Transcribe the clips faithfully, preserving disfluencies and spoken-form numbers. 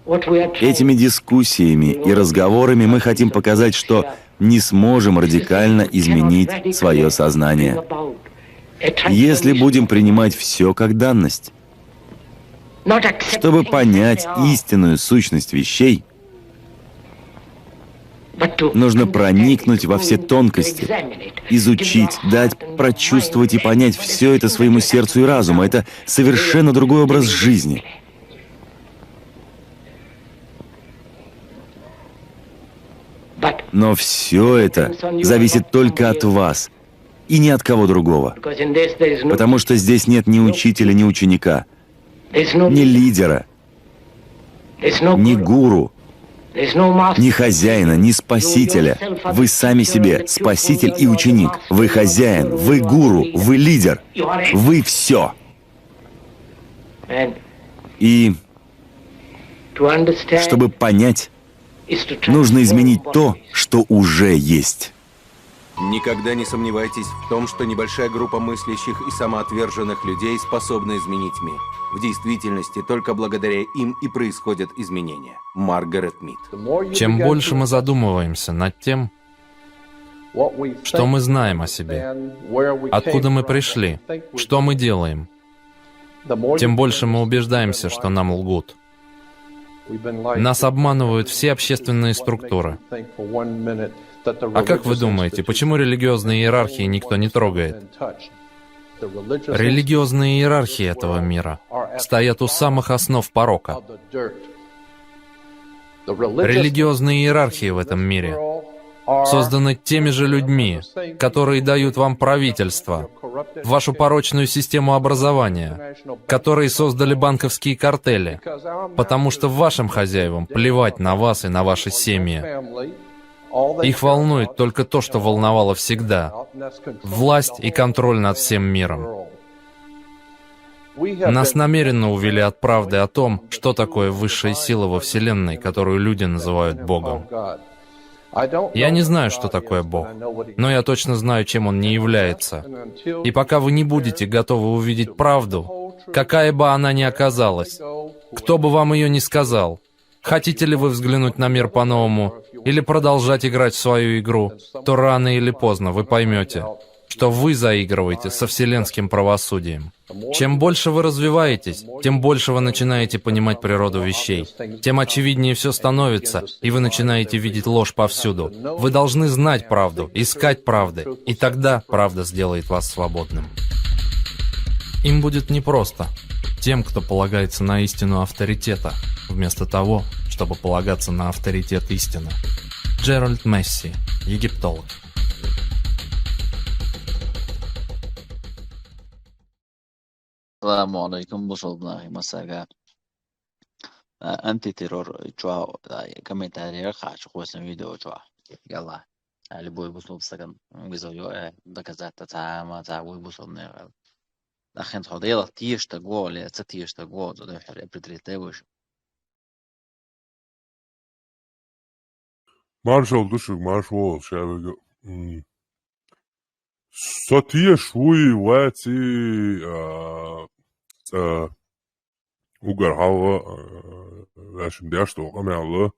Этими дискуссиями и разговорами мы хотим показать, что не сможем радикально изменить свое сознание, если будем принимать все как данность. Чтобы понять истинную сущность вещей, нужно проникнуть во все тонкости, изучить, дать прочувствовать и понять все это своему сердцу и разуму. Это совершенно другой образ жизни. Но все это зависит только от вас и ни от кого другого. Потому что здесь нет ни учителя, ни ученика, ни лидера, ни гуру, ни хозяина, ни спасителя. Вы сами себе спаситель и ученик. Вы хозяин, вы гуру, вы лидер. Вы все. И чтобы понять, нужно изменить то, что уже есть. Никогда не сомневайтесь в том, что небольшая группа мыслящих и самоотверженных людей способна изменить мир. В действительности, только благодаря им и происходят изменения. Маргарет Мид. Чем больше мы задумываемся над тем, что мы знаем о себе, откуда мы пришли, что мы делаем, тем больше мы убеждаемся, что нам лгут. Нас обманывают все общественные структуры. А как вы думаете, почему религиозные иерархии никто не трогает? Религиозные иерархии этого мира стоят у самых основ порока. Религиозные иерархии в этом мире созданы теми же людьми, которые дают вам правительство, вашу порочную систему образования, которые создали банковские картели, потому что вашим хозяевам плевать на вас и на ваши семьи. Их волнует только то, что волновало всегда. Власть и контроль над всем миром. Нас намеренно увели от правды о том, что такое высшая сила во Вселенной, которую люди называют Богом. Я не знаю, что такое Бог, но я точно знаю, чем он не является. И пока вы не будете готовы увидеть правду, какая бы она ни оказалась, кто бы вам ее ни сказал, хотите ли вы взглянуть на мир по-новому или продолжать играть в свою игру, то рано или поздно вы поймете, что вы заигрываете со вселенским правосудием. Чем больше вы развиваетесь, тем больше вы начинаете понимать природу вещей, тем очевиднее все становится, и вы начинаете видеть ложь повсюду. Вы должны знать правду, искать правды, и тогда правда сделает вас свободным. Им будет непросто, тем, кто полагается на истину авторитета, вместо того, чтобы полагаться на авторитет истины. Джеральд Месси, египтолог. Саламу алейкум, бусалбнахи масага. Антитеррор чуа комментария хачу хосен видео чуа. Яла. Али бой бусалб саган гизо йо доказательства тама та бой бусалбнахи. Ахен тхо дела тиешта го ле, ца тиешта го, зо дохер определить ле выш. Маршал душуг, марш вол шавига. Со тиеш вуй ваци а угар хьалла вешин деш то къамяла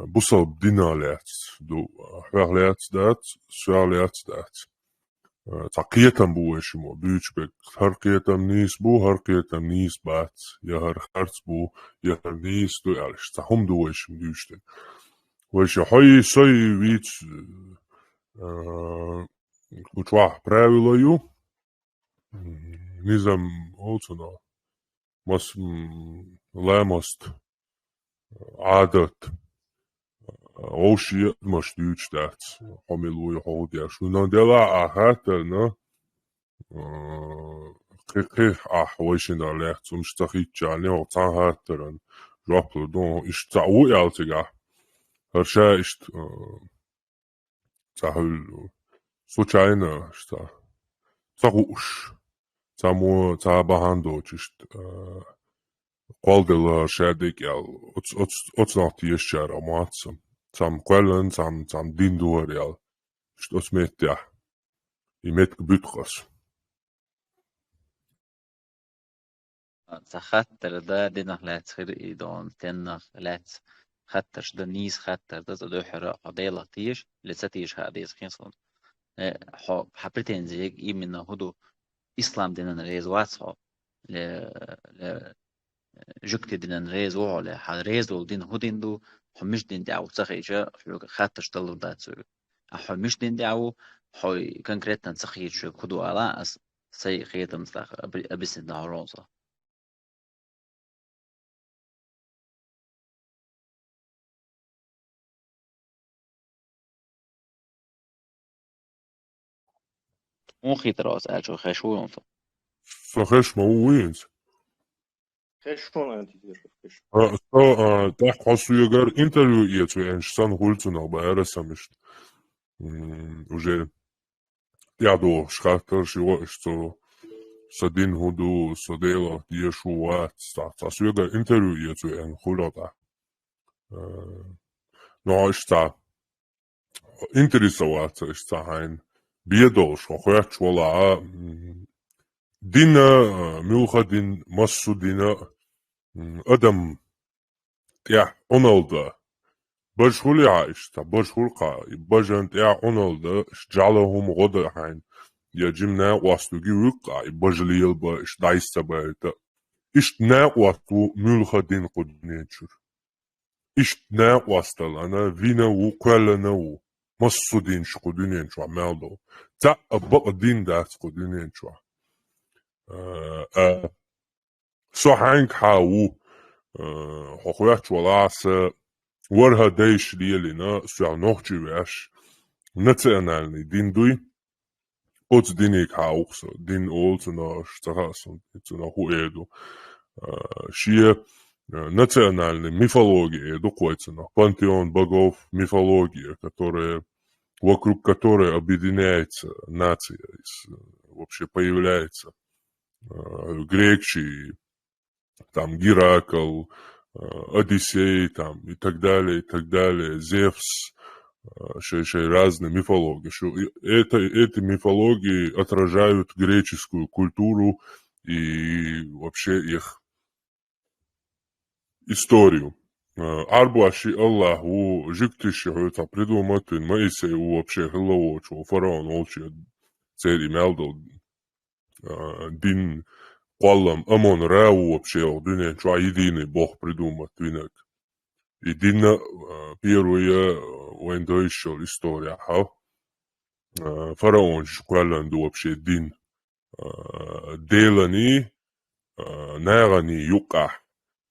бусал дина лец ду хвяхлец дац, швяхлец дац. Ца кхетам бу вешимо, бүүч бек хар кхетам нийс бу, хар кхетам нийс бац, я хар харц бу, я хар нийс ду алиш, ца хум ду вешим дүүштен. Веши хой сой виц хучвах правило ю, низам олцуна, мас ламаст, адат, овши мас дүүч дац, хомил уй хол деш. Уна дела а хатарна, кхи кхи а вешин да лехцун штахичани, о цан хатаран, жоплу дон, иш ца уй алцига. Харша ишт, ца хул случайно, ишта. Ца гуш. Ца мо, ца бахан доч ишт. Къол дела шадик ял. Оц, оц, оц нахти еш чар аматсам. Цам къалан, цам, цам дин дуар ял. Ишт оц меття. И метк бют къас. Цхьа хаттар да, динах лаьцна хир и дон, стеннах лаьцна хаттарш да, нийса хаттар да, цӀа дуьххьара хьо Делах теша, или ца теша хаа деза хин сона. Э, хьо, хьа претензиега именно хӀу ду, ислам динан реза вац хьо, или, или жугтий динан реза ву хьо, или хьа реза волу дин хӀу дин ду, хьо миш дин тӀехь ву ца хиъча, хьоьга хаттарш далур дац вуьга. А хьо миш дин тӀехь ву, хьо конкретно ца хиъча, хьоьга хӀу ду ала, ас сай хетамца тӀаккха аби-, объяснить дӀахьур ву со. Муха хетара ас аьллачо хезаш ву хьуна со? Со хезаш ма ву вуй хӀинца. Хезаш ву хьуна, Антипов, хезаш. А, со, а, тӀаккха хьо соьгара интервью эца веанча санна хуьлу цунах бара сан иштта. М, уже тӀаьхьадогӀуш хаттарш йо, иштта со, сан дин хӀу ду, со Делах теша ву вац, цхьа, цхьа соьгара интервью эца веана хуьлу тӀаккха. Э, ну, иштта цхьа интересоваться, иштта цхьа хьайна бен долуш, хьо хоьттуш валахь, м, дина, э, муьлха дин, массо а дина, м, адам тӀехь Ӏуналла дан. Бажа хуьлу хьа иштта, бажа хуьлу хьа, и бажан тӀехь Ӏуналла дан, иштта жӀаьла хӀума гӀо дан хьайна, я жима накъост вуьгу вуьгу хьа, и бажа лелабан, иштта дӀасса ца байта. Иштта накъост ву муьлха дин кху дуьнен чуьра. Иштта накъосталла вина ву, кхоьллина ву массо а динаш кху дуьнен чохь мел долу. Цхьа а бакъ дин дац кху дуьнен чохь. А, а, со хьаьнгахьа ву, а, хьо хоьттуш валахь, сан ворхӀ дайша лелийна, соьгахь нохчи веш, национальный дин дуй. Оцу динехьа ву-кх со, дин олу цунах, аш ца хаьа суна, цунах хӀун эр ду. А, шен, а, национальный мифология эр ду-кх вай цунах, пантеон богов, мифология, которая, вокруг которой объединяется нация, из, вообще появляется. А, грекчий, там, Геракл, э, Одиссей, там, и так далее, и так далее, Зевс, э, шей, шей разные мифологии. Шо, и это, эти мифологии отражают греческую культуру и вообще их историю. Э, Ӏарбошна Аллах ву, жуьгташа хьоьца придумать вина, Моисей ву вообще хилла воцуш, фараон волчу церан и мел долу а, дин кхоллам Амон-Ра ву вообще оха дуьнен чохь единый бог придумать винарг. И дин а, первый, а, вайн дойшал история хьо. А, фараонаш кхоьллина ду вообще дин. А, Деланий, а, наханий юккъахь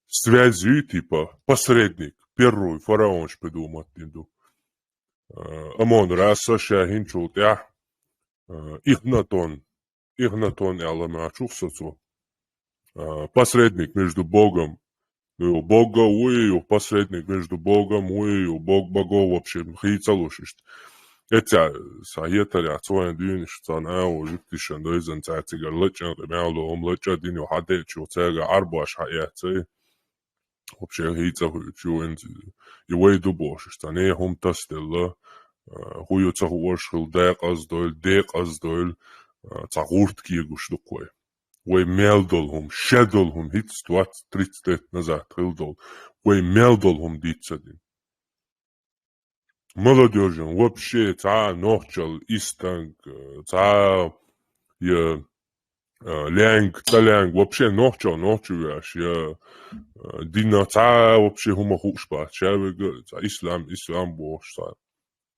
связь юй, типа, посредник, первый фараонаш придумать дин ду. А, Амон-Раса ша хӀинчул тӀаьхьа, а, Ихнатон, Ихнатон аьлла мачух со цо. А, посредник между Богом. Ну, Бога вуй, посредник между Богом вуй, Бог богов вообще хийцалуш иштта. Эцця са хетарехь цо вайн дуьйнаш, царна а ву жуьгтишан дойзан цаьрцигара лачкъа, мел долу хӀума лачкъа дин ю хьадечу, цаьрга Ӏарбош хьаэццай. Вообще хийца хуьйцу ю, и вай ду бохуш, цхьа нехан хӀума тасделла, а, хӀу ю ца хууш хилла, декъаздойла, декъаздойла, а, цхьа гӀурт кегуш ду-кх вай. Вай мел долу хӀума, ша долу хӀума, хӀинца двадцать тридцать лет назад хилла долу, вай мел долу хӀума дийца дина. Молодёжан вообще цхьа а нохчалла истанг, цхьа а я, а, лаьнга, цхьа лаьнга, вообще нохчалла нохчо веш, я, а, дина цхьа а вообще хӀума хууш бац. Ша вега цхьа ислам, ислам бохуш цхьа.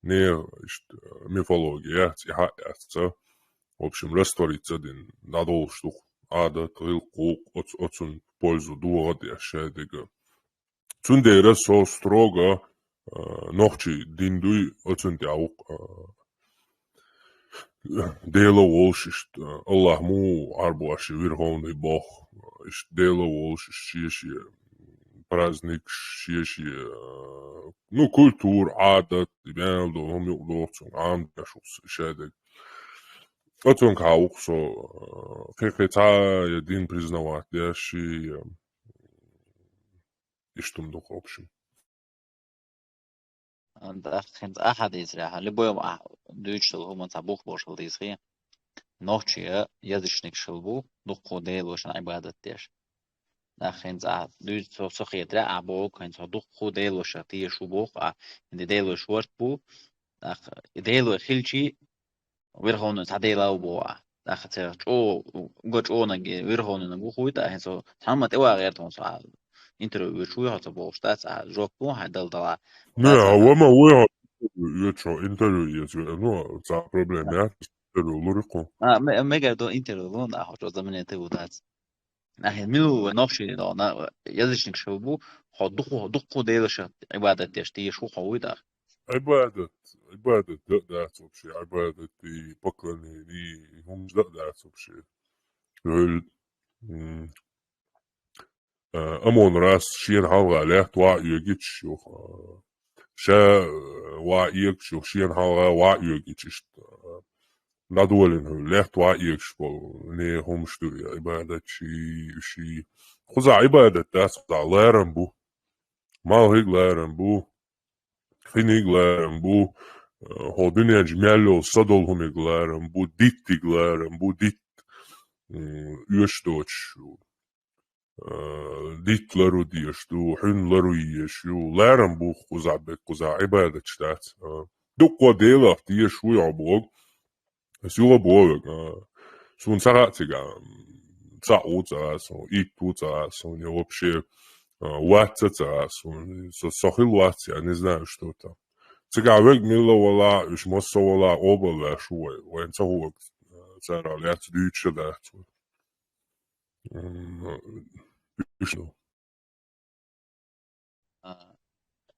Не, иштта, мифология яц, и хьа яц ца. В общем, раствориться дина, дӀадолуш ду-кх. Адат, гӀиллакх, оц-, оцун пользу догӀа деш шайдига. Цундела со строго, а, нохчий дин дуй, оцун тӀехь ву-кх, а, Дела волуш иштта, Аллах муха Ӏарбош верховный бог, иштта Дела волуш иштта шен-шен праздник, шен-шен, а, ну, культура, Ӏадат, мел долу хӀума юкъадоху цунга, Ӏамадеш ву шайдерг. Оцунга хьа ву-кх со, а, кхин-кхин цхьа я дин признавать деш, я иштта хӀума ду-кх, в общем. ТӀаккха хӀинца ахьа дийцарехь, любой а дуьйцуш долу хӀума цхьа бух болуш хила дийца хи. Нохчий а язычникаш хила бу, дуккха а Делошна Ӏибадат деш. ТӀаккха хӀинца ахь дуьйцу со, со хетарехь, ахь боху, хӀинца хьо дуккха а Делошах тешаш ву боху ахь, хӀинца Делой шорта бу, тӀаккха и Делой хилчий, Верховный цхьа Дела ву боху ахь. ТӀаккха церан чӀо, уггар чӀогӀаниг Верховныйниг ву хуй, тӀаккха хӀинца со цхьамма тӀе вагӀа гӀерта хьуна со ахь. Интервью вуьйцуш вуй хьо ца бохуш дац ахь, жоп лу хьайн дала далахь. Не, а ва ма вуй хьо, оьцу хьо интервью еза, ну, цхьа проблема яц, интервью лур ю кху. А, ме-, мегар ду интервью лун, ахь хьо чӀо заманен тӀе ву дац. Ахь мила ву вай нохчий дона, язычник шел бу, хьо дукха, дуккха Делаша Ӏибадат деш тешаш ву хьо вуй дах. Ӏибадат, Ӏибадат да, дац вообще, Ӏибадат и поклонение, и хӀумаш да, дац вообще. Вел, м, а, Амон-Рас шена хьалха лаьтта ваӀа оьгича, юха, а, ша, а, ваӀа оьгича, юха шена хьалха ваӀа оьгича, иштта, а, дӀадолийна хьуна, лаьтта ваӀа оьгуш болу, не хӀумаш ду и, Ӏибадатчий, уьший. Кхузахь Ӏибадат дац, кхузахь ларам бу. Малхиг ларам бу, хиниг ларам бу, э, хӀокху дуьнен чу мел йолу са долу хӀумиг ларам бу, диттиг ларам бу, дитт, м, оьшуш доцуш, э, дитт лару дезаш ду, хьуьн лару езаш ю, ларам бу кхузахь, бек кхузахь Ӏибадаташ дац. А, дуккха Делах тешаш вуй хьо боху. Ас юха боху вега, а, суна ца хаьа цигахь, м, цхьаъ ву ца хаьа суна, итт ву ца хаьа суна, я вообще, а, вац ца хаьа суна, со, со хилла вац, я не знаю, что там. Цигахь вега милла вала, уьш массо а вала, къобалвеш ву вай, вайн ца хӀуъа, а, цара лаьцна дуьйцуш а дац вай. М, уьш ду. А,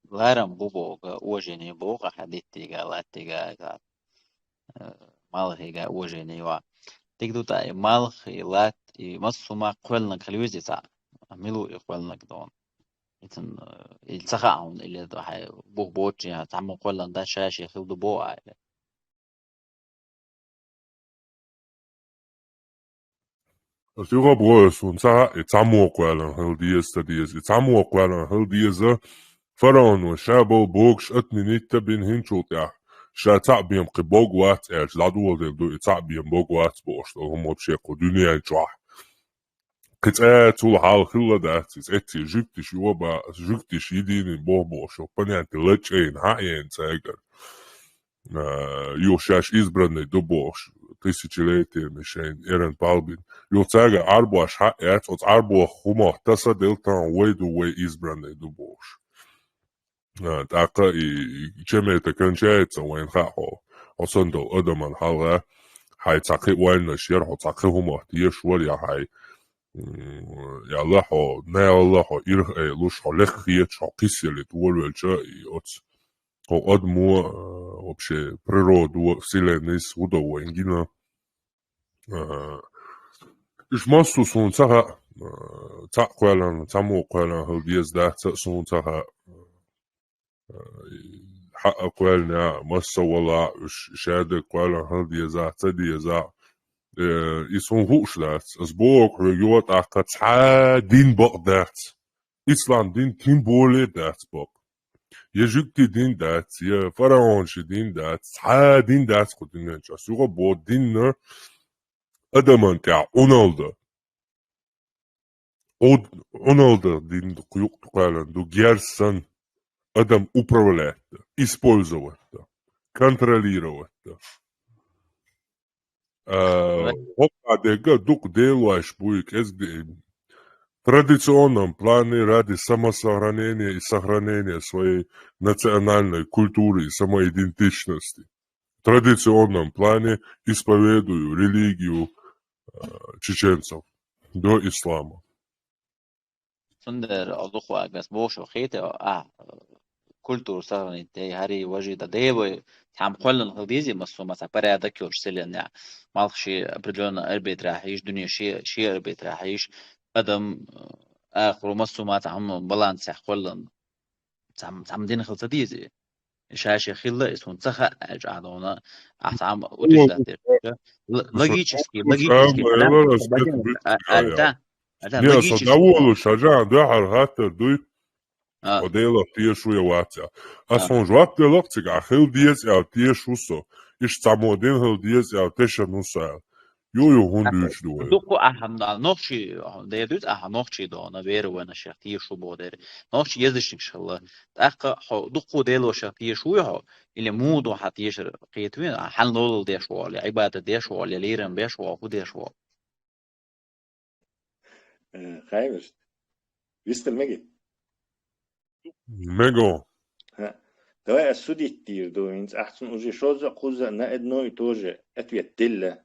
ларам бу боху, уважение боху, ахьа диттига, латтига, иза, э, малхига уважение ва. Тиг ду тӀа и малх, и латт, и массо а ма кхоьллинарг хила веза иза. Мила ву и кхоьллинарг дона? Ицан, э, или ца хаьа хьуна, или хьайн бух боцучийн цхьаммо кхоьллина дац, ша-шен хила ду боху ахьа. Ас юха а боху, суна ца хаьа, и цхьаммо кхоьллина хила деза, ца деза. И цхьаммо кхоьллина хила деза, фараоно ша болу богуш отменить а бина хӀинцул тӀаьхьа. Ша цхьаъ бен кхин бог вац аьлча, дӀадоладелла ду, и цхьаъ бен бог вац бохуш долу хӀума вообще кху дуьнен чохь. Кхин цкъа цул хьалха хилла дац, иза эцций жуьгтиш юха а ба, жуьгтиш единый бог бохуш, понятие лачкъийна хьаэна цаьргара. А, юха шаьш избранный ду бохуш, тысячелетиями шайн эрна палбина. Юха цаьрга Ӏарбош хьаэц, оцу Ӏарбох хӀумах таса делла тахана вай ду, вай избранный ду бохуш. А, тӀаккха и, и чем это кончается, вайна хаьа хьо. Хьо санна долу адаман хьалха, хьайн цхьа кхин ойланаш яра, хьо цхьа кхин хӀумах тешаш вара, я хьайн, м, я ла хьо, нела хьо, ирх айлуш, хьо лекха хеташ, хьо кхиссале тӀе волавелча, и оцу Хьо адамо, а, вообще, природо, вселенныйс хӀун до вайн гина. А, уьш массо а суна ца хаьа, а, цхьаъ кхоьллина, цхьаммо кхоьллина хила деза дац а суна ца хаьа. А, хьаъа кхоьллина, масса вала, уьш шаьрдерг кхоьллина хила деза, ца деза. Э, и суна хууш дац. Ас боху хьоьга юха тӀаккха цхьа дин бакъ дац. Ислам дин тем более дац бакъ. Я жуьгти дин дац, я фараонши дин дац, цхьа дин дац кху дуьнен чу. Ас юха боху динна адаман тӀехь Ӏуналда. Ӏуд-, Ӏуналда дин кху юкъа кхоьллина ду герз санна. Адам управлять да, использовать да, контролировать да. А, хӀокху дегга дукха делош буй, кӀезга де-, традиционном плане ради самосохранения и сохранения своей национальной культуры и самоидентичности. В традиционном плане исповедую религию, а, чеченцев до ислама. Цундела оцу дукхагас бохуш хета, а, культура сохранить дей, хӀари, важи да дей вай, цхьамма кхоьллина хила дезий, массо а ма цхьа порядок йолуш вселенная. Малх шен определённо арбитрахь йиш, дуьне шен, шен арбитрахь йиш, адам, а, ахару массо а ма цхьа хӀума балансехь кхоьллина. Цхьамма, цхьамма дина хила ца дезий. Ша-шен хилла, и суна ца хаьа, аьлча, ахьа дона, ахьа цхьамма утверждать деш. Л-, логически, логически, а, а, а, да, а, да, не, со логически. Доволу шажан, да, хьал хаттар дуй. А. О, Делах тешаш ву я вац я. Ас хьуна жоп делла-кх цига, а хила деза аьлла тешаш ву со. Иштта цхьаммо дина хила деза аьлла тешан ву со аьлла. Ю, ю, хӀун дуьйцуш ду вай? Дукха ахьа нохчий, дер дуьйцу ахьа нохчий дона, вера вайна шех тешаш ву боху дер. Нохчий язычникаш хилла. ТӀаккха хьо дукха делошех тешаш вуй хьо, или муха ду хьан тешар кхетаве, хьан лолал деш ву, или Ӏибадат деш ву, или лерам беш ву, хӀун деш ву? Э, хайварст. Вистал меги? Мего. Ха. Давай ас судить дийр ду, хӀинца ахь цунна уже шозза а, кхузза а на одно и то же ответ делла.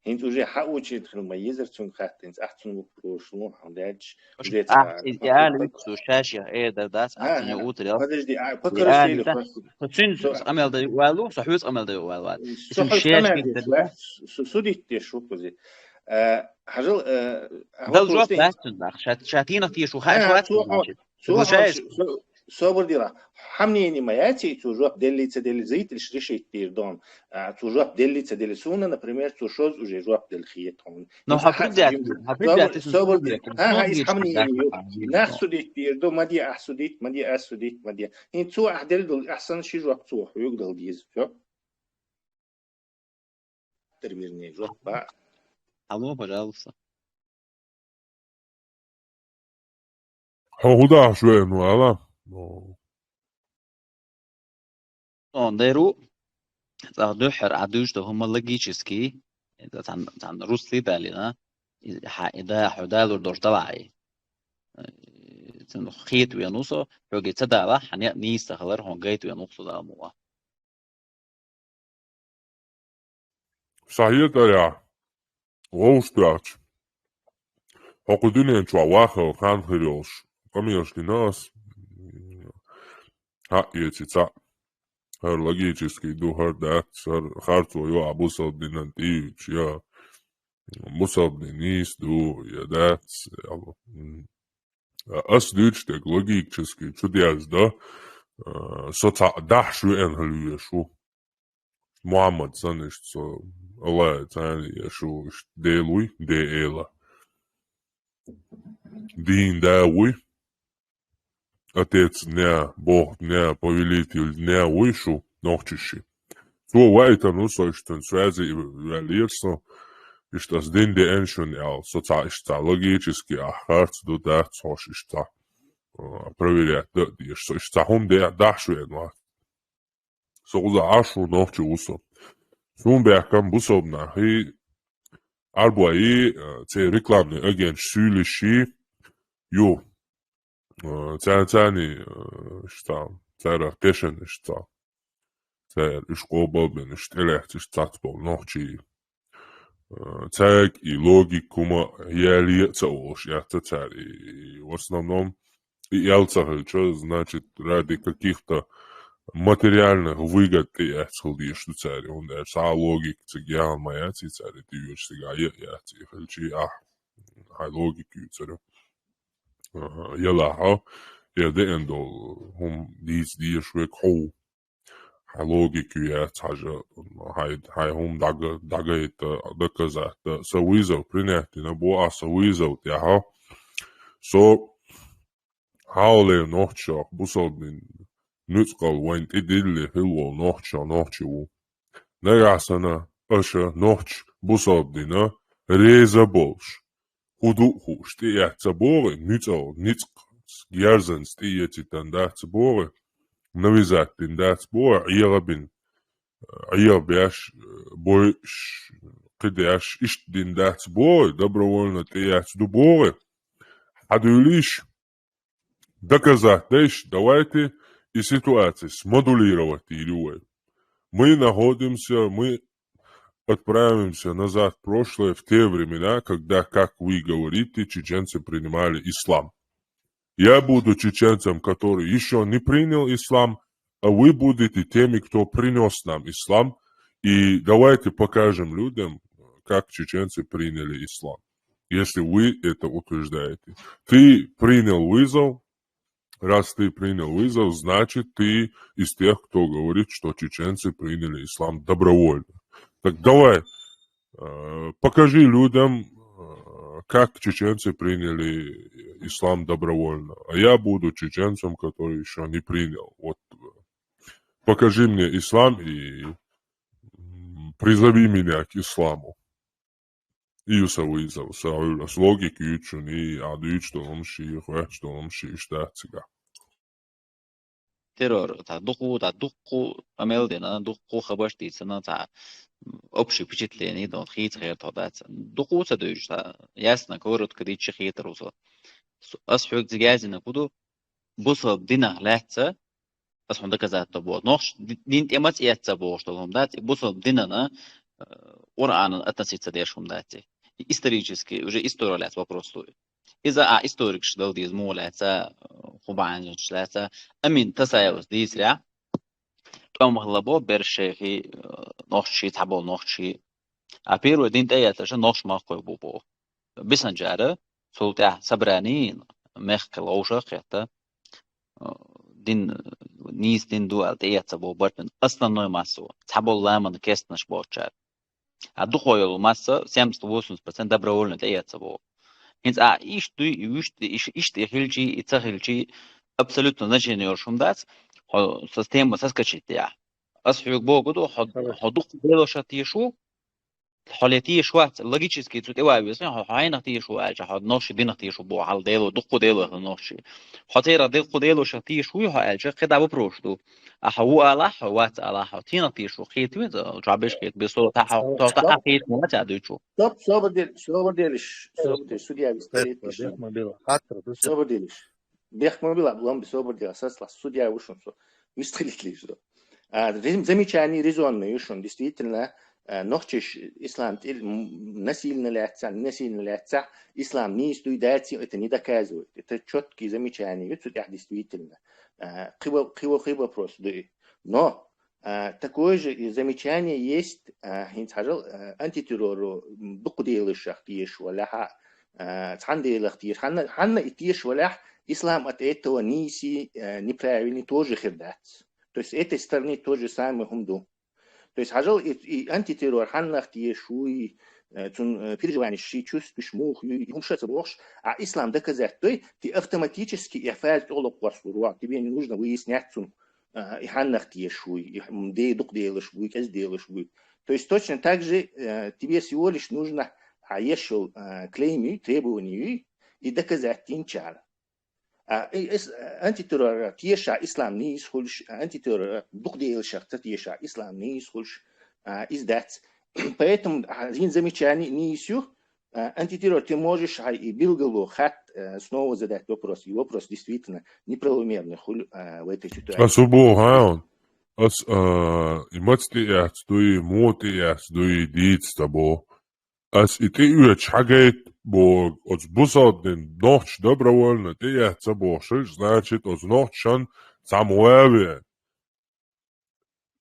ХӀинца уже хьаучийта хила ма езар цунга хатта, хӀинца ахь цунна вопрос лун хьан даьлча, уже ца Ахь иза аьлла вуьту шаьшех эр дар дац, ахь цунна утар ял. Подожди, а, по карусели хвасту. Со цуьнца къамел дай ваьлла, со хьоьца къамел дай ваьлла вац. Со хьоьца къамел дай ваьлла, со судить деш ву кхузи. Э, хьажал, э, Дал жоп дац цунна нах, ша, ша тийнах тешаш ву, хьаьш вац, значит. Цо хьо-, со-, собар дира. Хьан мнение ма яций, цо жоп делли ца делли, зрительш решить дийр дон. А, цо жоп делли ца делли. Суна, например, цо шозза уже жоп делла хета хьуна. Но хьан хӀу дац, хьан хӀу дац, собар дира. Ха, ха, иза хьан мнение ю. Нах судить дийр ду, ма де ахь судить, ма де ас судить, ма де. ХӀинца цо ахь делла долу, ахь санна ши жоп цо хьоьга дала деза. Всё. Термирный жоп ба. Алло, пожалуйста. Хьо хӀу дахьаш веана ву, ала? О. Сон деру, цӀа дуьххьара Ӏа дуьйцуш ду хӀума логически, это цхьана, цхьана русский далина, и хьа-, и да, хьо далур долуш далахьа. Э, цунах хетавеана ву со, хьоьга ца далахь, хьан некъ нийса ца хилар, хьуна гайтавеана ву со дала муха. Сахьетарехь, вовшах доьгӀча, хӀокху дуьнен чохь вахар хан хир йолуш, къамелаш дина ас, хьаъ, эци цхьаъ. ХӀара логический ду, хӀара дац, хӀара харцо йо а бусалба динан тӀеюьйцуш, я бусалба дин нийса ду, я дац, я, м. Ас дуьйцуш дерг логически чу деза дан, а, со цхьаъ дахьаш веана хила везаш ву. Мухьаммад санна иштта со, Аллахь царна еш ву, иштта Дела вуй, Дела. Дийна да вуй, Отец дня, Бог дня, Повелитель дня вуй шу, нохчаши. Цо ваийтина ву со, иштта связи ваьллера со, иштта ас дин деана шуна аьлла, со цхьа иштта цхьа логически ахь харц ду дац хьош иштта цхьа, а, проверять дан а дезаш, со иштта цхьа хӀума де а дахьаш веана вац. Со кхуза Ӏаш ву, нохчи ву со. Суна баьхкина бусалба нахи, Ӏарбойи, а, церан рекламный агенташ суьйлишши ю. Э, царна, царний, э, иштта, царах тешан иштта. Цара уьш къобалбина, уьш тӀелаьцна, уьш цац болу нохчий. Э, цаьрга и логика хӀума яле а ца олуш, эцна цара и, и в основном и ял ца хилча, значит, ради каких-то материальных выгод тӀеэцна хила дезаш ду цара, хӀунда аьлча цхьа а логика цига яхьа ма яц, и цара и тӀеоьцуш цига а яц, и хилча а, хьайн логика юьйцура. Аха, ялахьа, я деана долу хӀума дийца дезаш верг хьо ву. Хьан логика ю яц хьажа, хьайн, хьайн хӀума дӀага-, дӀагайта, доказать дан. Сан вызов принять дина боху ахь сан вызов тӀехь. Со хьалхалера нохчашах, бусалба дин нуьцкъала вайна тӀедиллина хилла волу нохчашах нохчи ву. Нагахь санна аша нохчаша бусалба дина реза болуш, хӀун ду а хууш, тӀеэцна ца богӀий, нуьцкъала, ницкъ, герзанца тӀеэцийтина дац ца богӀий, навязать дина дац ца богӀий, Ӏеха бина, Ӏеха беш, бойуш, кхидеш, иштта дина дац ца богӀий, добровольно тӀеэцна ду богӀий, хьан дуьйлийша? Доказать дайша, давайте и ситуация смоделировать дийр ю вай. Мы находимся, мы отправимся назад в прошлое, в те времена, когда, как вы говорите, чеченцы принимали ислам. Я буду чеченцем, который ещё не принял ислам, а вы будете теми, кто принёс нам ислам. И давайте покажем людям, как чеченцы приняли ислам, если вы это утверждаете. Ты принял вызов, раз ты принял вызов, значит, ты из тех, кто говорит, что чеченцы приняли ислам добровольно. Так давай, э, покажи людям, э, как чеченцы приняли ислам добровольно. А я буду чеченцем, который ещё не принял. Вот, э, покажи мне ислам и, м, призови меня к исламу. И ю са вызов, са гӀур, ас логика юьйцу шуна, и а дуьйцу долу хӀума ши, хоьттуш долу хӀума ши, иштта дац цигахь. Террор, та дукху, та дукху, а мел дина, дукху хабарш дийцина, та общее впечатление, дон хийца хер тхо дац. Дукху ца дуьйцу, та ясно, коротко дийцча хетар ву со. С-, ас хьоьга цига яздина хӀу ду, бусалба динах лаьцна, ас хьуна доказательство боху. Нохча ди-, дин тӀе маца эцна бохуш долу хӀума дац, и бусалба динана, э, Къуръанан относиться деш хӀума дац. И исторически, уже история лаьцна вопрос ду. Иза а историкаш дала деза муха лаьцна, э, хӀун бахьанаш лаьцна, Амин Тасаевс дийцарехь, тӀом хилла бо берш шайхи, э, нохчий, цхьаболу нохчий. А первый дин тӀеэцарш нохчмахкхой бу боху. Бисанчара, цул тӀаьхьа собрани, мехкан ловша а кхетта, э, дин, нийса дин ду аьлла тӀеэцна боху барт бина основной массо, цхьаболу ламанан кестнаш боцучара. А дукхо йолу масса, семьдесят-восемьдесят процент добровольно тӀеэцна боху. ХӀинца а иштта дуй, и вуьшта, и иш-, иштта и хилчий, и ца хилчий, абсолютно значение йолуш хӀума дац, хьо со тема соскочить яхь. Ас хьоьга боху ду, хьо, хьо дуккха Делошах тешаш ву, хьо ле тешаш вац, логически цу тӀе ван веза, хьо хьайнах тешаш ву аьлча, хьо нохчий динах тешаш ву боху, хьал Дело, дуккха Дело нохчий. Хьо церан дуккха Делошах тешаш вуй хьо аьлча, кхидӀа вопрос ду. А хьо ву алахь, хьо вац алахь, хьо ценах тешаш ву, хетавий, чохь беш хет, бесо, та хьо, Стоп, тохта стоп. Хьан хетавий, ца дуьйцу. Стоп, собар дел-, собар делаш, собар делаш, судья, вистхилийташ. Бехк ма била, хаттар ду, собар делаш. Бехк ма била, лом, собар делаш, сацлахь, судья ву шуна со, вистхилийташ со. А, рез-, замечание резонное ю шуна, действительно, а, нохчаш ислам тӀе-, м, насильно лаьцна, ненасильно лаьцна, ислам нийса дуй, дац, это не доказывает. Это чёткие замечания ю цу тӀехь, действительно. А, кхи во-, кхи во-, кхи вопрос ду и. Но А, такое же и замечание есть, а, хӀинца хьажал, а, антитеррору, м, дукха Делошах тешаш валахь, а, цхьана Делах тешаш. Хьанна, хьанна и тешаш валахь, ислам от этого нийса, а, неправильный тоже хир дац. То есть с этой стороны то же самое хӀума ду. То есть хьажал и, и антитеррор хьаннах тешаш вуй, э, цун, э, переживанеш ши чувствуешь муха юй, хӀума ша ца бохуш, а ислам доказать дой, ты автоматически и фаьз тӀе локхуш лур ву, тебе не нужно выяснять цунах, а, и хьаннах тешаш вуй, и, м, де-, дукха Делаш вуй, кӀезиг Делаш вуй. То есть точно так же, э, тебе всего лишь нужно, а, еш йолу, а, клейм юй, требование юй, и доказать динчара. А, и, эс, а, антитеррор тешаш ислам нийса хуьлуш, а, антитеррор дукха Делошах ца тешаш ислам нийса хуьлуш, а, иза дац. Поэтому, а, хӀинца замечание нийса ю, а, антитеррор, ты можешь, а, и билгало хатта, а, снова задать вопрос. И вопрос действительно неправомерный хуьлу, а, в этой ситуации. Ас хӀун боху, хьан? Ас, а, и маца тӀеэцна дуй, муха тӀеэцна дуй, дийца ца боху. Ас и тӀеоьцуш хьагайта боху, оцу бусалба дин нохчаш добровольно тӀеэцна ца бохуш, значит, оцу нохчашна цхьамма ван веана.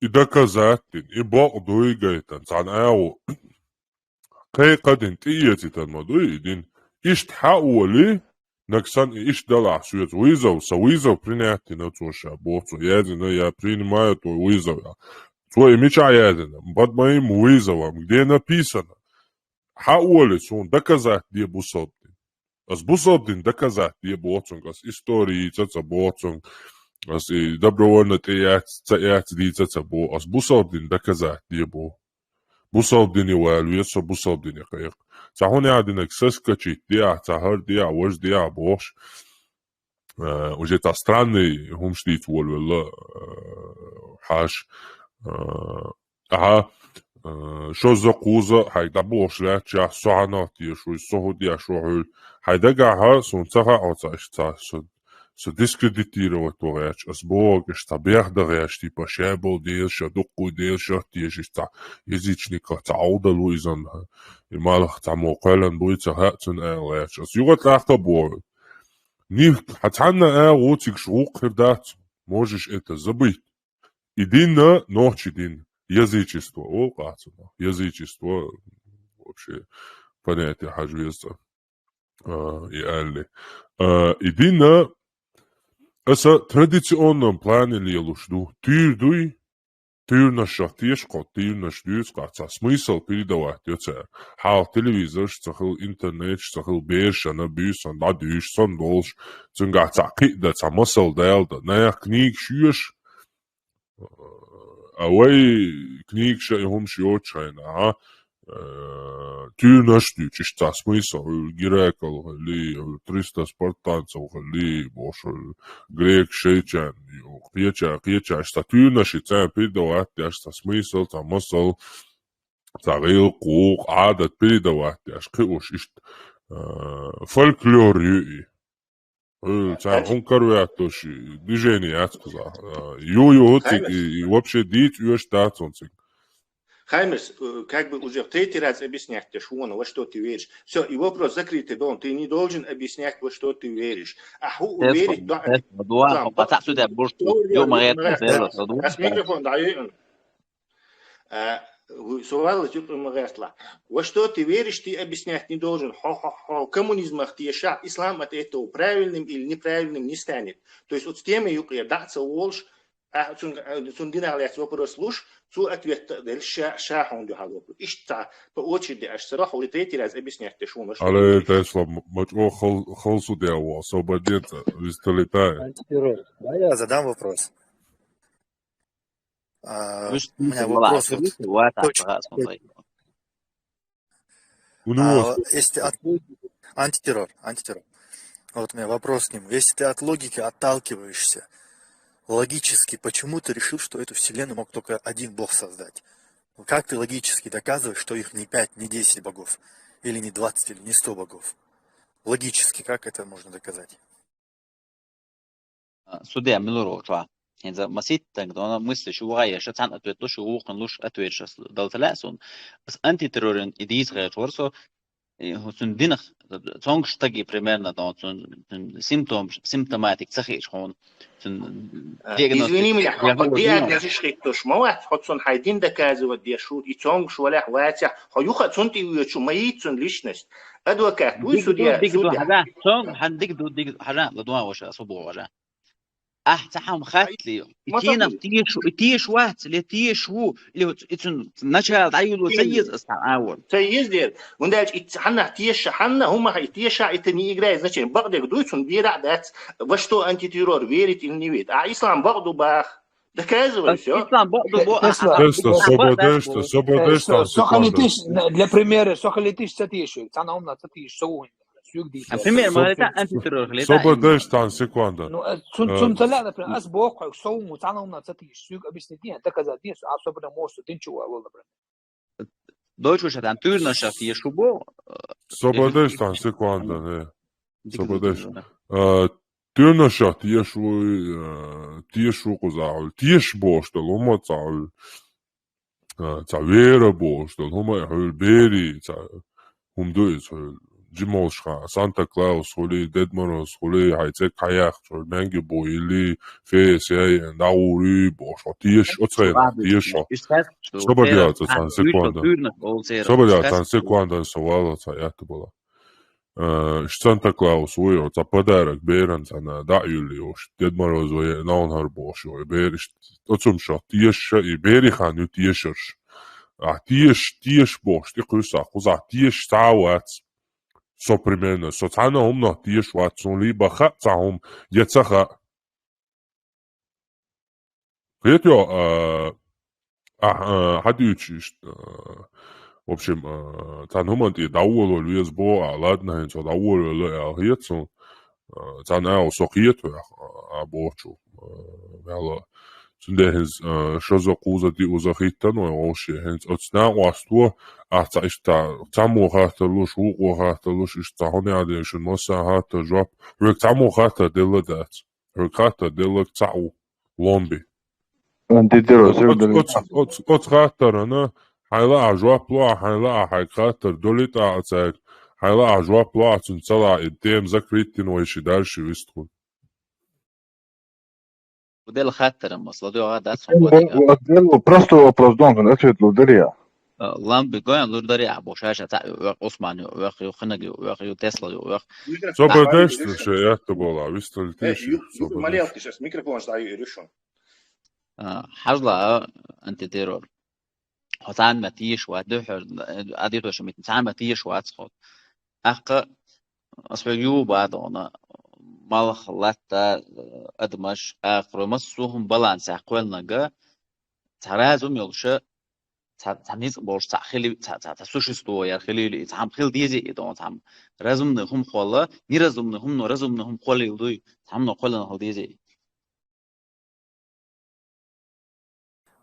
И доказать дина, и бакъ дуй гайтина, цхьана агӀо. Кхайкхадина тӀеэцитан ма дуй и дин. Иштта хьан олий, нагахь санна и иштта далахь соьца вызов, сан вызов принять дина цо ша, боху цо, яздина, я принимаю твой вызов, я. Цо и мичахь яздина? Под моим вызовом, где написано? Хьан олий суна, доказать де бусалба дин. Ас бусалба дин доказать де боху цунга, ас истори йийца ца боху цунга, ас и добровольно тӀеэцна, ца эцна дийца ца боху, ас бусалба дин доказать де боху. Бусалба дине вала веза со, бусалба дине кхайкха. Цхьа хӀун яа динарг соскочить де ахь, цхьа хӀара де ахь, важа де ахь бохуш. Э, уже цхьа странный хӀумаш дийца волавелла, э, хьаша. Э, ахьа, э, шозза, кхузза хьайга дӀабохуш лаьттачохь, со хьанах тешаш вуй, со хӀун деш ву хьуьлла. Хьайн дагахь, суна ца хаьа, хьо цхьа иштта цхьа со, со дискредитировать ван гӀерташ, ас бохург иштта цхьа бехдан гӀерташ, типа, ша болу Делаша, дуккха Делаша тешаш, цхьа язычниках цхьа Ӏовдал ву иза, и малх цхьаммо кхоьллина буй ца хаьа цунна аьлла гӀерташ. Ас юха тӀаккха боху. Нихк, хьан цхьанна агӀо цига гӀуллакх хир дац, можешь это забыть. И дин а, нохчийн дин, язычество, о, къахьцанах, язычество, вообще, понятие хьажа веза цӀа. А, и аьлли. А, и дин а, аса традиционном плане лелуш ду. Туьйра дуй, туьйранашах теша кхо, туьйранаш дуьйцу кхо, цхьа смысл передавать йо цара. Хьалха телевизорш ца хилла, интернетш ца хилла, берашна буьйсанна дӀадуьйш санна долуш, цуьнгахь цхьа кхиа дан, цхьа масал дала дан. Наьха книгаш йоьшу, а вай книгаш а, и хӀумаш йоцуш хьайна, а, э, туьйранаш дуьйцу, иштта цхьа смысл, хьуьлла Геракл хилли, хьуьлла триста спартанцев хилли, бохуш, хьуьлла грек шайчарна, кхеча, кхеча, иштта цхьа туьйранаш, и царна передавать деш, цхьа смысл, цхьа масал, цхьа гӀиллакх, вукху Ӏадат передавать деш, кхиош иштта, э, фольклор ю и. Хьуьлла царна хӀума караветталуш, движение яц кхузахь. Ю, ю, хӀу цига, и, и вообще дийца оьшуш дац хьуна цига. Хаймерс, э, как бы уже в третий раз объяснять деш ву хьуна, во что ты веришь. Всё, и вопрос закрытый дон. Ты не должен объяснять, во что ты веришь. А хӀу верить до... Исламат, ас микрофон дӀайойъу. А, ву-, со валлалц юкъа ма гӀерталахь. Во что ты веришь, ты объяснять не должен. Хьо, хьо, хьо коммунизмах тешахь, ислам от этого правильным или неправильным не станет. То есть оцу темы юкъера дӀа а ца волуш, а, цун, а, цунна динах лаьцна вопрос луш, цо ответ делла ша, ша хьуна дуьхьал вопрос. Иштта по очереди аш ца рахь, хьуна третий раз объяснять деш ву хьуна. Алло, Тесла, м-, ма чӀогӀа хал-, халсу дела ву, освободиться, висталитай. Антитеррор. Да, я задам вопрос. А, у меня вопрос вот точно. А, если от-, антитеррор, антитеррор. Вот у меня вопрос к нему. Если ты от логики отталкиваешься, логически, почему ты решил, что эту вселенную мог только один Бог создать? Как ты логически доказываешь, что их не пять, не десять богов, или не двадцать, или не сто богов? Логически как это можно доказать? А, судья, мила ву хьо? ХӀинца масийтта дона мысль шу ваха еш, цхьаьна ответ луш, вукхунна луш ответ аш дала ца лаьа суна. Ас антитерроран и дийца гӀерташ вара со, и хӀу цуьнан динах, цомгуш стаге примерно дона, цуьнан, цуьнан симптом, симптоматика ца хиъча хьуна. Цуьнан... А, диагноз... Извини меня, хьо диагнозаш хӀиттош ма вац, хьо цунна хьайн дин доказывать деш ву, и цомгуш валехь вацехь, хьо юха а цунна тӀе воьдуш ву, ма йийца цуьнан личность. Адвокат вуй, судья, дика ду, судья. Хьажа, цомгуш хьан дика ду, дика, хьажа, ладогӀа ваша, аса боху ваша. Ахь цхьа хӀума хаттале, и кийнах теша, и теша вац, или теша ву, или и цуьнан начало дӀайоло ца еза аса цхьа агӀор. Ца еза дера. ХӀунда аьлча и ца-, хьаннах теша, хьанна хӀума хьан и теша, это не играет значения. Бакъдерг дуй, цунна бера а дац, во что антитеррор верит или не верит. А ислам бакъду бах. Доказывай, всё. Ислам бакъду бо, а, Тесла. А, Тесла, а, собар деш, собар деш, со, со хилийтиш, для примера, со хилийтиш ца теша, цхьана хӀуманах ца теша, со ву. Суьг дийца. А, пример, ма хилийта, антитеррор хилийта. Собар деш цхьана секунда. Ну, э, цун, э, цун ца лаьа, например, ас боху хьоьга, со ву, цхьана хӀуманах ца тийша, суьга объяснить де, доказать де, а со прям мосту дин чу валлал, например. Дойчу ша тан туьйранашах тийша шу бо, э, собар деш цхьана секунда, э. Собар деш. Э, туьйранашах тийша ву, э, тийша ву кхузахь, тийша бохуш долу хӀума цхьа, э, цхьа вера бохуш долу хӀума, хьуьлла бери, цхьа хӀума ду иза, хьуьлла жимолуш хан, Санта-Клаус хуьлий, Дед Мороз хуьлий, хьайн цӀе кхьаяккхачу, хьуьлла маьнги бу йилли, фея сяй, дӀагӀур ю бохуш, хьо тийша, оцу хенахь тийша хьо. Собар яц цхьана секунда. Собар яц цхьана секунда, со валлал цхьа аьтта бала. Э, Санта-Клаус вуй, оцу подарок беран цхьана дӀа а юьллий, ош Дед Мороз вай, Нован хӀара бохуш, вай бер иштта, оцу хӀуманашах тийша, и бери хан ю тешарш. А, тийша, тийша бохуш, тӀе кхуьссахь, кхузахь тийша цхьа а вац. Со примерно, со цхьана хӀуманах тийша вац, суна лийба хаьа цхьа хӀума, я ца хаьа. Кхетайо, а, а, а, хьан дуьйцуш иштта, а, в общем, а, цхьана хӀуманна тӀе дӀаволавала веза боху, а, ладно, хӀинца дӀаволавелла аьлла хета суна, а, цхьана агӀор со кхета ваьхна, а, бохучу, а, ваьлла. Цундела хӀинца, а, шозза, кхузза, диъазза хӀиттина вай вовшийн, хӀинца оцу накъосто, ахь цхьа иштта цхьаммо хаттар луш, вукхо хаттар луш, иштта цхьа хӀун яхьа деза шуна, массо а хаттар жоп, хьоьга цхьаммо хаттар делла дац. Хьоьга хаттар делларг цхьаъ ву, Ломби. Антитеррор, оц-, оц-, оц-, оц-, оцу хаттарана, хьайн лаахь жоп лохь, хьайн лаахь хьайга хаттар долий тӀаккха цаьрга, хьайн лаахь жоп лохь, цуьнан ца лаахь и тема закрыть йина вай ши дальше вист хӀуна. Делла хаттар ма, сладоьгӀа дац хьуна. Делла, делла, простой вопрос, дон, ответ лур дарий ахь? А, Ломби, гой, лур дарий ахь боху, ша-ша цхьаъ ю оьху, Усман ю оьху, ю Хинаг ю оьху, ю Тесла ю оьху. Микрофон... Собар деш, ша ятта бола, вистал тийша. Э, ю-, ю-, собар деш. Малел тийша, микрофонаш дӀайуьйр ю шуна. А, хьажал, а, антитеррор. Хьо цхьанна ма тийша вац, дуьххьара, а, дитоша митта, цхьанна ма тийша вац хьо. ТӀаккха ас хьоьга юха боху хьуна, малх, латта, адамаш, акхарой, массо а хӀума балансехь кхоьллинарг, цхьа разум йолуша, цхьа, цхьа ницкъ болуш цхьаъ хили, цхьа, цхьа, цхьа существо яр хилийла, и цхьа хӀума хила дезий и, дон цхьа хӀума разумный хӀума кхолла, неразумный хӀумано разумный хӀума кхоллийла дуй, цхьа хӀумано кхоьллина хила дезий.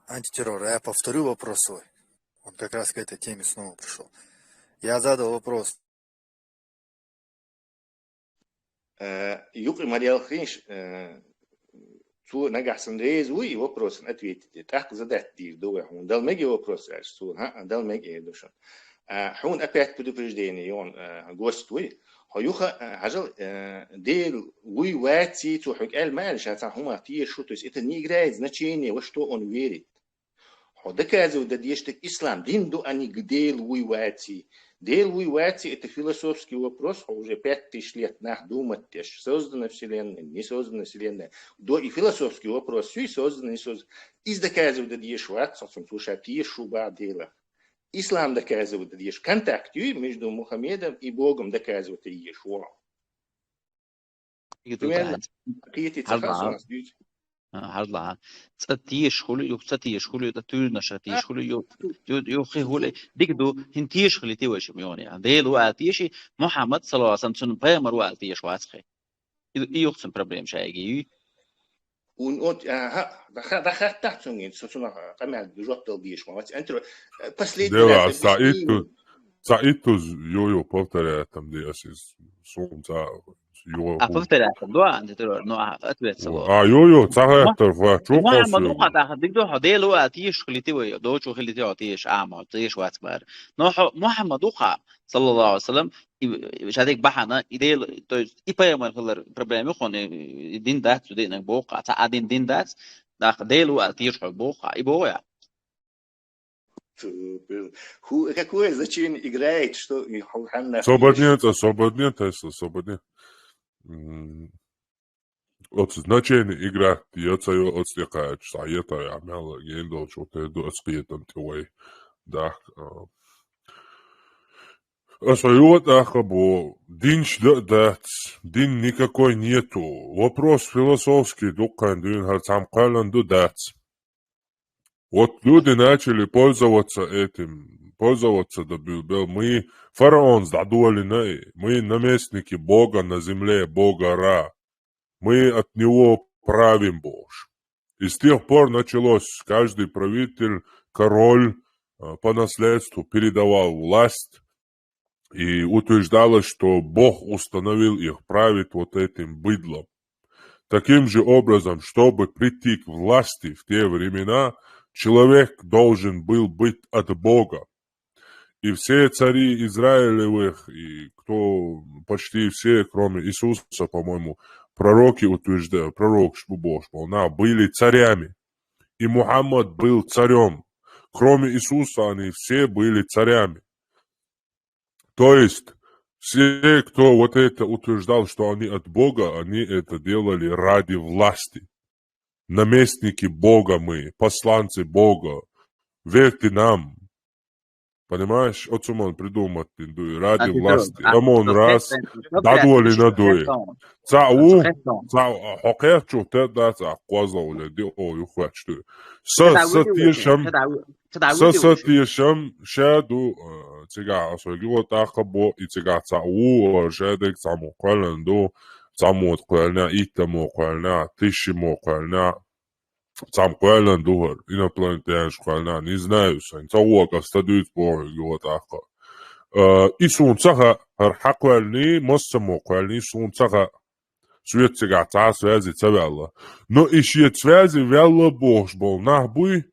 Антитеррор, я повторю вопрос свой. Он как раз к этой теме снова пришёл. Я задал вопрос. Э, юкъе ма-ялхийша, э, цо нагахь санна реза вуй и вопросана ответить де. ТӀаккха задать дийр ду вай хьуна. Дала мега и вопрос аьлча цо, хӀаъ, дала мега эр ду шуна. А, хьуна опять предупреждение йоьхна, э, гость вуй. Хьо юха, э, хьажал, э, Дела вуй ваций, цо хьоьга аьлла ма аьлла, ша цхьа хӀумах тешаш ву, то есть это не играет значения, во что он верит. Хьо доказывать дан дезаш дерг ислам дин ду, а не Дела вуй ваций. Дела вуй ваций, это философский вопрос, хьо уже пять тысяч лет нах думать деш, создана вселенная, не создана вселенная. До и философский вопрос, всё создано, не создано. Иза доказывать дан дезаш вац, цо цунна цо ша тешаш ву бахьа Делах. Ислам доказывать дан дезаш. Контакт юй между Мухаммедом и Богом доказывать дан дезаш ву. Примерно. Кхетий ца хаза. Хьажал. А, хьажал. Цкъа тешаш хуьлу, юха ца тешаш хуьлу, ткъа туьйранашха тешаш хуьлу, ю-, ю-, юха хи хуьлу. Дика ду, хӀинца тешаш хилийта вай шуна йоне. Дела ву аьлла теший, Мухьаммад, саллаллаху алейхи ва саллям, цуьнан пайхамар ву аьлла тешаш вац хи. И, и юха цуьнан проблема ша яги юй. Ун от, аха, даха-, дахаттахь цуьнга, со цунах къамел жоп дала дезаш ма вац. Антро, э, последний Дела, раз Саид объясни. Ту-, Саид туз, йо-йо, повторяет там, де ас из, сум ца, йо, А, ху-, повторяет там, да, антитеррор, ну, а, ответ сало. А, йо-йо, ца Ма-, хаттар, ва, чо Мухаммад хосу? Ухатаха, дик ду хьо, Дела ву аьлла тешаш хилийта вай, дочу хилийта хьо тешаш, а, ма, тешаш вац бара. Но хьо, Мухаммад уха, саллаллаху алейхи ва саллям, и, и, ша дерг бахьана, и Дела, то есть, и пайхамар хилар проблема ю хьуна, и, и дин дац, цу динан боху, ца а дин, дин дац, даха Дела ву аьлла тешаш хьо боху, и боху я. Супер. Ху-, какое значение играет, что и ху-, ханна Сободнец, а, сободнец, Тесла, сободнец. М, оцу значение играть, я ца йо оцу тӀекхача, са я та я мел гендолчу, вот это оцу кхетам тӀе вай. Да, а. Аса йо тӀаккха бо, динч да дац, дин никакой нету. Вопрос философский, дуккхайн дуьйна хӀара цхьам кхоьллан ду дац. Вот люди начали пользоваться этим, пользоваться да бил-, бел. Мы фараон сдадуалина, мы наместники Бога на земле, Бога Ра. Мы от него правим, Боже. И с тех пор началось, каждый правитель, король, э, по наследству передавал власть, и утверждалось, что Бог установил их править вот этим быдлом. Таким же образом, чтобы прийти к власти в те времена, человек должен был быть от Бога. И все цари Израилевых, и кто, почти все, кроме Иисуса, по-моему, пророки утверждают, пророк Божий, были царями. И Мухаммад был царем. Кроме Иисуса, они все были царями. То есть все, кто вот это утверждал, что они от Бога, они это делали ради власти. Наместники Бога мы, посланцы Бога. Верьте нам. Понимаешь, оцу ман придумать дин дуй, ради власти. Амон раз, дадуалина дуй. Цау, цау, хокхерчу те да, цау, козловле, ди, о, юхвач дуй. Са, са тешам, са, са тешам, ша ду, э, цигахь, а, сой гило тӀаккха бо, и цигахь цау, у, ша дег цаму кхоьллан ду, цаму кхоьллана, иттаму кхоьллана, тишиму кхоьллана. Цхьамма кхоьллина ду хӀара, инопланетянаш кхоьллина, не знаю, сайн ца вогӀа, аса ца дуьйцу бохург ю тӀаккха. Э, и суна ца хаьа, хӀара хьан кхоьллина, массамо кхоьллина, суна ца хаьа. Соьца цигахь цхьа а связи ца ваьлла. Но и шеца связи ваьлла бохуш болу нах буй,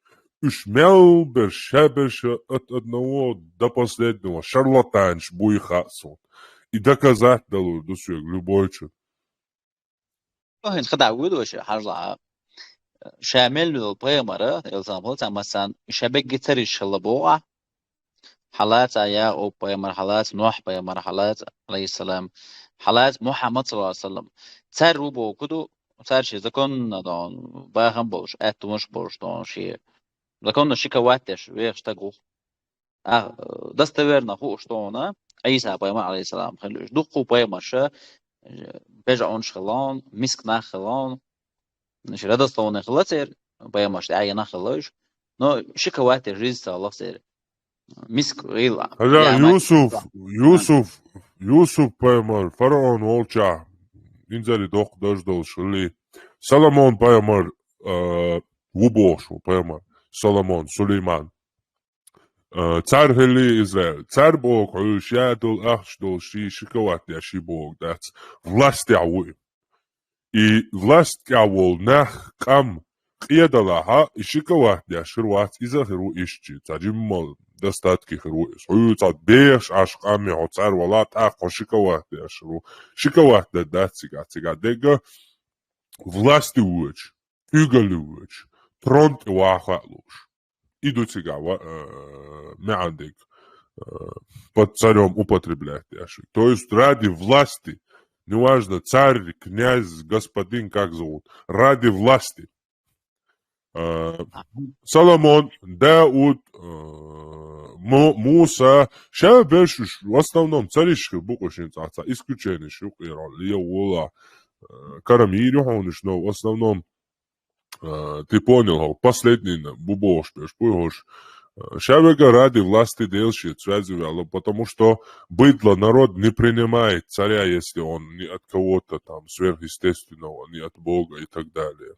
уьш мел берш, ша берш от одного до последнего шарлатанаш буй хаьа суна. И доказать далур ду соьга любой чу. Ну, хӀинца хадагӀа вуьйду ваша, хьажал, ша мел йолу пайхамара, Элсан хила цхьа массарна, ша бегги цариш хилла боху ахь. Хьалаца Якъуб пайхамар, хьалаца Нохь пайхамар, хьалаца, алейхиссалам, хьалаца Мухьаммад, саллаллаху алейхи ва саллям. Цаьрра ву боху ду, цаьрши законна дон, бахам болуш, аьттумаш болуш дон ши. Законна ши кават деш, вехаш стаг ву. А, достоверно хууш тхуна, Ӏийса пайхамар, алейхиссалам, хилла уьш. Дуккха пайхамарша, э, бежа Ӏунаш хилла, миска нах хилла, значит, родословная хилла церан, пайхамарш тӀаьхьенах хилла уьш. Но ши каватте жизнь ца лохсер. Миск гӀила. Хьажа, Юсуф, Юсуф, Юсуф пайхамар, фараон волча, инзари доккха даж долуш хилли. Соломон пайхамар, а, ву бохуш ву пайхамар. Соломон, Сулейман. А, цар хилли Израиль. Цар боху хьуьйш я долу ахча долу ши, ши каватте ши боху дац. Властехь ву и. И власть тӀехь волу нах, къам къедалахьа, и ши кават деш хир вац, иза хир ву ишчи, цхьа жиммал достатки хир ву иза. Хьуьйцахь бехаш Ӏаш къамми хьо цар вала, тӀаккха хьо ши кават деш хир ву. Ши кават дан дац цигахь, цигахь дегга власти воьдуш, куьйгалли воьдуш, трон тӀе ваха хаалуш. И ду цигахь ва-, э, маьӀан дерг, э, под царём употреблять деш. То есть ради власти, неважно, царь, князь, господин, как зовут, ради власти. Э, Соломон, Дауд, э, Му-, Муса, ша берш уьш, в основном, цариш хир бу кху шин цхьацца, исключение шу къера, ле вола, э, карам йийр ю хьуна уьш, но в основном, э, ты понял, хьо, последний бу бохуш берш, буй хӀорш. Э, ша вега ради власти Дела шеца связи ваьлла, потому что быдло, народ не принимает царя, если он не от кого-то там сверхъестественного, не от Бога и так далее.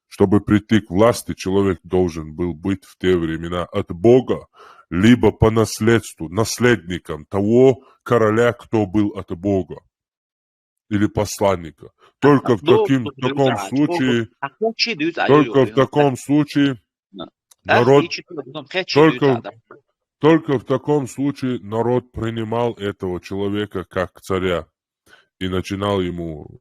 Чтобы прийти к власти, человек должен был быть в те времена от Бога, либо по наследству, наследником того короля, кто был от Бога, или посланника. Только в таким, в таком случае, только в таком случае народ, только, только в таком случае народ принимал этого человека как царя и начинал ему,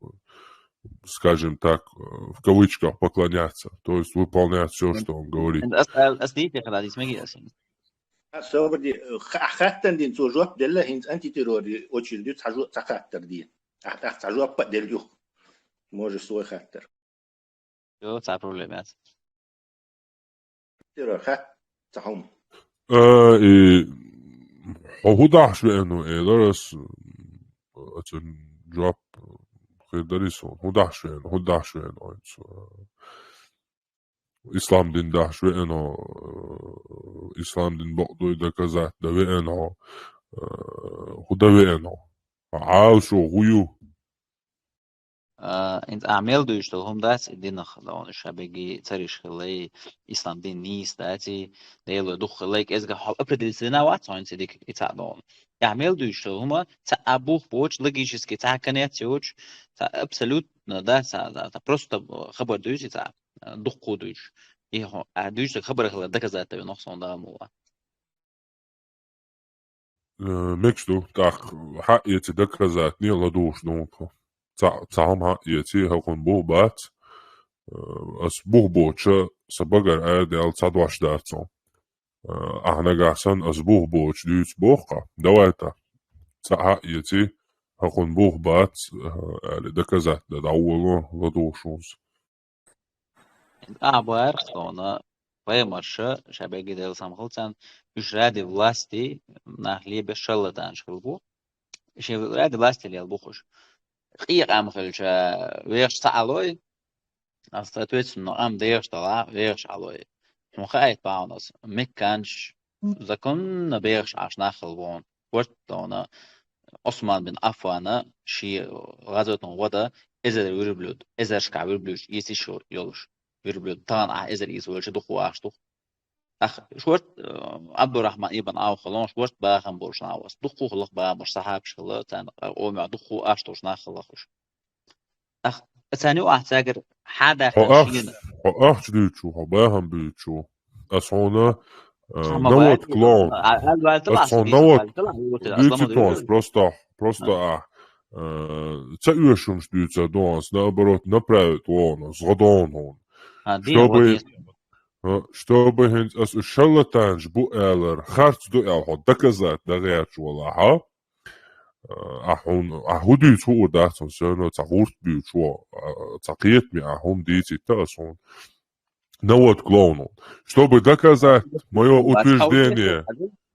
скажем так, э, в кавычках поклоняться, то есть выполнять всё, что он говорит. Ас, ас, ас дийте хададис меги ас. Ас собарди, э, ха-, хаттан дин цо жоп делла, хинц антитеррори очередь цхьа жо-, цхьа хаттар дин. Ах, ах, цхьа жоп делла юх. Может, свой хаттар. Йо, цхьа проблема яц. Тера хат, цхьа хӀума. Э, и хьо хӀун дахьаш веана ву, элира ас, э, ацун жоп хир дарий суна. ХӀун дахьаш веана, хӀун дахьаш веана хьо? Ислам дин дахьаш веана хьо, э, ислам дин бакъдой доказать дан веана хьо, э, хӀун дан веана хьо? Хьан Ӏалашо хӀун ю? А, хӀинца ахь мел дуьйцуш долу хӀума дац и динах, дона, ша беги цариш хилла, ислам дин нийса дац, Дело дукха хилла, кӀезга хьо определиться дина вац, хьо хӀинца дика и цхьаъ, дона. Ахь мел дуьйцуш долу хӀума, цхьа а бух боцуш, логически цхьа а конец йоцуш, цхьа абсолютно, да, цхьа, цхьа, цхьа просто хабар дуьйцу, цхьа, а, дуккха дуьйцуш. И хьо, а, дуьйцуш хабар хилла доказать дан веана хьо, сон Дала мукъ лахь. Э, мегаш ду, тӀаккха хьаэций доказательни ладугӀуш ду хьуна. Цхьа, цхьа хӀума хьаэций, хӀокхунна бух бац. Э, ас бух боцуша, сан багара арадаьлла цхьа дош дац хьуна. Э, ахьа нагахь санна ас бух боцуш дуьйцу боху-кх, давай-та. Цхьа хьаэций, хӀокхунна бух бац, э, аьлла, доказать дан дӀаволало, ладугӀуш хьуна. Ахьа боху-кх, дона, пайхамарша, ша беги Делан салам хилла царна, уьш ради власти нах лебеш шарлатанаш хилла бу. Шен ради власти лелла бу уьш. Къен къам хилча, вехаш ца Ӏалой, а, соответственно, къам дехаш далахь, вехаш Ӏалой. Хьуна хаийта бахьана ас, мекканаш, законно бехаш Ӏаш нах хилла бу хьуна. Варт, дона, Ӏусман бин Ӏаффана шен гӀазотан гӀо дан эзар верблюд, эзаршкахь верблюдаш эца йиш йолуш верблюд. Тахана ахь эзар эца волча дукха вахаш ду-кх. Ах, шорт, э, Ӏабдуррахьман ибн Ӏавф хилла, шорт бахам болуш нах вац. Дукха хилла бахам болуш сахьабаш хилла, царна къомехь дукха ахча долуш нах хилла уьш. Ах, царна юкъахь цаьргара хьадаьккхина шена. Хьо ахча дуьйцуш ву, хьо бахам буьйцуш ву. Ас хьуна, э, наводка ло хьуна. Ас хьуна наводка. Дуьйцу тхуна, просто, просто ахь, э, ца оьшурш дуьйцур ду хьуна, наоборот, направить ло хьуна, згадо хьуна. Чтобы, э, чтобы хӀинца ас уьш шарлатанаш бу аьлларг харц ду аьлла хьо доказать дан гӀерташ валахь, а? Э, ахь хьуна, ахь хӀун дуьйцу хуур дац хьуна, всё равно цхьа гӀурт буьйцуш ву, а, цхьа кхетаме ахь хӀума дийцийта ас хьуна. Наводка ло хьуна. Чтобы доказать моё утверждение.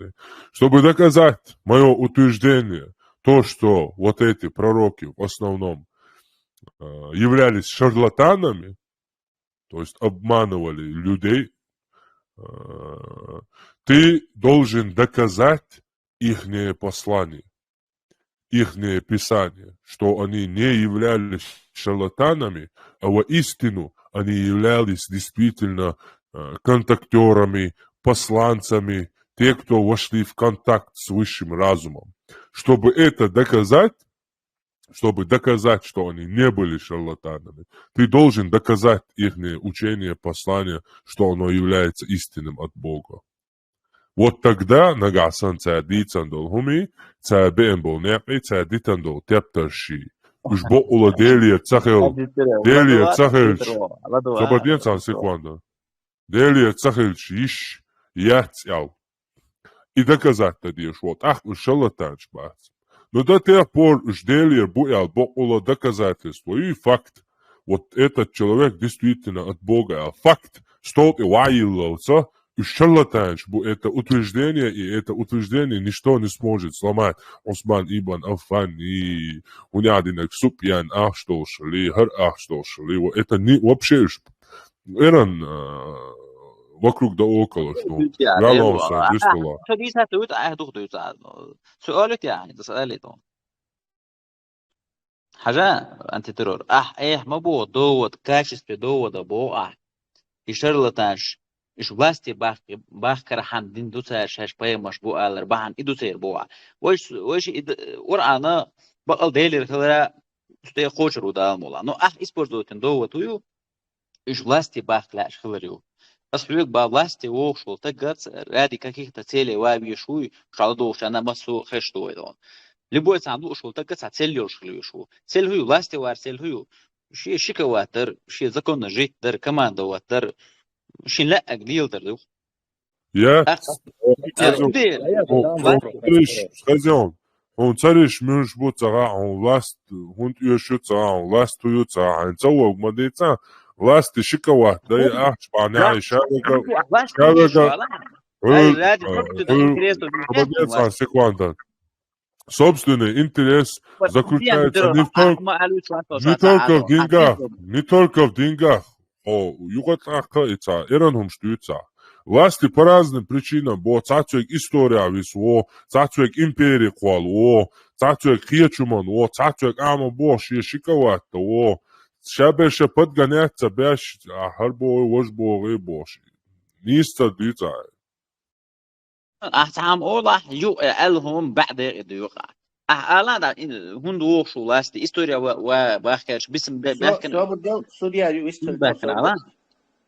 секунды. Чтобы доказать моё утверждение, то, что вот эти пророки в основном э, являлись шарлатанами, то есть обманывали людей, э, ты должен доказать ихнее послание, ихнее писание, что они не являлись шарлатанами, а воистину они являлись действительно э, контактерами, посланцами, те, кто вошли в контакт с высшим разумом. Чтобы это доказать, чтобы доказать, что они не были шарлатанами, ты должен доказать их учение, послание, что оно является истинным от Бога. Вот тогда нагахь санна цара дийцан долу хӀумий, цара беан болу некъий, цара дитан долу тептарший. Уьш бакъула Делера ца хилла. Делера ца хилча. Собар де цхьана секунда. Делера ца хилча йиш яц аьлла. И доказать дан дезаш волу, тӀаккха уьш шарлатанаш бац. Но до тех пор уьш Делера бу аьлла бакъволу доказательство, и факт. Вот этот человек действительно от Бога аьлла. Факт. Стол тӀе ваийллалца, уьш шарлатанаш бу это утверждение, и это утверждение ничто не сможет сломать. Усман ибн Аффан, и хӀунда динарг Супьян ахча долуш хилла, хӀара ахча долуш хилла. Вот это не, вообще уьш Эран, а, вокруг да около, что. Галонса, дистала. Цо дийцар ду вуьту, ахь духа дуьйцу. Цу олуьйту яхьа, даса олуьйту. Хьажа, антитеррор. Ахь, эхь ма боху, довод, качестве довода боху ахь. И шарлатанаш, уьш власти бахкархьама дина ду цара шаьш пайхамарш бу алар бахьана, и ду церан боху ахь. Вайш, вайш и д-, Къуръана бакъал Делера хилара, уьш тӀе кхочур ву Дала мула. Но ахь использовать дина довод хӀу ю? Уьш власти бахка лаьаш хилар ю. Аса хьоьга бан власти вогӀуш волу таггаца ради каких-то целей ва веш вуй, ша ладугӀучарна массо а хеш ду вай доху. Любой цхьана лууш волу тагга цхьа цель йолуш хила веш ву. Цель хӀу ю, власти вар цель хӀу ю? Шен шиковать дар, шен законно жить дар, командовать дар, шен лаьаг леладар ду. Я? Хьуна ца риш, хьуна ца риш муьлш бу ца хаьа, хьуна власть хӀунда оьшу ца хаьа, хьуна власть хӀу ю ца хаьа, хьайна ца вогу ма дийца, власти шиковать дай ахча бахьана, ша вегар, ша вегар, хьуна, хьуна, секунда. Собственный интерес заключается не только, не только в деньгах, не только в деньгах. Хьо юкъа тӀаккха и ца, эран хӀумаш дуьйцу ахь. Власти по разным причинам бо, цхьацца верг история висво, цхьацца верг импери кхолво, цхьацца верг кхечу ман во, цхьацца верг Ӏама бо, шен шиковать дан во. Ша бен ша подгонять ца беш, а хӀара боху, важа боху, боху. Нийса ца дуьйцу ахь. Ахь цхьа хӀума олахь, юкъа аьлла хӀума баьӀ декъе ду юкъа. Ахь ала да, хӀунда вогӀуш ву власти, история ва, ва бахкаьрча бисам бе-, баьхкина. Собар дел, судья, ю история. Баьхкина ала?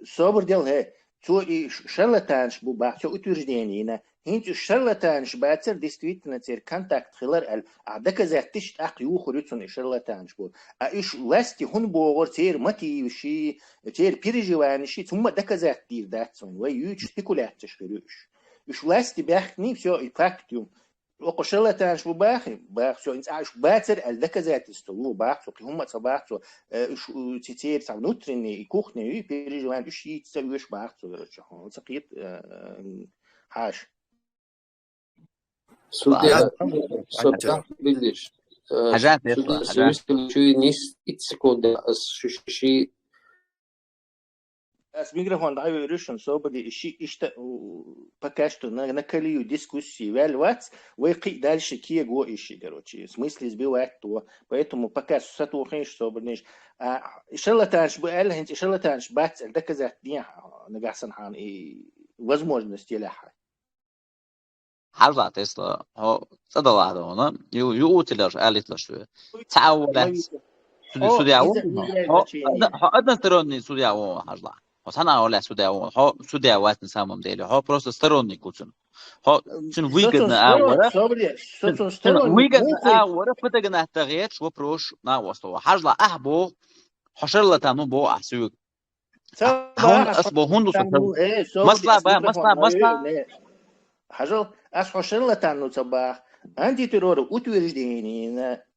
Собар дел, хӀе. Цо и ш-, шарлатанаш бу бах, цо утверждение йина. ХӀинца уьш шарлатанаш бацара, действительно, церан контакт хилар аьлла. А доказать диш тӀаккха юхур ю цунна и шарлатанаш бу. А уьш власти хӀунда богӀура, церан мотиваши, церан переживаниши, цу хӀумма доказать дийр дац вайн. Вай юьйцуш спекуляцеш хир ю уьш. Уьш власти баьхкиний, всё, и факт ю. Окху шарлатанаш бу бахи, бах, всё, инца уьш бацара аьлла доказательство лу, бах цо, кхин хӀумма а ца бах цо, э, уьш, у, ци-, церан цхьа внутренний, и кухня, и переживание, уьш йийца ца оьшу, бах цо, короче, хьуна ца кхета, э, хьаша. Судья, судья, билдиш. Э, хьажа, судья, хьажа. Чуй нис итт секунда, ас шу ши Ас микрофон дӀавуьйру шуна, собаре, и ши иштта, у, пока что на, на колею дискуссии ваьлла вац, вай кхин а дальше кего иши, короче, в смысле сбивать то. Поэтому пока сатохийша, собарниш. А, и шарлатанаш бу аьлла, хӀинца и шарлатанаш бац аьлла доказать дехьа, нагахь санна хьуна и возможность елехьа. Хьажа, Тесла, хьо цӀа далахь дона, ю, ю утилаш, алитлаш ве. Цхьа а вон лаьц. Суд-, О, судья иза вон, хьо, хьо, адна-, хьо односторонний судья вон, хьажа. Хьо цхьана а вон лаьц судья вон, хьо судья вац на самом деле, хьо просто сторонник ву цун. Хьо цун выгодно а вара. Цун, цун выгодно а вара, подогнать тагъеташ вопрос на остова. Хьажа, ахь бо, хьо шарлатан ву бо ахь суьг. Ца Хьуна баха, ас бо хӀунда аса. Э, собаре, масла ас ба, микрофон масла, масла. Э, э. Хьажал, ас хьо шарлатан ву ца баха. Антитеррора утвержденина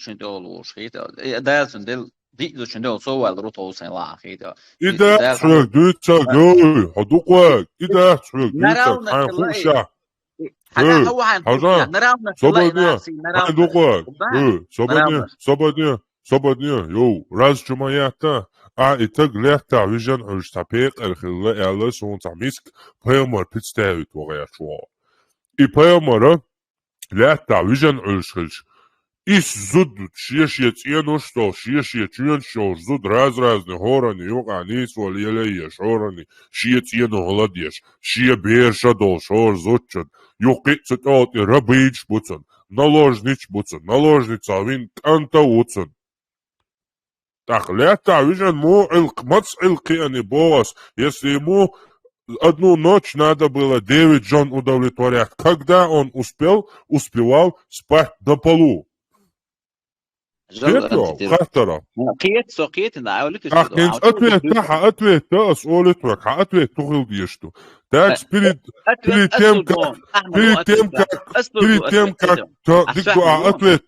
зудчун тӀе олуш, хета. Э, дацун дел, диъ зудчун тӀе олу со ваьлла ру тховсайн лаха, хета. И дац хьоьга дуьйцаг, йой, хьо дукхаг, и дац хьоьга дуьйцаг, хьайн хууша. Хьажа, хьажа, собадне, хьайн дукхаг, э, собадне, собадне, собадне, йо, раз чу ма ятта, а и таг лаьттахь вижина Ӏуьллуш цхьа пекъар хилла аьлла, суна цхьа миска пайхамар пицтаьвит вагӀа яц вогӀу. И пайхамара лаьттахь вижина Ӏуьллуш хилча, ис зуда шен-шен цӀенош долуш, шен-шен чоьнаш йолуш зуда раз-разни хӀоранна юкъахь нийсвала елаеш, хӀоранна шен цӀено хӀалла деш, шен бераш а долуш хӀора зудчун, юха кхин а цу тӀе олу тӀе рабыйча бу цун, наложница бу цун, наложница вина кӀанта ву цун. ТӀаккха лаьттахь вижина муха Ӏилкх-, маца Ӏилкх кхиъна боху ас, если ему одну ночь надо было девять жён удовлетворять, когда он успел, успевал спать на полу? Хаттара. Кхета со, кхетина, а, олуьйтуш. Ах, хӀинца ответ да, хьан ответ да, ас олуьйтург, хьан ответ тухил деш ду. Так, перед, перед тем, как, перед тем, как, перед тем, как, дика, а, ответ.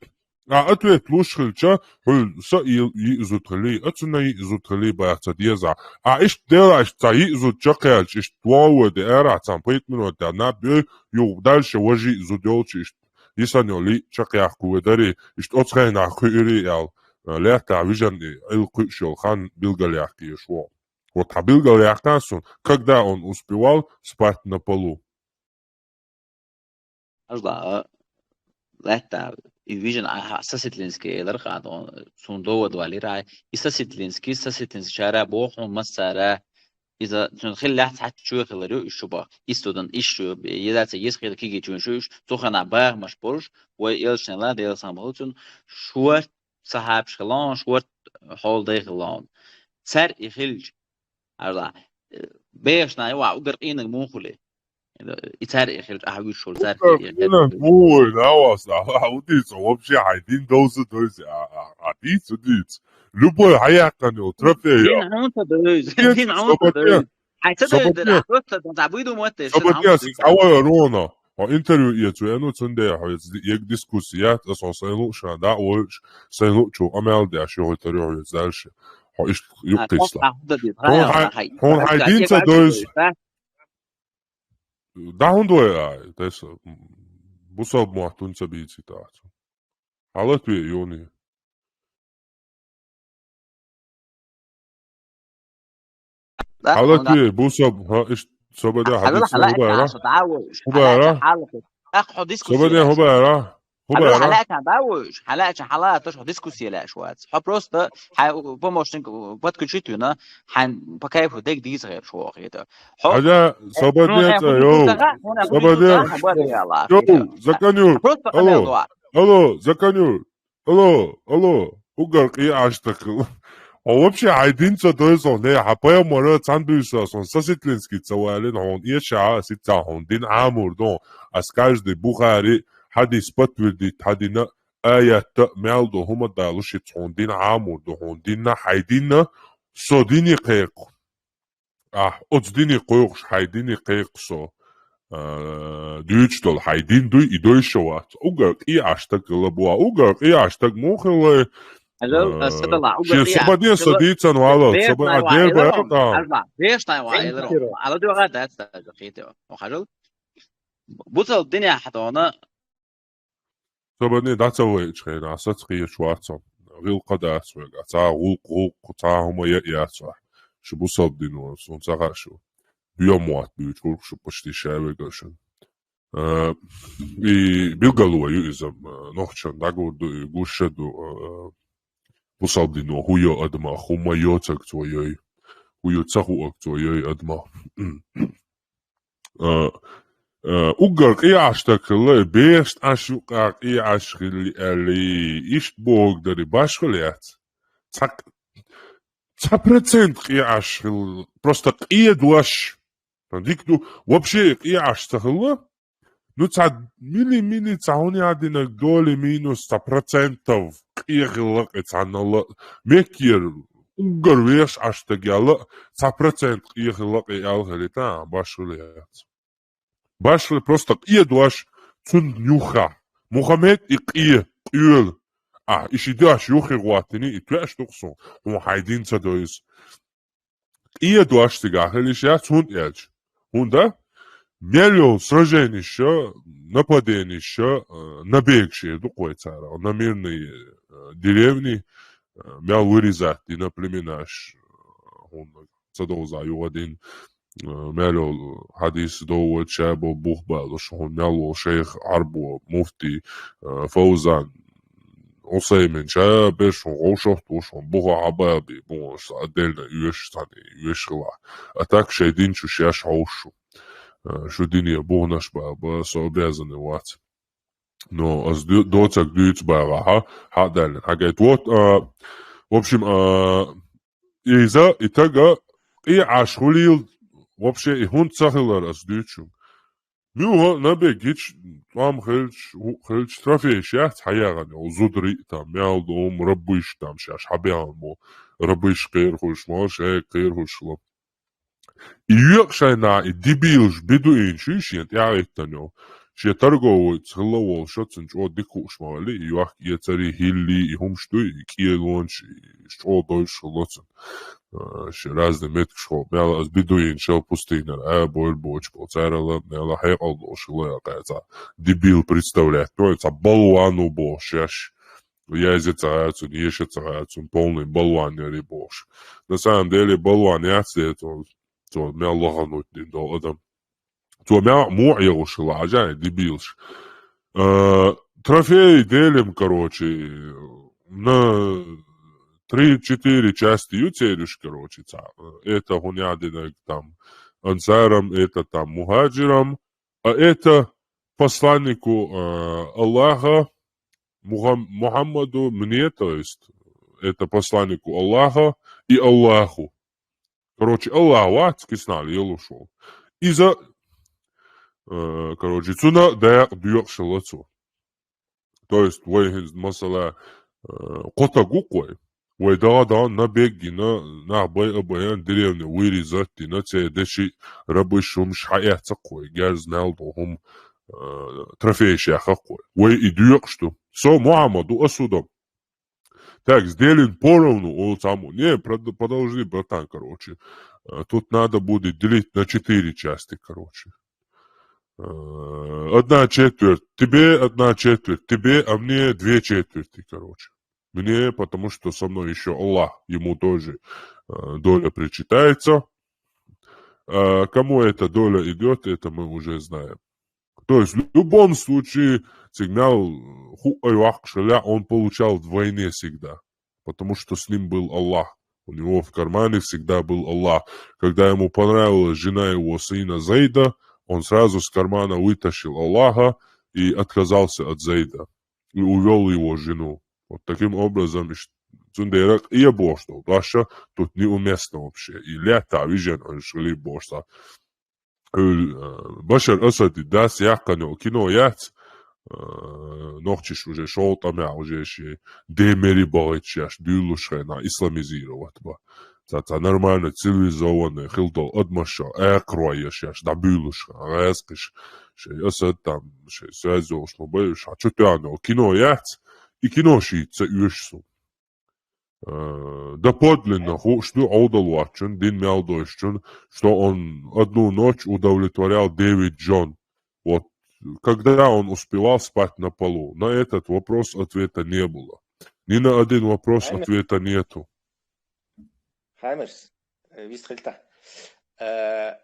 А ответ луш хилча, хьуьлла са йиъ зуда хили, а цунна йиъ зуда хили баха ца деза. А иштта делахь, иштта цхьа йиъ зуда чекхъяьлча, иштта вогӀу вай де арахь, цхьана пхийтта минот да, наб йой, юха дальше важа йиъ зуда йолчу иштта. Йисанна йолу лиъ чекхъяккха ве дарий, иштта оцу хенахь кхуьуьрий аьлла, лаьттахь вижина и Ӏилла кхуьуш йолу хан билгалъяккха езаш ву. Вот хьан билгалъяккха суна, когда он успевал спать на полу? Ажла, а, лаьттахь, и вижина, а, Сосетлинский элира хьан, суна довод валийра, и Сосетлинский, Сосетлинский чара боху хьуна массара, иза цуьнан хиллехь цхьаьччо хилар ю, уьш шу баха. Иштта дан, иштта ю, е дац, еза хила кегийчун шу, уьш цу ханахь бахамаш болуш, вай элчанала, Делан салам хуьлда цунна, шорта сахьабаш хилла, шорта хьолдай хилла. Цара и хилча, ажла, э, бехаш нана, ва, угар къинаг муха хуьлий? И цара и хилча, ахьа вуьйцуш волу цара хилча. Къинаг муха вуй, навас, а, а, удийца, вообще, хьайн дин довза дойзи, а, а, а, дийца, удийца. Любой хьаяккхана йолу трофей. Дин хьуна ца дойзу, дин хьуна ца дойзу. Хьайн ца дойзу, а просто дан, ца буйду мотте, ша хьуна ца дойзу. Хьо интервью эца веана, цундела хьо эца ди-, ерг дискуссия яц, аса хьо сайн луъушна дӀа а войуш, сайн луъучу къамел деш, юхатар юхьа веза дальше. Хьо иштта юккхийсла. Хьуна хьайн дин ца дойзу. ДӀа хӀунда вай ай, тайса, бусалба мотт хӀунда ца бийци тахьа? Хьалат ве, юни. Хьалат ве, бусалба, хьа, иш, собаде хьадийца, хӀун бара? ХӀун бара? ТӀаккха хьо дискуссия. Собаде хӀун бара? ХӀун бара? Хьалаьцна, да, вуьш? Хьалаьцна, хьалаташ, хьо дискуссия лаьш вац. Хьо просто, хьайн помощник подключить вина, хьайн по кайфу дег дийца гӀераш воху хета. Хьо... Хьажа, собаде ца, йоу. Собаде. Йоу, Заканюр. Просто алло. Алло, Заканюр. Алло, алло. Угар къе Ӏаш такхила. Хьо вообще хьайн дин ца дойзу, не, хьан пайхамара цхьаьна буьйса сон Сосетлинский ца валина, хьуна эша а, сица хьуна дин Ӏамур ду. Ас каждый Бухари хьадис подтвердить хьадина, аятта мел ду, хӀума далуш и цхьуна дин Ӏамур ду, хьуна динна, хьайн динна, со дине кхайкху. Ахь, оцу дине кхойкхуш, хьайн дине кхайкху со. А, дуьйцуш долу хьайн дин дуй, и дойша вац. Угар къе Ӏаш такхила бу, угар къе Ӏаш так муха хилла? Хьажал, а, аса дала, угар къе Ӏаш. Шен собаде со дийцан вала, собаде а дер бара. Хьажал, бештай ва элира. Ала дуьгӀа дац, дац, хете. Хьажал. Буцал дине хьатона. Собарне дӀа ца вайчу хенахь, саца кхеташ вац со. ГӀиллакх дац вайга, цхьа гӀуллакх, гӀуллакх, цхьа хӀума ян яц ахь. Шу бусалба дино, суна ца хаьа шу. Доьху мотт буьйцу гӀуллакх шу почти шаьвега шуна. А, и билгало ю иза, а, нохчан дӀагур ду, и гуш ду, а, бусалба дино, хӀун йо адамах, хӀума йоцург цо йой. ХӀун ю ца хуург цо йой адамах. А, а, уггар къе Ӏаш такхилла, бешан Ӏаш юкъа къе Ӏаш хилли аьлли, иштта бохург дари башхала яц. Цхьа, цхьа процент къе Ӏаш хилла, просто къе дош. Дика ду, вообще къе Ӏаш ца хилла. Ну, цхьа мили-мили, цхьа хӀун яа динарг доли минус цхьа процентов къе хилла кхин цхьаннала. Меккера уггар вешан Ӏаш стаг яла, цхьа процент къе хилла кхин аьлла хилита, башхала яц. Башхала просто къе дош цунна юххехь. Мухаммед и къе, къоьлу. А, и ши дош юххе гӀоттини, и тоьаш ду-кх суна, хьуна хьайн дин ца дойзу. Къе дош цигахь хила йиш яц, хӀунда аьлча. ХӀунда? Мел йолу сражениша, нападениша, а, набегаш эр ду-кх вай царах. На мирные, а, деревни, а, мел вырезать дина племенаш, а, хӀунда ца довза юха дин, а, мел йолу хьадис довлуча бо бух балуш, хӀунда мел волу шайх Ӏарбо, муфти, а, Фаузан, Усаймин, ша берш хӀун гӀовшахтуш, хӀун буха хьабаби, бу отдельно оьшуш цхьаьна, оьшуш хила. А так шайн дин чу шаьш хьовшу. А, шу дине буханаш баба, со обязанный вац. Но ас ду-, доцаг дуьйцу багӀахьа, хьа а даьллина. Хьагайта вот, а, в общем, а, иза, и тага, къе Ӏаш хуьлийла, вообще, и хӀунда ца хилар ас дуьйцу. Муьлхха а набег гича, тӀом хилча, хӀуъ хилча, трофейш яц хьаяхана, йолу зударий а там, мел ду хӀума, раббуйш там шаьш хьабаьхна бу, раббуйш кхерахуш ма, шайга кхерахуш хила. И йоькъа шайна и дебилаш бедуинаш ю шена тӀаьхьахӀиттина йолу. Шен торговый хилла волуш, цунна чӀогӀа дика хууш ма хилла, и йохк-эцарий, хӀиллий, и хӀумаш дуй, и кӀелонаш, и чӀогӀа дойш хилла цунна. А, шен разный меттигаш хилла, мел ас бедуин шел пустынара, а, бойр боч бо, царала, мел хьекъал долуш хилла, я кхаьца. Дебил представлять, ну, ца балвану бо шеш. Яза ца гӀацун, еша ца гӀацун, полный балван яри бохуш. На самом деле, балван яц де, цо, цо мел лахануть дин дол адам. Цо мел муъ ягӀуш хилла, а жай, дебилш. Э, трофей делим, короче, на три-четыре части ю цериш, короче, ца. Это хунядинаг там ансарам, это там мухаджирам, а это посланнику, э, Аллаха, Мухам-, Мухаммаду, мне, то есть, это посланнику Аллаха и Аллаху. Короче, Аллах вац, киснал елуш вол. Иза, э, короче, цуна дакъа доькъуш хилла цо. То есть, вай хӀинца, масала, э, кхо таг ву кхой. Вай дагӀа-дагӀа набег гина, нах бай а баян, деревня вырезать дина, церан деши, рабыш, хӀумаш хьаэцна кхой, герз мел до хӀума, э, трофейш яхна кхой. Вай и доькъуш ду. Со Мухаммад ву, ас ву дам. Так, сделаем поровну, о, там, не, прод-, подожди, братан, короче. Э, тут надо будет делить на четыре части, короче. Э, одна четверть тебе, одна четверть тебе, а мне две четверти, короче. Мне, потому что со мной ещё Аллах, ему тоже, э, доля причитается. А кому эта доля идёт, это мы уже знаем. То есть в любом случае, цигнал, ху-, ай, вахшаля, он получал вдвойне всегда, потому что с ним был Аллах. У него в кармане всегда был Аллах. Когда ему понравилась жена его сына Зайда, он сразу с кармана вытащил Аллаха и отказался от Зайда. И увёл его жену. Вот таким образом, иш-, цундерак и я бошто, Даша, тут неуместно вообще. И лето, вижен, он шли бошта. Э, Башар Асади дас яхкано кино яц, э, нохчиш уже шолтамя уже ши демери багъичаш дюлуш хена исламизировать ба. Ца, ца нормально цивилизованный хилдол адмаша, экроеш яш, да бюлуш хена, гӀаскиш. Ши Асад там, ши связь йолуш ма бай, ша чутяно кино яц, и кино ши ца уьш су. Э, доподлинно хууш ду Ӏовдал вачун, дин мел дойшчун, что он одну ночь удовлетворял девять жён. Вот, когда он успевал спать на полу? На этот вопрос ответа не было. Ни на один вопрос Хаймерс. Ответа нету. Хаймерс, э, вист хилта. Э,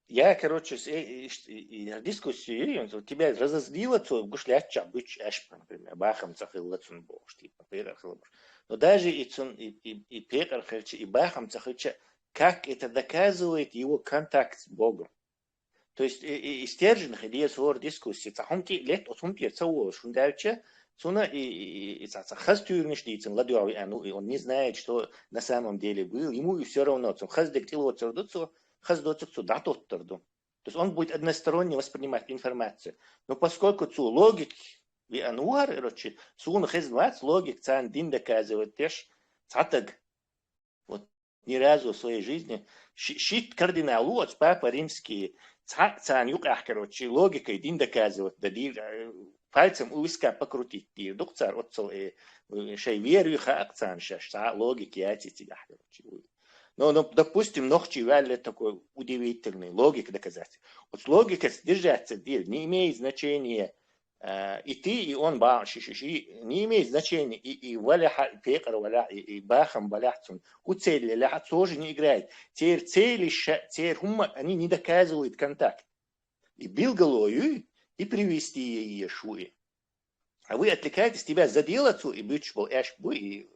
я, короче, с-, э, э, ш-, и, и дискуссию, и он, вот тебя разозлило, цо гуш лячча, быч, эшпа, например, бахам цахилла цун бош, типа, пейгар хилла бош. Но даже и цун, и, и, и пейгар хилча, и бахам цахилча, как это доказывает его контакт с Богом? То есть, и, и, и стержень хилес вор дискуссии, ца хумти лет, от хумти ца вор, шун давча, цуна и, и, и, и ца, ца хаз тюрниш дицин ладуави, а, ну, и он не знает, что на самом деле был, ему и всё равно, цун хаз дек тило царду, цо, хаз доцук цо датоттарду. То есть он будет односторонне воспринимать информацию. Но поскольку цу логик ви анвар, короче, цун хезнвац логик, цан дин доказывать теш, цатаг. Вот ни разу в своей жизни щи-, щит кардинал уоц папа римский, ца-, цан юкъах, короче, логикой дин доказывать да дир, э, пальцем у виска покрутить дир, дух цар отцел, э, э, шей верви хаак цан шаш, ца логик яци цигах, короче. Но, но, допустим, нохчи валли такой удивительный логик доказать. Вот логика сдержаться дир, не имеет значения, э, и ты, и он, ба, ши, ши, ши, не имеет значения, и, и валяха, пекъар валя, и, и бахам валя цун. У цели ляха тоже не играет. Цер цели ша-, цер хумма, они не доказывают контакт. И билгалою, и привести ей шуи. А вы отвлекаетесь, тебя задело цу, и бич был эш бу, и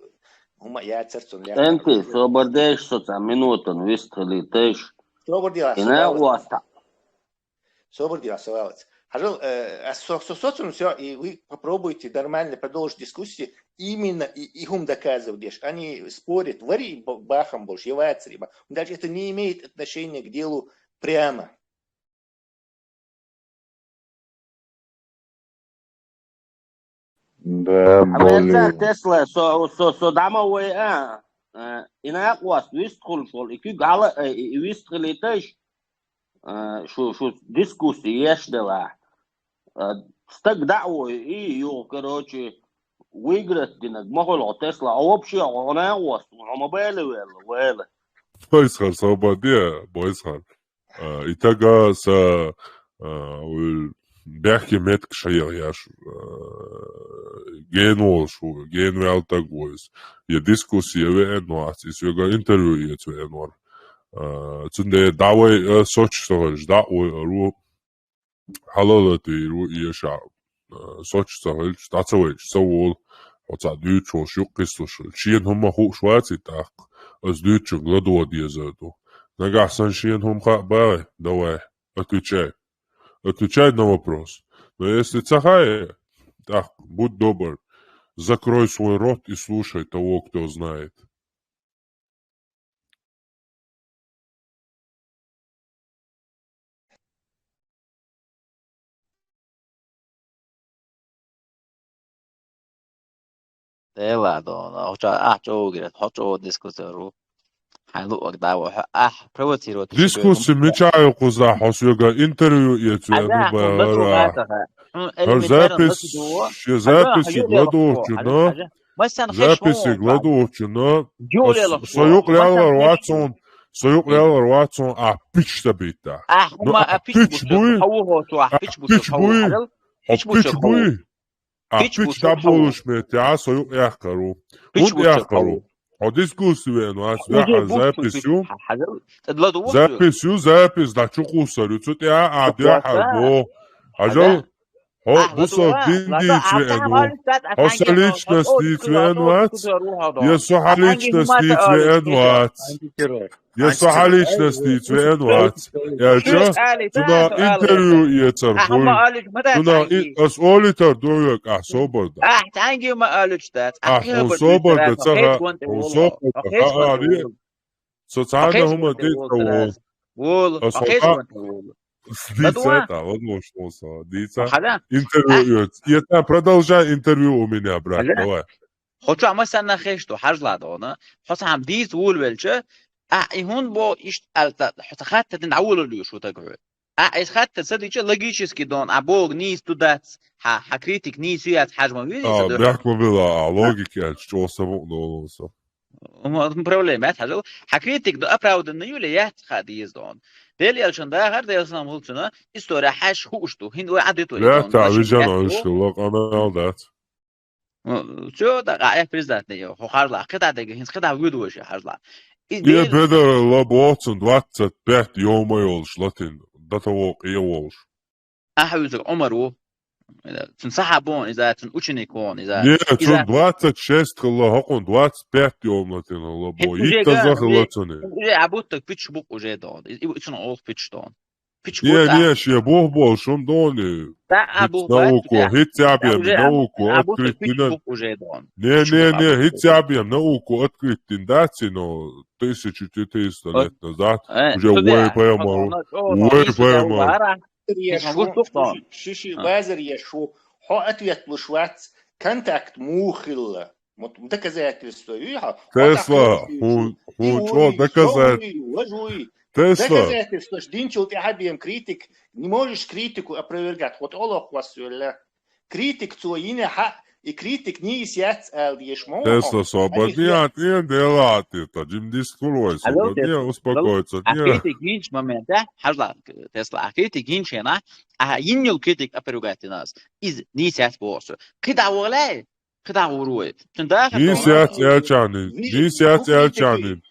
хумма я церцун ля. Энти, собардеш, соца минутан, вистхили теш. Собардеш, Ина собардеш. Уоста. Собардеш, собардеш. Хажал, э, а со-, со-, соцун всё, и вы попробуйте нормально продолжить дискуссию, именно и, и хум доказываешь. Они спорят, вари ба-, бахам больше, я вацари ба. Даже это не имеет отношения к делу прямо. Да, Амма более. Тесла, со, со, со дама вай, а, э, инак вас вист хул шол, и куь гала, э, и, и вист хилиташ, э, шу, шу дискуссия еш дела. А, стаг дӀа а вой, и юха, короче, выиграть динарг ма хуьлу хьо Тесла, а вообще хьо, хьо наха воссу, хьо ма бала велла, вала. Бойсхар, собар де, Бойсхар. А, и тага са, а, уьл бехке метка шайгӀ яш, а, ген волуш ву, ген ваьлла таг ву иза. Я дискуссия веана вац, и соьга интервью эца веана вара. А, цундела дӀа вай, а, Сочи ца хилча, дӀа а вай, а, ру, хьалала тӀе ру, и ша, а, Сочи ца хилча, дӀа ца вайча, ца волу, хьо цхьа дуьйцуш волуш, юкъ кхиссалуш хилча. Шена хӀумма хууш ваций тӀаккха? Аса дуьйцучуьнга ладогӀа дезар ду. Нагахь санна шена хӀума хаа бахьа, давай, отвечай. Отвечай на вопрос. Но если ца хаьа, так, будь добр, закрой свой рот и слушай того, кто знает. Дела дона, хьо ча ахь чӀогӀа гира, хьо чӀогӀа дискуссия ру. Хьайн луъаг дӀа ву, хьо ахь провоцировать. Дискуссия мича а кхуза, хьо соьга интервью эца веана ву бахьара. ХӀара запись, шен записиг ладугӀучунна, записиг ладугӀучунна, со юкъ лелгӀар вац хьуна, со юкъ лелгӀар вац хьуна, а пич ца битта. Ну, а пич буй? А пич буй? Хьо пич буй? А пич дӀаболуш метте, а со юкъ яьккхар ву. ХӀунда яьккхар ву? Хьо дискуссия веана вац, ваьхьа запись ю. Запись ю, запись дӀа чу кхуссар ю. Цу тӀе а дехьар бо. Хьажал, хьо бусалба дин дийца веана ву. Хьо сан личность дийца веана вац. Я со хьан личность дийца веана вац. Я со хьан личность дийца веана вац. Аьлча, цунах интервью эцар хуьлу. Цунах и-, ас олуьйтар ду век, ахь собар дан. Ахь хьуна собар дан ца ха-, хьуна собар дан ха ари. Со цхьана хӀума дийца волу. Ас хьуна дийца, да, ладно, что со дийца. Интервью эц. Я продолжай интервью у меня брать, давай. Хьо чохь массанна хезаш ду, хьажла дона. Хьо цхьа хӀума дийца волавелча, ахь и хӀунда боху иштта аьлла, хьо цхьа хатта дина дӀаволалуьйш ву таг хьоьга. Ахь иза хатта ца дича, логически дона, ахь боху нийса ду дац, хьан, хьан критик нийса ю яц хьажа ма везий ца дуьхьа. Бехк ма била, а логика аьлча, чӀогӀа самукъа долу со. М-, проблема яц хьажал. Хьан критик ду оправданный ю или яц хаа деза дона. Дела элчан дахар, Делан салам хуьлда цунна, история хьаьжча хууш ду. ХӀинца вай Ӏадитор и дона. Лаьтта вижана уьш хилла, къамел дац. Всё, да, а, э, признать не йо, хьо харжла, кхидӀа дега, хӀинца кхидӀа вуьду вайша харжла. И Э, бер- бедаралла боцун двадцать пять йома йолуш латин, до того къе волуш. Ахьа вуьзур Ӏумар ву. Цун сахьаб вон иза, цун ученик вон иза. Не, иза цун двадцать шесть хилла, хӀокхун двадцать пять йома латин хилла бо. ХӀинца уже Йиттаза га, хилла уже, цуни. Уже а буттаг пичча букъ уже дон. И, и, и цун олх пичча дон. Пичча Не, букъ, не, а. Шен бух болуш хӀума дони. Да, а, хӀинца бух бац, науко, да. ХӀинца а бен уже, а, науко а буттаг открыть пичча дина. Букъ уже дон. Не, пичча не, букъ, а, не, буттаг хӀинца а бен науко открыть дина дац, но тысячу четыреста лет назад э, уже цу де, вай поймал, хьо вай хьо поймал. Ара. Лазарь ешу, ши-ши лазарь ешу, хьо ответ луш вац, контакт муха хилла. Вот доказательство ю хьо. Тесла, хӀун, хӀун чӀо доказать. Тесла. Доказательство динчул тӀаьхьа бен критик, не можешь критику опровергать. Вот олох вас юлла. Критик цо йина хьа, и критик нийса яц ала деш ма ву. Тесла, собар не а тӀен дела а тӀе, та жим дискур вай, собар не, успокоиться не. А критик йинчу моментехь, хьажла, Тесла, а критик йинчу хенахь, а йиннил критик опровергать дина ас. Иза нийса яц боху со. КхидӀа валай, кхидӀа вур вай. Цун дахар Нийса яц аьлчани, нийса яц аьлчани.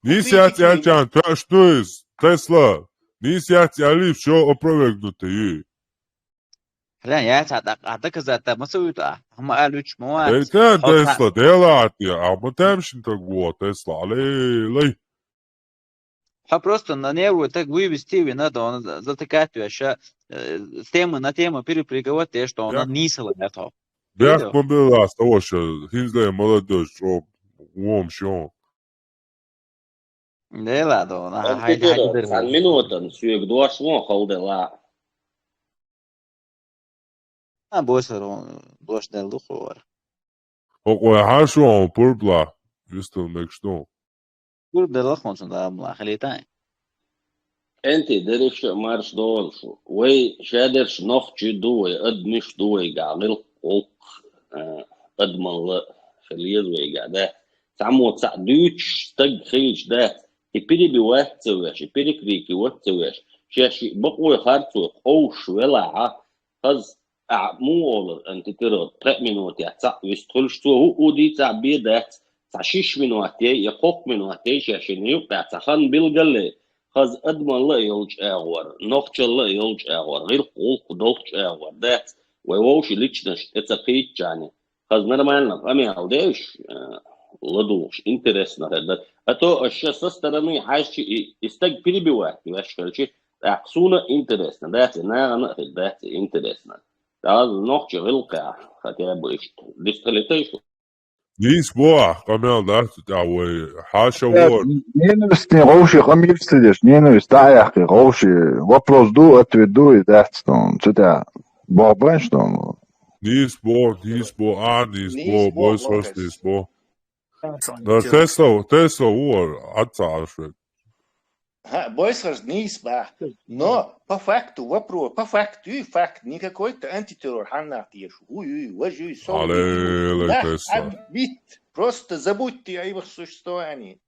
Нийса яц аьлчани, тоьаш ду иза, Тесла. Нийса яц аьлли, всё опровергнутый ю. Хьрен, яц хьан дакъа, хьан доказать дан ма ца вуьйту ахь? Хьан ма аьлла вуьтуш ма вац. Эй, тан Тесла, дела а тӀе, ахь ма тамашийна таг ву Тесла, алей, лай. Хьо просто на нервы так вывести вина, да он за-, затыкать веша, э, с темы на тему перепрыгивать, те, что он нийса лайна тхо. Бехк ма била ас, того ша, хӀинца молодёжь, чӀо, вон шо. Дела дона, хьай хьай дер. Цхьана минутан соьга дош вон хала дела. А, босар вон дош дел ду ховар. ХӀокхо хьан шо пурбла, вистал мегаш ду. Пурб дела хонцун да амла хилитай. Энти, деррига а марш долуш. Вай шадерш нохчий ду вай, адамаш ду вайгахь, гӀиллакх, гӀуллакх, а, адамалла хила еза вайгахь, да? Цхьаммо цхьаъ дуьйцуш стаг хилча, да? И перебивать ца веш, и перекрикивать ца веш. Шаьш и бакъо харцо къовсуш велахь, хаза Ахьа муха олура антитеррор, пхеа минотехь цхьаъ вистхуьлуш, цо хӀуъу дийцахь бен дац, цхьа шиш минот яй я кхоккха минот яй шаьш шина юккъехь цхьа хан билгалле, хаза адамалла а йолчу агӀор, нохчалла а йолчу агӀор, гӀиллакх-гӀуллакх долчу агӀор дац, вай вовшийн личность тӀе ца кхийчча, хаза нормально къамел деш, а, ладугӀуш, интересно хир дара. А то аш ша со стороны хьаьжча и, и стаг перебивать веш хилча, тӀаккха суна а интересно дац, и нахана а хир дац и интересно. Дала нохчи гӀиллакхехь, хотя бы иштта. Дистхилийтайша. Нийса боху, къамел дац тӀехь вай, хьаша вор. Ненавистный гӀовши къамел ца деш, ненависть дӀа а яьккхи, гӀовши вопрос ду, ответ ду, и дац, ну, цу тӀехь боху бан, что, ну. Нийса боху, нийса боху, а, нийса боху, бойс хаш нийса боху. Да, Тесла, Тесла ву, а ца Ӏаш век. ХӀа, бойсхарш нийса баха. Но по факту вопрос, по факту и факт, никакой-то антитеррор хьаннах теша. Хуй, важуй, со. Аллилуйя, Тесла. Отбит. Просто забудьте о его существовании.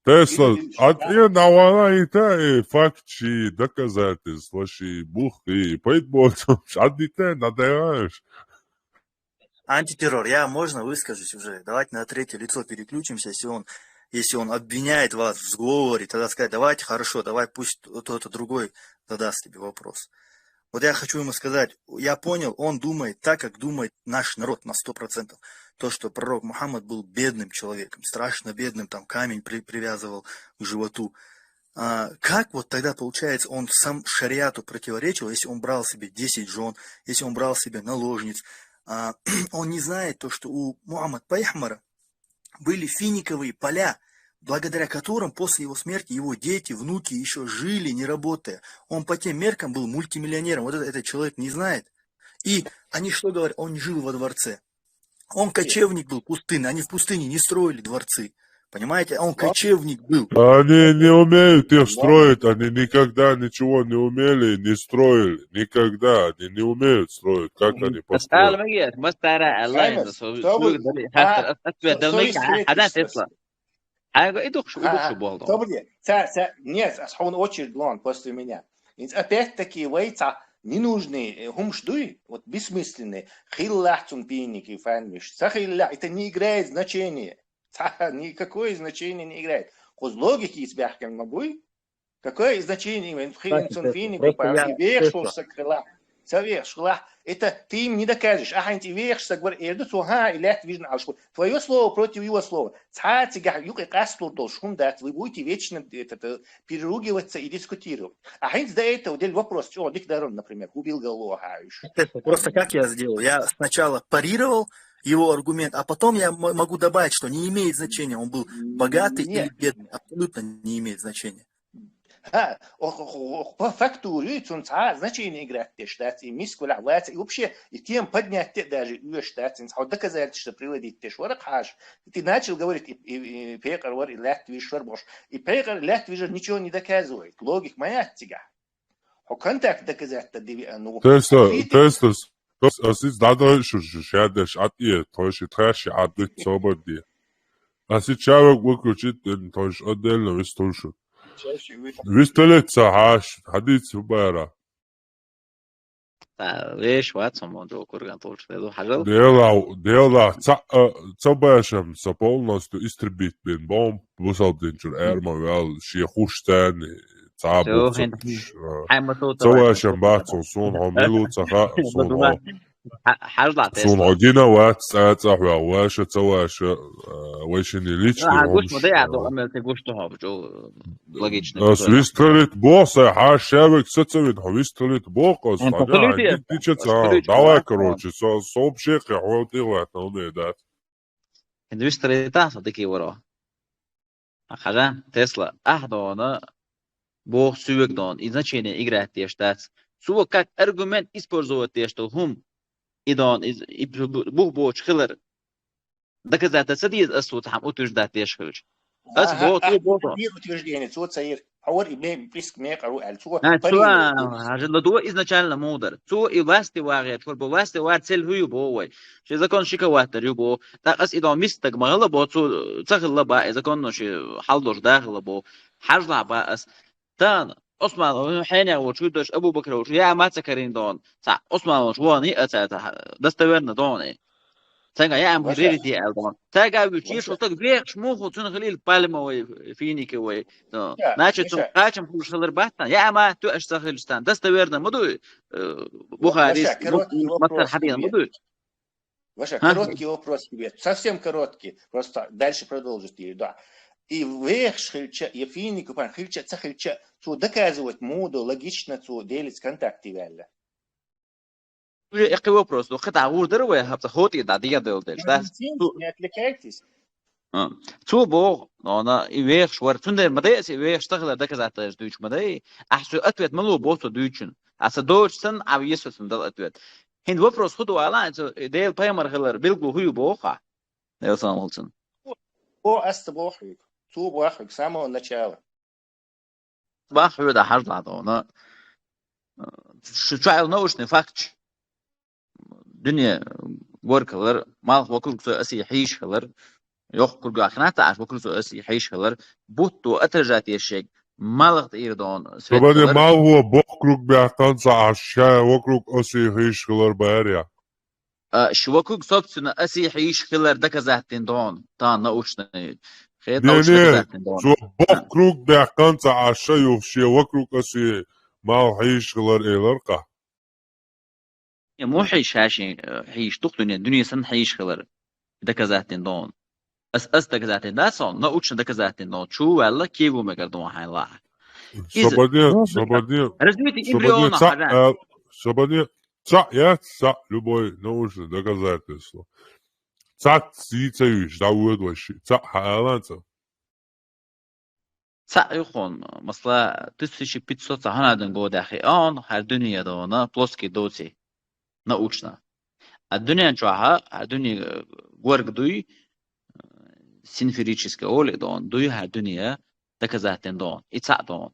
Тесла, а тӀе навала и та, и факт, ши доказательства, ши бух, и поэтому отбитая надоедаешь. Антитеррор. Я, можно, выскажусь уже? Давайте на третье лицо переключимся. Если он, если он обвиняет вас в сговоре, тогда сказать: «Давайте, хорошо, давай, пусть тот-то другой задаст тебе вопрос». Вот я хочу ему сказать, я понял, он думает так, как думает наш народ на сто процентов. То, что пророк Мухаммад был бедным человеком, страшно бедным, там камень при-, привязывал к животу. А как вот тогда, получается, он сам шариату противоречил, если он брал себе десять жён, если он брал себе наложниц? А, он не знает то, что у Мухаммад Пайхмара были финиковые поля, благодаря которым после его смерти его дети, внуки ещё жили, не работая. Он по тем меркам был мультимиллионером. Вот это, этот человек не знает. И они что говорят? Он жил во дворце. Он кочевник был пустынный, они в пустыне не строили дворцы. Понимаете? Он кочевник был. Они не умеют их строить, они никогда ничего не умели и не строили. Никогда они не умеют строить, как они построили. Хьайга и духуш, и духуш болу. Собри, ца, ца, нет, ас хьуна очередь лон после меня. Инца опять-таки вай ца ненужные, э, хӀумаш дуй, вот бессмысленные. Хиллахь цунна пийники, фанвиш. Ца хиллахь, это не играет значения. Ца, никакое значение не играет. Кхуза логика йиц баьхкина ма буй. Какое значение имеет? Хилин цун фини, и вехаш волу саг хилахь, ца вехаш хилахь. Это ты им не докажешь. Ахьа и вехаш саг вара эр ду, цо, ха, и лаьтта вижна алш. Твоё слово против его слова. Цхьа цигахь юкъе къасталур долуш хӀума дац. Вы будете вечно этот, э, переругиваться и дискутировать. А хӀинца до этого дель вопрос, чё, дик дарун, например, хӀу билгало хьаюш. Просто как я сделал? Я сначала парировал его аргумент, а потом я м-, могу добавить, что не имеет значения, он был богатый или бедный, абсолютно не имеет значения. ХӀа, ох, ох, ох, по факту, цунна цхьа а значение играть деш дац, и мискулехь вац, и вообще, и тема поднять даже оьшуш дац, цхьа доказательство приводить деш вара хьаша. Ты начал говорить, и, и, и пекъар вара, и лаьтта вижар бохуш. И пекъар, и лаьтта вижар ничего не доказывает. Логика ма яц цигахь. Хьо контакт доказать дан диви, а, ну. Тесла, Тесла, Ас иза дӀадойшу шу шадерш Ӏад э, тхойши тхаьрши Ӏад дуьтта собар де. Ас и чаваг выключить ден, тхойш отдельно вистхуьлуш. Вистхилийта ца хьаш, хьадийца хӀу бара. Та, веш вац хьо мо ду курган тулуш, везу хьажал. Дела, дела, ца, а, ца башам, са полностью истребить бен бом, бусалдинчур эрма вял, ши хуш тани, ца бу, ца хин, пш, а, хьай ма ту ца вашам бац, суна хьо милу ца ха, суна хьо. Хьажла тесла. Суна хьо гина вац, цӀа-цӀа хьоьгӀ ваша, ца ваша, а, вайшинний личный хӀумаш, а. Гуш ма дай а, докъа мел те гуш ту хьо, бу чӀу логично. Ас вистхилийта боху сай, хьаша шавиг са ца вина, хьо вистхилийта боху ас, хьо дина, хьо дина тича ца, давай, короче, со, со вообще кхе хьо тӀе ватна уме дац. Хин вистхилийта, со дики варо. Хьажа, тесла, ахь дона, боху соьга дона, и значение играть деш дац. Цо как аргумент использовать деш долу хӀума, и дона, и, и бу-, бу-, бух боцуш хилар. Доказательство ца деза ас цо цхьаъ утверждать деш хилча. Ас боху, цо боху. Утверждение, цо ца йира. хьо вар и ме-, писк мекъар ву аьлла. Цо А, цо, пари а, хьажа ладу изначально мудар. Цо и власти вагӀе, чур бу власти вар цель хӀу ю бо вай. Ши закон шика ваттар ю бо. ТӀаккха ас и дон мистаг ма гӀала бо, цо ца хилла ба, и законно ши хьал дош да хилла бо. Хьажла ба ас. Тан, Осман, хьене вочу дош, Абу Бакр вочу, я ма ца карин дон. Ца, Осман вочу, вон и а ца, ца, достоверно дон. Цага я ам Ваша. Верите аьл дон. Цага вичи Ваша. Шо так вехш муху цун хилил пальмовый, финиковый. Ну, Ва-, значит, цун Ваша. Качам хуш хилар баттан. Я ама ту аш ца хилстан. Достоверно муду, э, Бухари, Ваша, короткий Муслим, вопрос Мастар Хадин тебе. Муду. Ваша, Ха? Короткий вопрос тебе. Совсем короткий. Просто дальше продолжить и, да. И вехш хилча, и финику пан хилча, ца хилча, цу доказывать муду, логично цу делить контакты вялля. Уже экий вопрос, ну, хата гурдар вай, хапта хоти да, дига дел деш, да? Цу- Не отвлекайтесь. А. Цу бо, она и вехш вар, цунде мадес и вехш тахла доказательств дуч мадай, а су ответ малу бо су дучун. А са доч сан, а весу сан дал ответ. Хин вопрос худу ала, цу дел паймар хилар, билгу хую бо ха. Дел сан волцун. О, аста бо хрик. Цу бо хрик с самого начала. Бах хьоьда хьажла дона. Шу чуайл научный факт. Дуьне горкалар, малх вокруг со аси хьийшхалар, йох курга хнаца аш вокруг со аси хьийшхалар, бутто отражать ешек, малх ир дон. Собаде малво бок круг бяхтан ца аш ша вокруг аси хьийшхалар баря. А, шу вокруг, собственно, аси хьийш хилар доказательств дон, та научный. Хе, Не, научный не, доказательств дон. Цо бок круг бяхкан ца аша юх ше вокруг аси мал хьийш хилар элар ка. Е, му хьийш хаши, э, хьийш дух дуне, дуне сан хьийш хилар доказательств дон. Ас, ас доказательств да сон, научный доказательств дон. Чу валла киву мегар дон хайн ла. Из Собаде, ну, собаде, развитие собаде, эмбриона ца, хажа. Э, собаде, ца, я, ца, любой научный доказательство. Ца, си, ца, юш, да, уэд, ваши, ца, ха, алан, ца. Ца, юхон, масла, тысяча пятьсот, ца, ханадын года, хи, он, хар дуния дона, плоский доци. Научно. А дуния чуаха, а дуния, э, горг дуй, э, синферический оли дон, дуй ха дуния доказательств дон, и ца дон.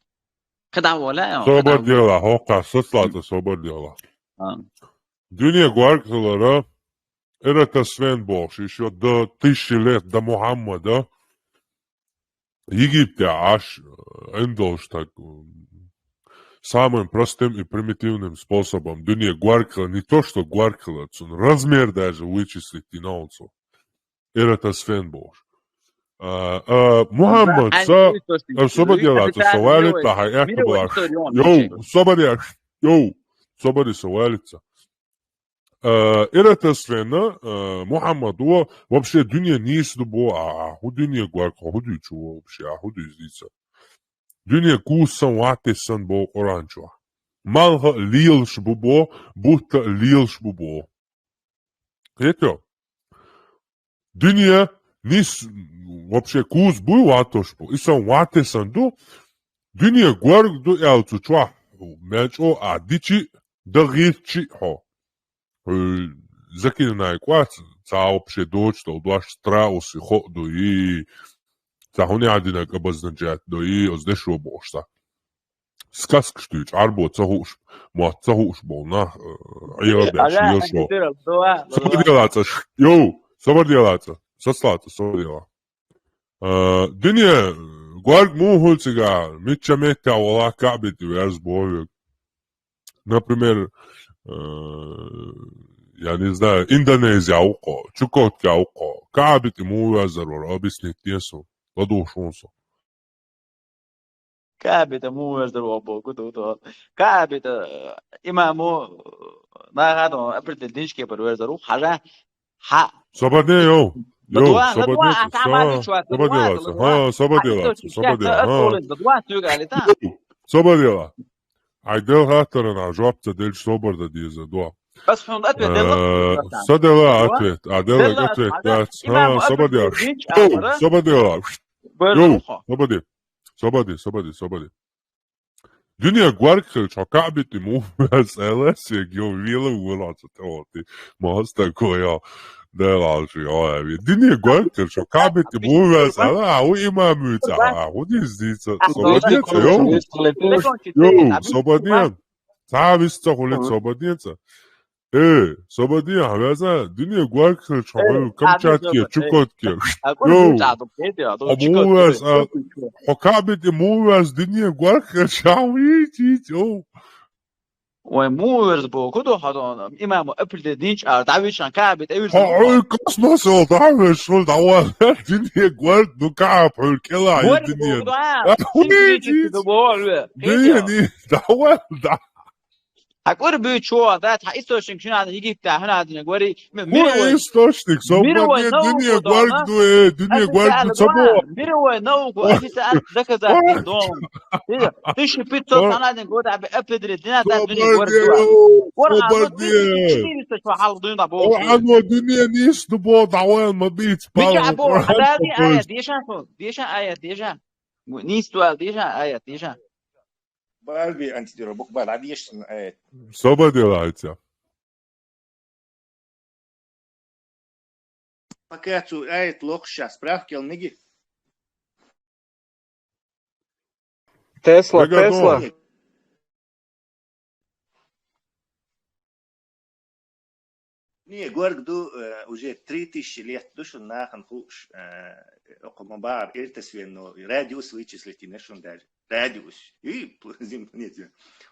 Когда воля, Собар дела, хока, сослата собар дела. А. Дуния горг хилара, Эратосфен бохш, ещё до тысячи лет до Мухаммада, Египте аш, э, эндолш так, м, самым простым и примитивным способом дуния горкала, не то что горкала, цун размер даже вычислить не научился. Эратосфен бохш. А, а, Мухаммад, са, а, собаде лаца, со валит, баха, як, блаш. Йоу, собаде, йоу, собаде, со валит, са. Э, Эратосфена, э, Мухаммад, о, вообще дуния нис ду бо, а, а, ху дуния гуак, ху дуй чу вообще, а, ху дуй здица. Дуния кусан ватесан бо Къуран чу. Малха лилш бу бо, бутта лилш бу бо. Хето? Дуния нис вообще куз буй ватош бу. Исан ватесан ду. Дуния гуарг ду ял цу чуа. Мячо а дичи, да гирчи хо. Э, закинай квац, ца вообще доч, то дуаш страуси хо ду и. Ца хуни адинак обозначать ду и, оз дешо бошта. Сказка штуч, арбо ца хуш, мо ца хуш бо, на, э, айга бяш, ага, ел шо. Собар дела ца, йоу, собар дела ца, сослата, собар дела. Э, дуния, гуарг му хулцига, митча метта вала кабит верз бовик. Например, э, я не знаю, Индонезия уко, Чукотка уко, кабит му верзар вар, объяснить несу, ладушунсу. Кабит му верзар вар бо, гуду, гуду. Кабит, э, имаму, э, на гаду, определить динчке пар верзар, хажа, Ха. Собадне, йоу. Йоу, собадне, собадне, собадне, ха, собадне, собадне, собадне, ха. Йоу, собадне. Ай дел хатарана, жопца дел собар да диза, дуа. Бас хун ответ дела. Э, са дела ответ, а дела ответ, да. Ха, собадне. Йоу, собадне. Йоу, собадне. Собадне, собадне, собадне. Дуьне горга хилча, хьо Каъбе тӀа ма ву ваьза, аьлла, сога, йо, вела вула цу тӀе вати. Ма хьо стаг ва, йо. Дала Ӏалашо, йо, ави. Дуьне горга хилча, хьо Каъбе тӀа ма ву ваьза, аьлла, а, хӀу имам вуьйца, а, хӀу дийца, дийца, собар де цӀа, йо. Йо, собар де. Цхьа вист ца хулий, собар де цӀа. Э, собар де, хьо ваьза, дуьне горга хилча, хьо Камчатке, Чукотке. Йо, хьо ма ву ваьза, а, хьо Каъбе тӀа ма ву ваьза, дуьне горга хилча, хьо вийчийца, йо. Вай, ма ву ваьза боху, ду хьо дона, имамо апрель де динчу ара дӀавичан Каъбе тӀа вирза. Хьо, ой, космос йол дӀаваьлла, шул дӀаваьлла, дуьне горга ду, Каъба хьуьлла кӀела, хьо дуьне. Горга ду, да. А, хӀу вийчийца? Дуьне, дӀаваьлла, да. Хьан кӀур буьйцу чу, да, хьан источник хӀун ду, Египта хӀун ду, вари, м-, ХӀун мировой, источник, собар де, дуьне горга ду, э, дуьне горга ду, ца боху. Мировой наука, официально доказательство дона. Тысяча пятьсот хьан ду, года, об-, определить, дина, да, дуьне горга ду. Собар де, йо, собар де. Четыреста чу хьалха дуьйна боху. Къуръано дуьне нийса ду боху, дӀаваьлла ма бийца, Къуръан. Мича боху, аят деша, деша, аят деша. Нийса ду аьлла, деша, аят деша. Барби антидора буква дӀадеша сан аят. Собар де, лайца. Пока цу аят лохуш ша справка ял меги. Тесла, Тесла. Не, горга ду, э, уже три тысячи лет ду шуна нахана хууш, э, окху ма бахара Эртасвен, но радиус вычислить йина шуна даже. Радиус. И пл-, зим-, нет, зим-,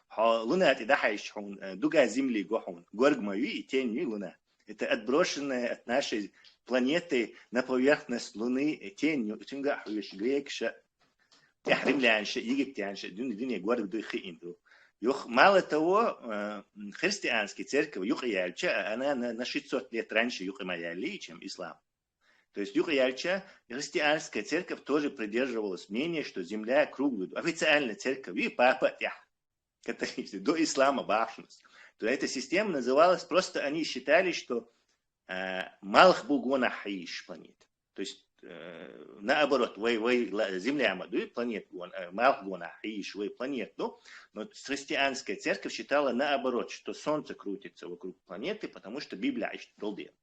хьо луна тӀе дӀахьаьжча хьуна, э, дуга земли го хьуна. Горга ма юй, и тень юй луна. Это отброшенная от нашей планеты на поверхность Луны тень, цуьнга а хьоьжуш грекаша, тӀехь римлянаша, египтянаша, дуьне, дуьне горга дуй хиъна ду. Юха, мало того, э, христианский церковь юкъаяьлча, она на, на шестьсот лет раньше юкъа ма яьллий, чем ислам. То есть юкъаяьлча, христианская церковь тоже придерживалась мнения, что земля круглая. Официальная церковь, и папа тӀехь. Католический, до ислама бахшнус. То эта система называлась, просто они считали, что, э, малх бу гонахь хьийш планета. То есть, э, наоборот, вай, вай ла-, земля ма дуй планета гон-, э, малх гонахь хьийш вай планета ду, но христианская церковь считала наоборот, что солнце крутится вокруг планеты, потому что Библия ишта долдела.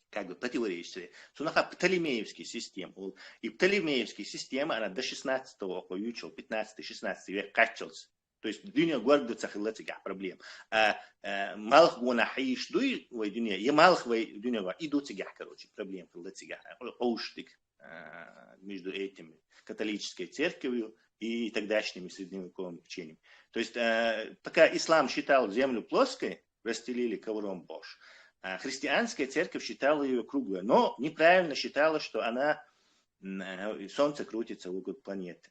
Как бы противоречит себе. Цунах а Птолемеевский система. Ол, и Птолемеевский система, она до шестнадцатого около ючел, пятнадцатый, шестнадцатый век кхаччалц. То есть дуьне горга ду ца хилла цигахь проблема. А, а, малх гонахь хьийш дуй вай дуьне, я малх вай дуьне го, и ду цигахь, короче, проблема хилла цигахь. О-, оуштиг, а, между этими католической церковью и тогдашними средневековыми учениями. То есть, а, пока ислам считал землю плоской, расстелили ковром бохуш. А христианская церковь считала её круглой, но неправильно считала, что она, м, э, солнце крутится вокруг планеты.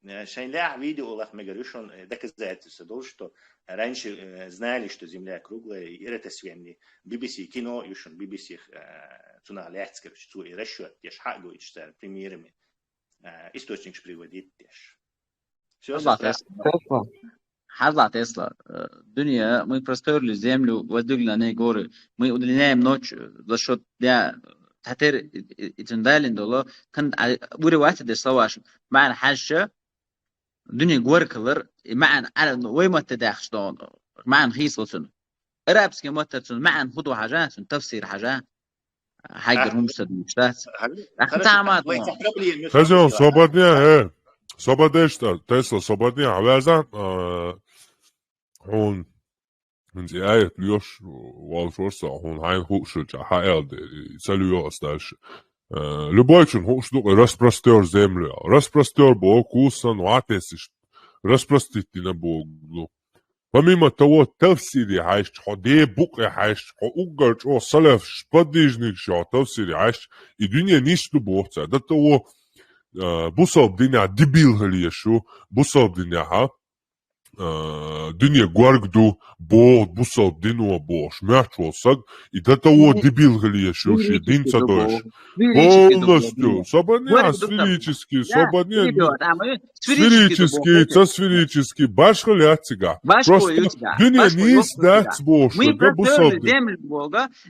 Э, шайн лаьхьа видео лаха мегар ю шуна, э, доказательство долуш, что раньше, э, знали, что Земля круглая, и Эртасвенни, Би Би Си кино ю шуна, Би Би Си, э, цунах лаьцна, короче, цо и расчёт деш, хьагойтуш цара примерами, э, источникаш приводить деш. Всё, Хьажал, Тесла. Хьажал, Тесла. Э, дуьне, мы простёрли землю, воздвигли на ней горы. Мы удлиняем ночь, э, за счёт дня. Цхьатера и, и, и цуьнан далийна долу, кан-, а, уьйр вац деш словашна. МаӀан хьаьжча, дуьне горгахилар, и маьӀан Ӏараб, ну, вай матте даьхча догӀу, маьӀан хийцало цуьнан. Арабский маттара цуьнан маьӀан хӀун ду хьажа, цуьнан тафсир хьажа. Хьайгара хӀумаш ца дуьйцуш дац. Ахьа, цхьа мат ма. Хазон, собар де, э. Собар деш, Тесла, собар де, хьан ваьза, э, хьуна, хӀинца и аят лоьш, волуш вара со, хьуна хьайна хууш хилча, хьан аьлла де, ца лоьху ас дальше. Э, любойчун хууш ду-кх, распростёр землю. Распростёр боху, кусан, ватесиш. Распростить дина боху. Помимо того, тафсире хьаьжча, хьо де букъе хьаьжча, хьо уггар чӀогӀа салафаш, сподвижникаш хьо тафсире хьаьжча, и дуьне нийса ду боху цара. До того, э, бусалба динехь дебил хила езаш ву, бусалба динехь, а, э, дуьне горга ду боху, бусалба дино бохуш, моьттуш волу саг, и до того дебил хила езаш ву, шен дин ца дойуш. Полностью. Собар де, сферический, собар де. Сферический, ца сферический, башха яц цигахь. Просто дуьне нийса дац бохуш, да, бусалба дин.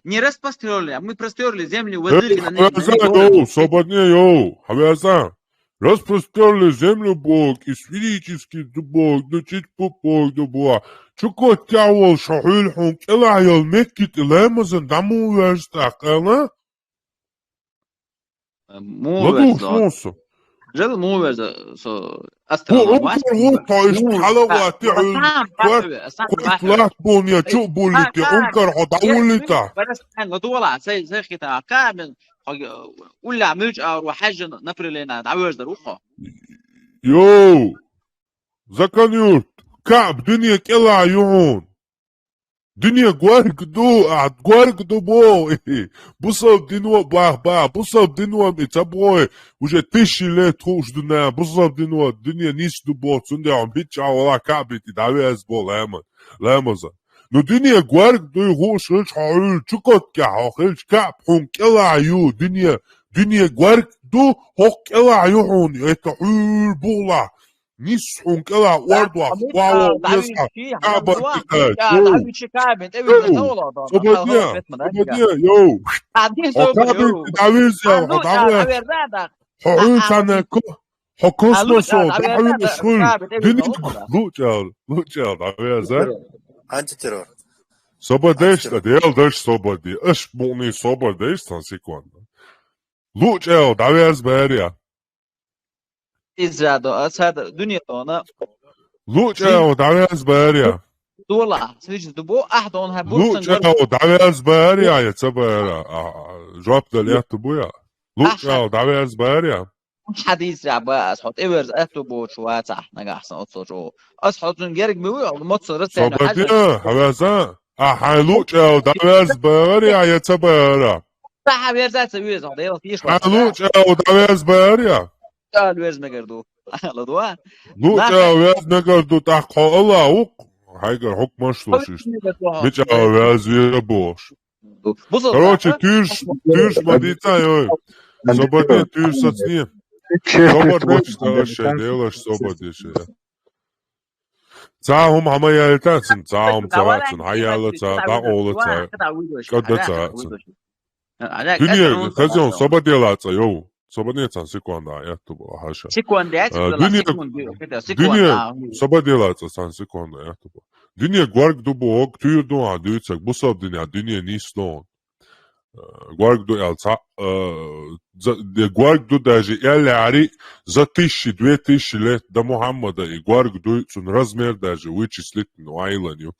Мы простёрли землю, воздвигли на ней горы. Собар де, йо, хьан ваьза. Распростерли землю Бог, и сферический ду Бог, ду чич пу Бог ду буа. Чукот кявол шахуил хун кела йол меккит и лемазан даму верста кала? Муверза. Ладу шонсо. Жел муверза со. Бу астана ункар гута иш талавати хул. Кот лат бун я чу булити, ункар хо давулита. Ладула, сей, сей хита, камен, улла мюч а ва хажан направление даверза рухо. Йоу. Заканюрт, каб, дуния кела юн. Дуния гварг ду, а гварг ду бо. Бусал динуа бах ба, бусал динуа ми ца бой. Уже тысячи лет хуш дуна, бусал динуа дуния нис ду бо, цунде он бича вала кабити давез бо лема, лемаза. Ну дуния гварг ду хуш хилч хаул чукот ка хилч каб хун кела ю дуния, дуния гварг ду хок кела ю хун, это хуул була. Нис хун кела ордуа, вао, еса, кабар кита, йоу. Свободия, свободия, йоу. О кабар кита, визя, о давай. Хо ун сана ко, хо космосо, да ун шхул. Дини лучал, лучал, давай, за. Антитеррор. Сободеш, да, дел даш сободи. Аш буни сободеш, сан секунда. Лучал, давай, зберя. Изрядо, а сад дуния тона. Луча, давяз баря. Дула, свич дубо, ах, дон ха бурсан. Луча, давяз баря, я ца бара. Жоп дал я тубуя. Луча, давяз баря. Хадис я ба, ас хот эверз ату бо чуа ца, нагахсан отсо чу. Ас хот зун герг ми уя, моцо рыцарь. Собатия, хавяза. А хай луча, давяз баря, я ца бара. Та хавяза ца уя, зон дел фиш. Хай луча, давяз баря. Ча вез мегарду. Ладуа. Ну, ча вез мегарду, так хо ала ук. Хайгар хукмаш лошиш. Ми ча вез вера бош. Короче, тюрш, тюрш мадица, йой. Собади тюрш сацни. Собади, что вообще делаешь, собади, что? Цахум хама ялта цин, цахум цахум цин, хаяла ца, да ола ца. Када ца цин. Дуния, хазион, собади лаца, йоу. Собади цан секунда, я тубу, хаша. Секунда, я тубу, дуния, дуния, собади лаца, цан секунда, я тубу. Дуния гварг дубу, ог, тюр дуа, дюцак, бусаб дуния, дуния нис дон. Гварг ду ял ца, гварг ду даже ял яри за тысячи, две тысячи лет до Мухаммада и гварг ду цун размер даже вычислить, ну, айланю.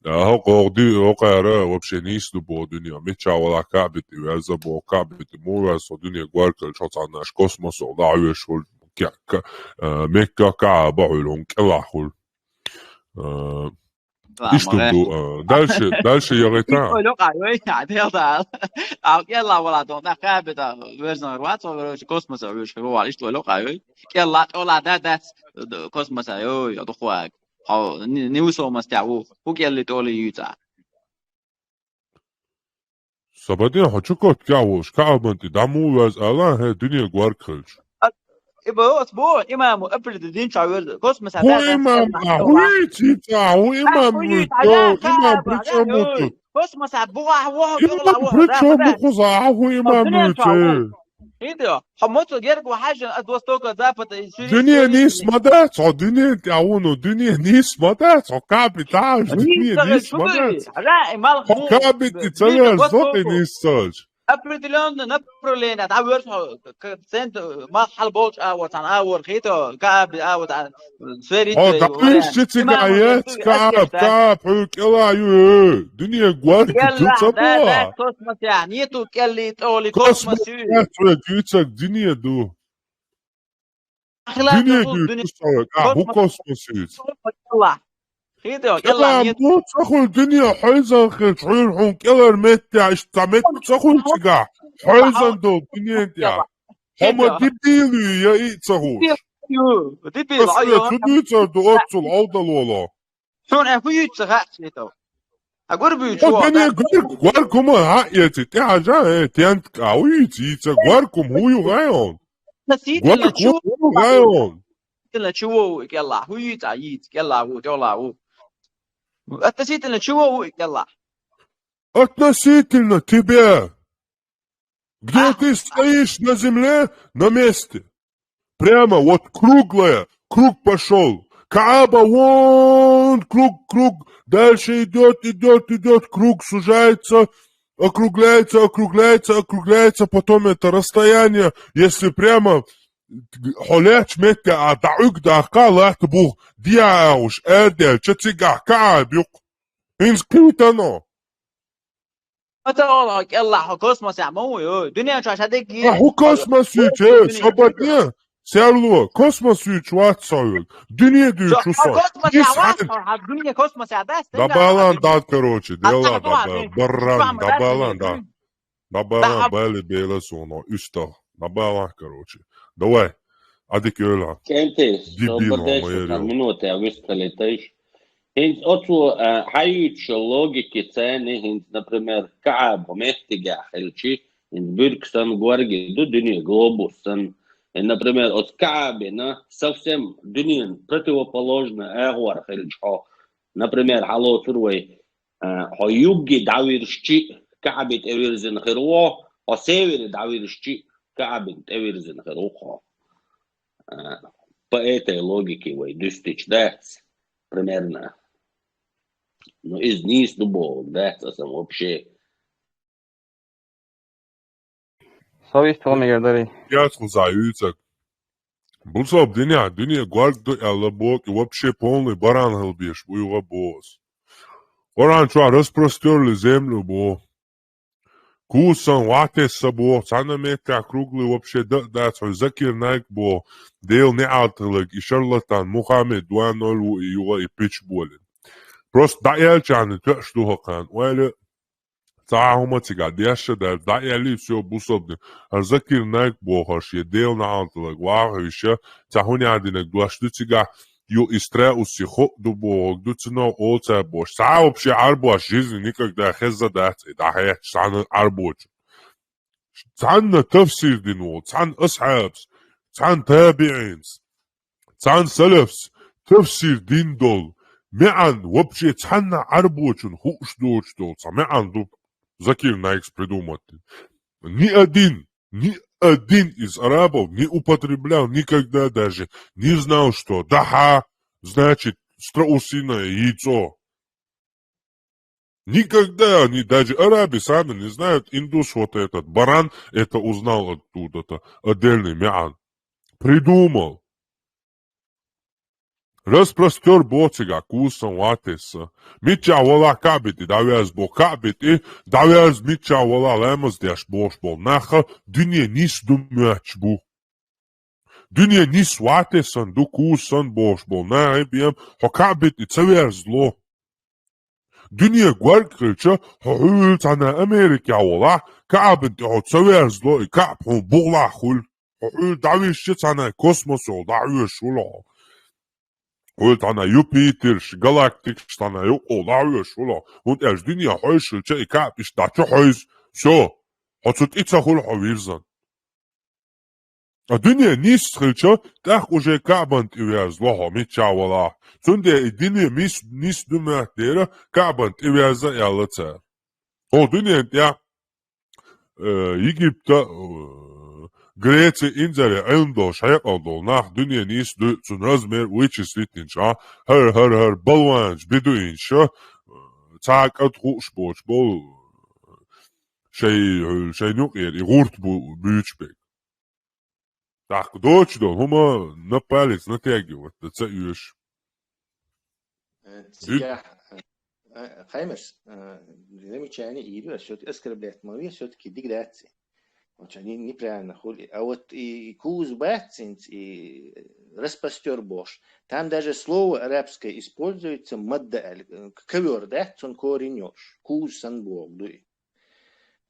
Хо, хо, ди, хо, кара, вообще не исту бо дуния. Меча вала кабит, и вяза бо кабит, и мура со дуния гваркал, чо ца наш космос, о, да, веш, хул, кя, ка, Мекка, Кааба, хул, он, кела, хул. Исту ду, дальше, дальше я гайта. Ойло кайой, я, дел да. А, кела вала, дон, да, кабит, а, верзан, рват, со, короче, космос, а, веш, хул, исту ойло кайой. Кела, ола, да, да, космос, а, ой, а, духуак. Хо, не, не усомас тя у, у келли толи юца. Собади, хочу кот кя уш, ка абанти, да му вяз ала, хе, дуния гвар кылч. Ибо, ос бо, имаму, апред дин чавер, космос, ху имам, а, ху ици, а, ху имам, ху ици, а, ху имам, при чём тут? Космос, а, бу, а, ху, имам, при чём тут, а, ху имам, при чём? Индио, хо моцо герг ва хажан от востока, запада и сюри. Дуния не смотрит, о, дуния тя уну, дуния не смотрит, о, капитаж, дуния не смотрит. О, капит, и целая злоты не стать. Определённое направление, да, верх, центр, мал болч, а вот он, а вот хито, капи, а вот он. О, давишти цигаец, кап, кап, ху кела ю, дуния гвар, кела, да, да, космос, я, нету келли, толи, космос, космос, я, твоя дюцак, дуния ду. Дуния ду, дуния, кусала, а, ху космос ю. Кела. Хито, кела, кела, нет. Ну, цахул дуния, хойзан хил, хул, хун, келар меття, ишта мет, цахул цига. Хойзан дол, дуния тя. Хома дебилю, я и цахул. Дебил, дебил, айо. Цудуй царду отцул, алдал вала. Сон, э, хуюй цаха, цвето. А гор бю. О, чё, бене да? Гор, гор кума, а, я ти, ти, а, жа, э, тент, а, хуюй ци, ца, гор кум, хую, гайон. Относительно чего? Гор кум, хую, гайон. Относительно чего, кела, хуюй ца, и, кела, у, тёла, у. Относительно чего, у, кела? Относительно тебя. Где ты стоишь на земле, на месте? Прямо вот круглая, круг пошёл. Кааба, вон, круг, круг. Дальше идёт, идёт, идёт, круг сужается, округляется, округляется, округляется. Потом это расстояние, если прямо хьо лаьттачу метте а дӀауьгу даккха, латта бух диа агӀуш, аьрдаьлча цигахь Кааба юкъ. ХӀинца кхетано. Ма ца ола, кӀеллахь, хьо космосехь ма вуй, ой. Дуьнен чохь ша дегги. А хӀу космос ю, дуьнен чохь, собар не? Серло, космос ю чу вац со вуьлу. Дуьне дуьйчу со. Космосехь вац со, хьан дуьне космосехь дац, да, балан дан, короче, дела, да, баран, да, балан, да. Дабалан, бали бела суна, уьстагӀ. Дабалан, короче. Давай. Адик йойла. КӀентий, дебил собар деш, хьо ма яри. Минута я вистхилийташ. ХӀинца оцу, а, хьаюьйцучу логики царна, хӀинца, например, Кааба меттигехь хилчи, хӀинца буьрка санна горги ду, дуьне глобус санна. И, например, оцу Каабина совсем дуьнен противоположный агӀор хилча хьо. Например, хьалоцур вай, а, хьо югги дӀавирзичи, Кааби тӀевирзина хир ву, хьо севери дӀавирзичи, Каабин тӀевирзина хир ву хьо. А, по этой логике вай дуьстича дац, примерно. Ну, иза нийса ду бохург дац аса вообще. Со вистхила мегар дарий? Яц хӀуза юьйцург. Бусалба динехь дуьне горга ду аьлла боху, и вообще полный баран хила безаш бу юха боху аса. Къуръан чохь распростёрли землю боху. Кусан ватесса боху, цхьана меттехь круглый вообще дан а дац, хьо Закир Найк боху, Делан неӀалт хиларг, и шарлатан Мухаммед два ноль ву и юха и пич болин. Просто дӀааьллачарна тоьаш ду хӀокхарна, ойла Цхьа хӀума цигахь деш а дац, дӀааьллий, всё, бусалба дин. ХӀара Закир Найк бохурш, я Делан неӀалт хиларг, ваха хьуьйша, цхьа хӀун яа динарг дош ду цигахь, ю и страуси хӀоъ ду бохург ду, цуьнан олу цара бохуш. Цхьа а вообще Ӏарбош жизни никогда хезна дац, и дӀахьаьчча цхьана Ӏарбочун. Цхьанна тафсир дина волу, цхьана асхьабас, цхьана табиӀинас. Цхьана салафс тафсир дина долу маьӀна вообще цхьанна Ӏарбочун хууш доцуш долу цхьа маьӀна ду Закир Найкс придумать дина. Ни один, ни один из арабов не употреблял никогда даже, не знал, что дахьа значит страусиное яйцо. Никогда они, даже арабы сами не знают, индус вот этот, баран, это узнал оттуда-то, отдельный маьӀна. Придумал. Распростёр боху цигахь, кусан ватесса. Миччахь валахь Каъбити дӀавяза боху, Каъбити дӀавяза миччахь валахь ламаз деш бохуш болу. Наха дуьне нис ду моьттуш бу. Дуьне нис ватессан ду, кусан бохуш болу. Нахе бен, хьо Каъбити ца верзло. Дуьне горг хилча, хьо хьуьлла цхьана Америкехь волахь, Каъбан тӀе хьо ца верзло, и Каъб хьуна бугӀалахь хуьлу. Хьо хьуьлла дӀависча цхьана космосехь дӀахьоьжуш хуьлу хьо. Хьуьлла цхьана Юпитерш, галактикаш цхьана юккъехь дӀахьоьжуш хуьлу хьо. ХӀунда аьлча дуьне хьойш хилча, и Каъб иштта дӀа чу хьойзу. Всё. Хьо цу тӀе ца хуьлу хьо вирзан. А дуьне нис хилча, тӀаккха уже Каъбан тӀе верзло хьо, миччахь валахь. Цундела и дуьне нис, нис ду моьтту дера, Каъбан тӀе верза аьлла цара. ХӀокху дуьнен тӀехь, э, Египта, э, Греци, инзаре Ӏилма долуш хьекъал долу нах дуьне нис ду, цуьнан размер вычислить динчу, а? ХӀара, хӀара, хӀара, балванаш бедуинаш, э, цхьа кӀант хууш боцуш болу, шайн, шайн юкъера и гӀурт бу, буьйцуш берг. ТӀаккха доцуш долу хӀума на палец натягивать дан ца оьшу. Э, цигахь, э, э, Хаймерс, э, замечание йийр ю ас, всё-таки оскорблять ма ве, всё-таки дика дац и. Вот ша не-, неправильно хуьлу. А вот и, и куз бац хӀинца, и распростёр бохуш. Там даже слово арабское используется, мадда аьлла, э, ковёр дац, цуьнан корень йолуш. Куз санна бохург ду и.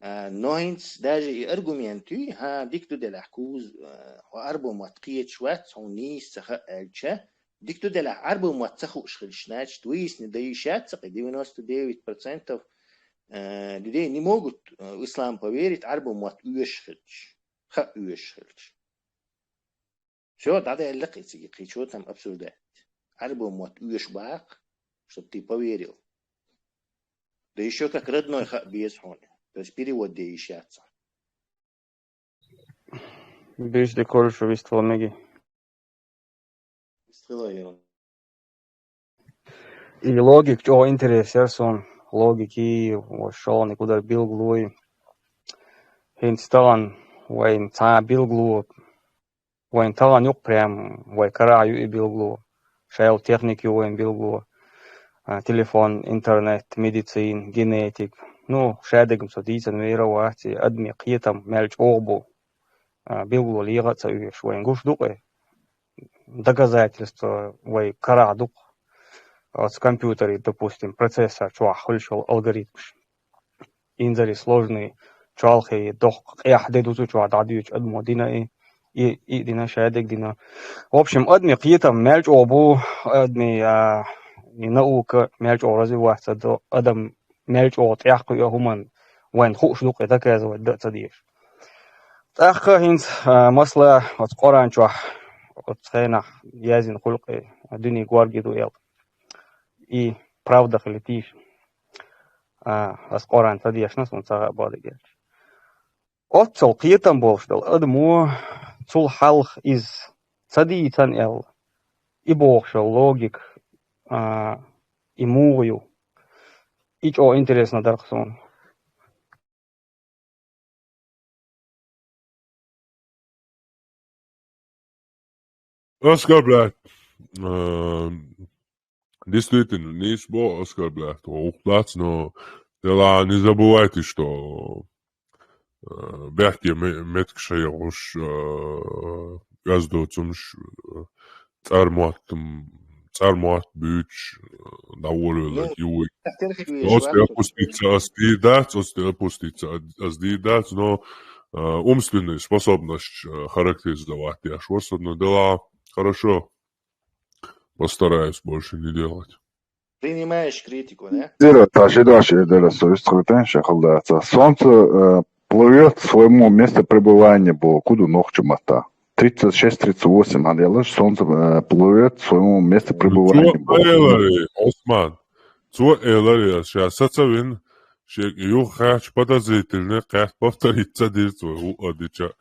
А, но хӀинца даже и аргумент юй, хӀа, дика ду делахь куз, а, хьо Ӏарбо мотт кхеташ вац, хьуна нийса ца хаьа аьлча, дика ду делахь Ӏарбо мотт ца хууш хилча, значит, выяснить дан йиш яц цкъа, девяносто девять процентов, а, людей не могут, а, в ислам поверить, Ӏарбо мотт оьшуш хилча, хаа оьшуш хилча. Всё, дӀадаьлла кхин цига, кхин чего там обсуждать. Ӏарбо мотт оьшуш баккха, чтоб ты поверил. Да ещё как родной хаа беза хьуна. То есть перевод де йиш яц. Бежде кольшу вистхила меги. И логика чӀогӀа интерес яр суна, логикий, вай шолгӀаниг кудар билгалой. ХӀинца тахана вайна цхьа билгало, вайна тахана юкъ прям, вай карахь ю и билгало. Шайл техника ю вайна билгало. А, телефон, интернет, медицина, генетика. Ну, шадерг-м со дийцина вер вац, и адамий кхетам мел чӀогӀа бу. А, билгало леха а ца оьшу, вайна гуш ду-кх. Доказательство вай карахь ду-кх. Оцу компьютере, допустим, процессор чохь хуьлуш йолу алгоритмаш. Инзаре сложный, чолхе, доккха, къехьа де ду цу чохь дӀадоьдучу адамо дина и, и, и дина, шадерг дина. В общем, адамий кхетам мел чӀогӀа бу, адамий, а, и наука мел чӀогӀа развиваться ду, адам мел чӀогӀа тӀехь кхуьу хӀуманна, вайна хууш ду-кх и, доказывать дан а ца дезаш. ТӀаккха хӀинца, а, масала, оцу Къуръан чохь, оцу хенахь яздина хуьлу-кх и дуьне горгий ду аьлла. И правда хила тийша. А, ас Къуръан ца дешна, суна ца хаьа бохург аьлча. Оццул кхетам болуш долу адамо цул хьалха иза ца дийцан аьлла, и бохуш йолу логика, а, и муха ю? И чӀогӀа интересно дара-кх суна. Оскорблять. Э, действительно, нийса боху, оскорблять вовх дац, но дела не забывайте, что, э, бехке ме-, метка шайгӀуш, э, оьзда цумаш, э, цӀар мотт, м, цӀар мотт буьйцуш, э, дӀаволавелларг ю вай. Оцу тӀе опуститься ас дийр дац, оцу тӀе опуститься ас дийр дац, но, э, умственные способности, э, характеризовать деш вара со, но дела хорошо. Постараюсь больше не делать. Принимаешь критику, да? Дира, та ши дош эр дара со, вистхуьйтан шахалдаца. Солнце, э, плывёт к своему месту пребывания бо, куду нохчу мата. Тридцать шесть тридцать восемь, а делаешь, солнце, э, плывёт к своему месту пребывания бо. Цо элари, Осман. Цо элари, ша сацавин, шек юхач подозрительный, кхет повторить ца дир цо, у, а, дича.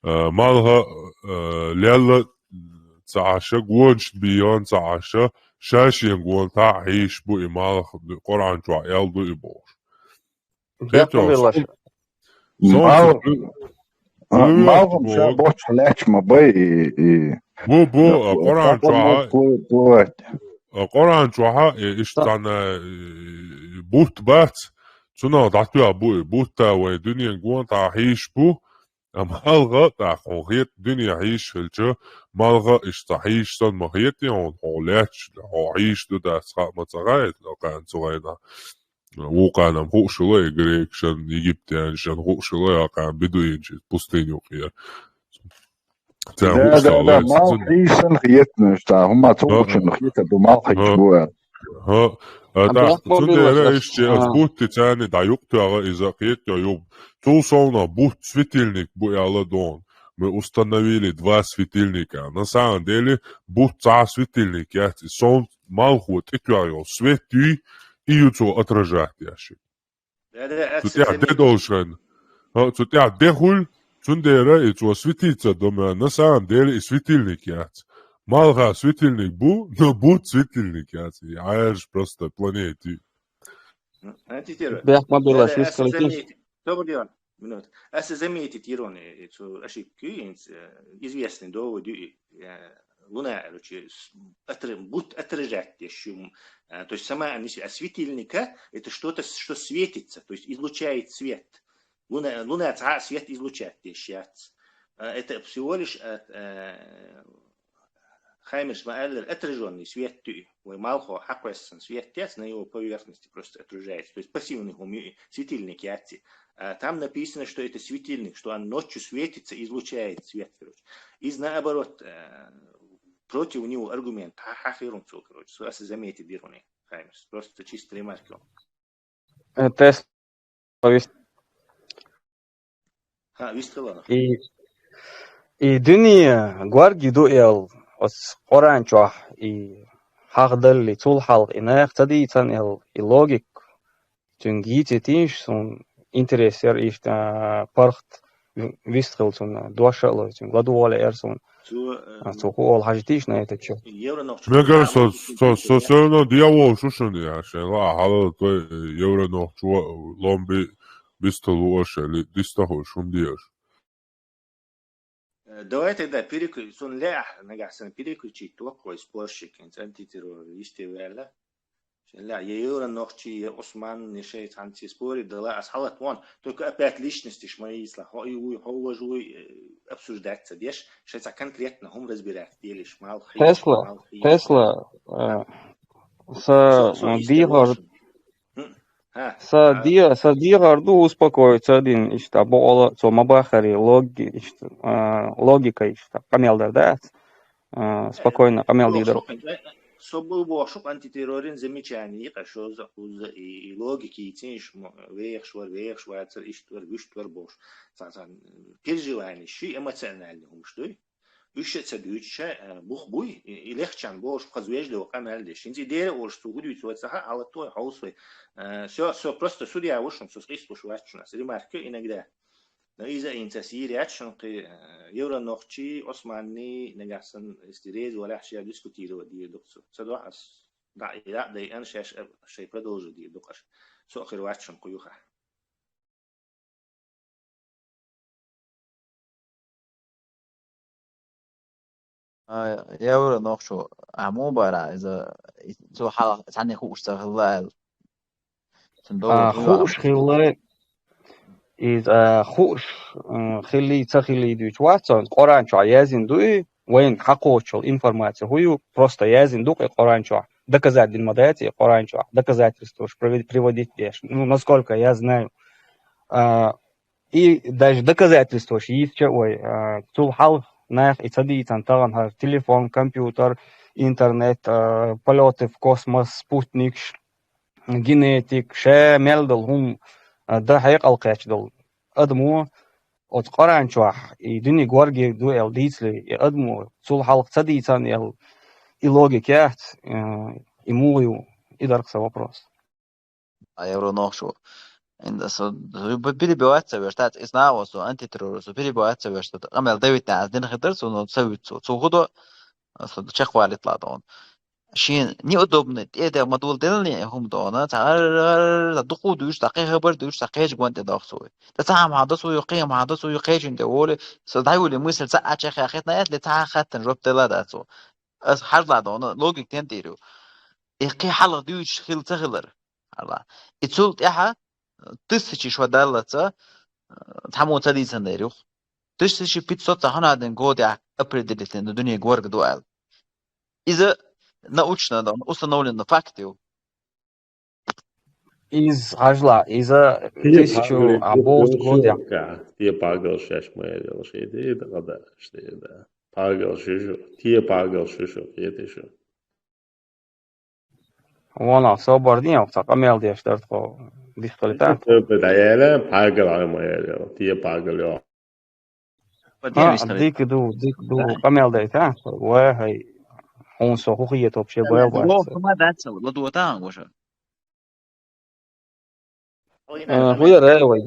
Э, малха, э, лелла ца Ӏаша, гонаш бийон ца Ӏаша, ша шен гонтахь хьийш бу и малх, Къуръан чохь аьлла ду и бохуш. Декъа хилла. Мал-, а, малхам ша бохуш лаьтташ ма бай и, и. Бу, бу, а, Къуръан чохь, а, Къуръан чохь, а, и иштта цхьана, и, бутт бац, цунах дӀатоьхна бу и бутт, вай дуьнен гонтахь хьийш бу, Амма малха тӀаккха хьуна хета, дуьне хьийш хилча, малха иштта хьийш санна ма хетий хьуна, хьо лаьтташ, хьо хьийш ду дац хаьа ма ца хаьа, кхана цу гӀайна. Вукхана-м хууш хилла и грекашна, египтянашна хууш хилла, кхана бедуинаш пустыне юкъера. Царна хууш хилла, малха хьийш санна хеташ, цхьа хӀума цу гучунна хета ду, малха хьийш бу аьлла. ХӀа, а, тӀаккха цундела иштта ас бутти царна дӀа юкъа тоьхна иза кхетта ю. Цул совнах бутт светильник бу аьлла дона. Мы установили два светильника. На самом деле, бутт цхьа светильник яц, и солнце малхо тӀетоьхна йолу свет юй, и ю цо отражать деш. Да, да, цу тӀехь де долуш хенна. ХӀа, цу тӀехь де хуьлу, цундела и цо светиться до мел, на самом деле и светильник яц. Малха светильник бу, но бутт светильник яц. И Ӏаьржа просто планета. Бехк ма билла, да, да, аса заметить. Добрый день. Минут. Аса заметить йира, э, цу ошибка ю, э, известный довод ю, э, луна, короче, с-, отра-, бутт отражать деш ю, м, а, то есть сама она се-, а светильника — это что-то, что светится, то есть излучает свет. Луна, луна цхьа а свет излучать деш яц. А, это всего лишь, а, а, Хаймерс ма-аллара, отражённый свет ю, вай малхо хьакхоьссина свет яц, на его поверхности просто отражается. То есть пассивный хӀума ю, светильник яц. А там написано, что это светильник, что он ночью светится, излучает свет, короче. Иза наоборот, э, против него аргумент хьа-, хьахийра цо, короче. Со аса заметить дира хьуна, Хаймерс. Просто чисто ремарка. Э, Тесла вис-, ХӀа, вистхила. И, и дуьне горгий ду аьлла, оцу Къуръан чохь и хьахдалли, цул хьалха и наха ца дийцан аьлла, и логика, цуьнга йийцитийша, суна интерес яра иштта, а, паргӀат вистхила цунна, дош а лой, цунга ладувгӀа лаьара суна. Цо, э, А, цо хӀу ола хьажа тийша на это чё? Евронохчо Мегар со, со, со, со всё равно дьявол шушун я, шен ла, хьалал той, э, евронохчо ломби бисталу ошали, дистаху шум диаш. Э, давай тогда переключ-, сон ле, нагахь сан переключить токхой спорщик, ин антитеррористы вяла. Шен ле, я Евронохчи, я Осман, не шей цанци спорить дала, ас халат вон. Только опять личности ж мои исла. Хо и уй, хо вож уй, э, обсуждать ца деш, шей ца конкретно хум разбирать делиш, мал хи, Тесла, мал хи. Тесла, э, Со, со, со, ну, исте дигар, лошадь. М, ха, са ха. Ди-, са дигар ду успокоиться дин, ишта, бола, цо ма бахари, логи-, ишта, а, логика ишта, къамел дар, да? А, спокойно, къамел Бо-, дидар. Со, со бу бошук антитеррорин замечание, къа шо за, ху за и, и логики, и цинш, мо, вехш вар, вехш вар, цар ишт вар, гушт вар бош. Ца, ца, переживание, ши эмоциональный хумш дуй. Уьш ца дуьйцуша, э, бух буй, и, и легчан бош, хаз вежливо къамел деш. Хинзи дера олш цу гудуй цу ца ха, ала той, хаус вай. Э, со, со просто судья вошун, со скис ваш вачун, ас ремарка иногда. Но иза инца сирячун, кы, э, Евронохчи, Османни, нагасан, если рез валяхши дискутировать дир духцу. Ца дохас, да, и да, да, и ан шеш, э, шей продолжи дир духаш. Со хир вачун куюха. А, Евронохчо, а, му бара, иза, и, цу хьал-, цхьанне хууш ца хилла аьлла. Цун А, довла хууш хилла, иза, а, хууш, м, хилли, ца хилли дуьйцу вац, цун Къуръан чохь яздина дуй, вайн хьакхочул информация хӀу ю, просто яздина ду-кх и Къуръан чохь, доказать дина ма дац и Къуръан чохь, доказательстваш провед-, приводить деш. Ну, насколько я знаю. А, И даже доказательстваш йийцча а вай, а, цул хьалха нах и ца дийцан тахана хӀара телефон, компьютер, интернет, а, полёты в космос, спутникаш, генетик, ша мел долу хӀума, а, дан хьекъал кхаьчна долу адамо, оцу Къуръан чохь и дуьне горга ду аьлла дийцале, и адамо цул хьалха ца дийцан аьлла, и логика яц, а, и муха ю, и дар-кх сан вопрос. А Евронохчо. Инда со, со б-, перебивать ца веш, тац, иза нагӀо со, антитеррор со, перебивать ца веш, со, къамел давитна аз дина хидар, со, но, ца вуьт со, цо хӀу до, со чекхвалит ла дон. Шен неудобный, тӀе де ма дул делни, хӀума дона, ца гӀар-, гӀар-, ца дукху дуьйш, ца кхин хабар дуьйш, ца кхечу гон тӀе доху цо. Ца ца хьама хьада цо ю, кхин хьама хьада цо ю, кхечун тӀе волу, со дӀайули мысаль ца а чекхъяххитна, аьлла, ца хаттан жоп делла дац цо. Ас хьажла дона, логик тен тӀе ю. И кхин хьалха дуьйцуш хила ца хилар. Хьала. И цул тӀаьхьа, э, тысячи шо даллаца, э, цхьаммо ца дийцан дер юх. Тысяча пятьсот ца хьанаден годехь определительно дуьне горга ду аьлла. Иза научно дан установлено факт ю. Иза хьажла, иза Те тысячу пагали а бос те годехь. Те пагал шеш ма ял ши де да гада ши да. Пагал шишу, те пагал шишу, те шу. Вон а собар дин, ца къамел деш дар тхо дистхили тан. Даьла, пагал а ма ял, те пагал ё. А, дик ду, дик ду, къамел дай та. Вай, хай. Хьун со ху хие топ ше бай бай. ЛадугӀа та, ладугӀа та, Гоша. Э, хӀу яра вай?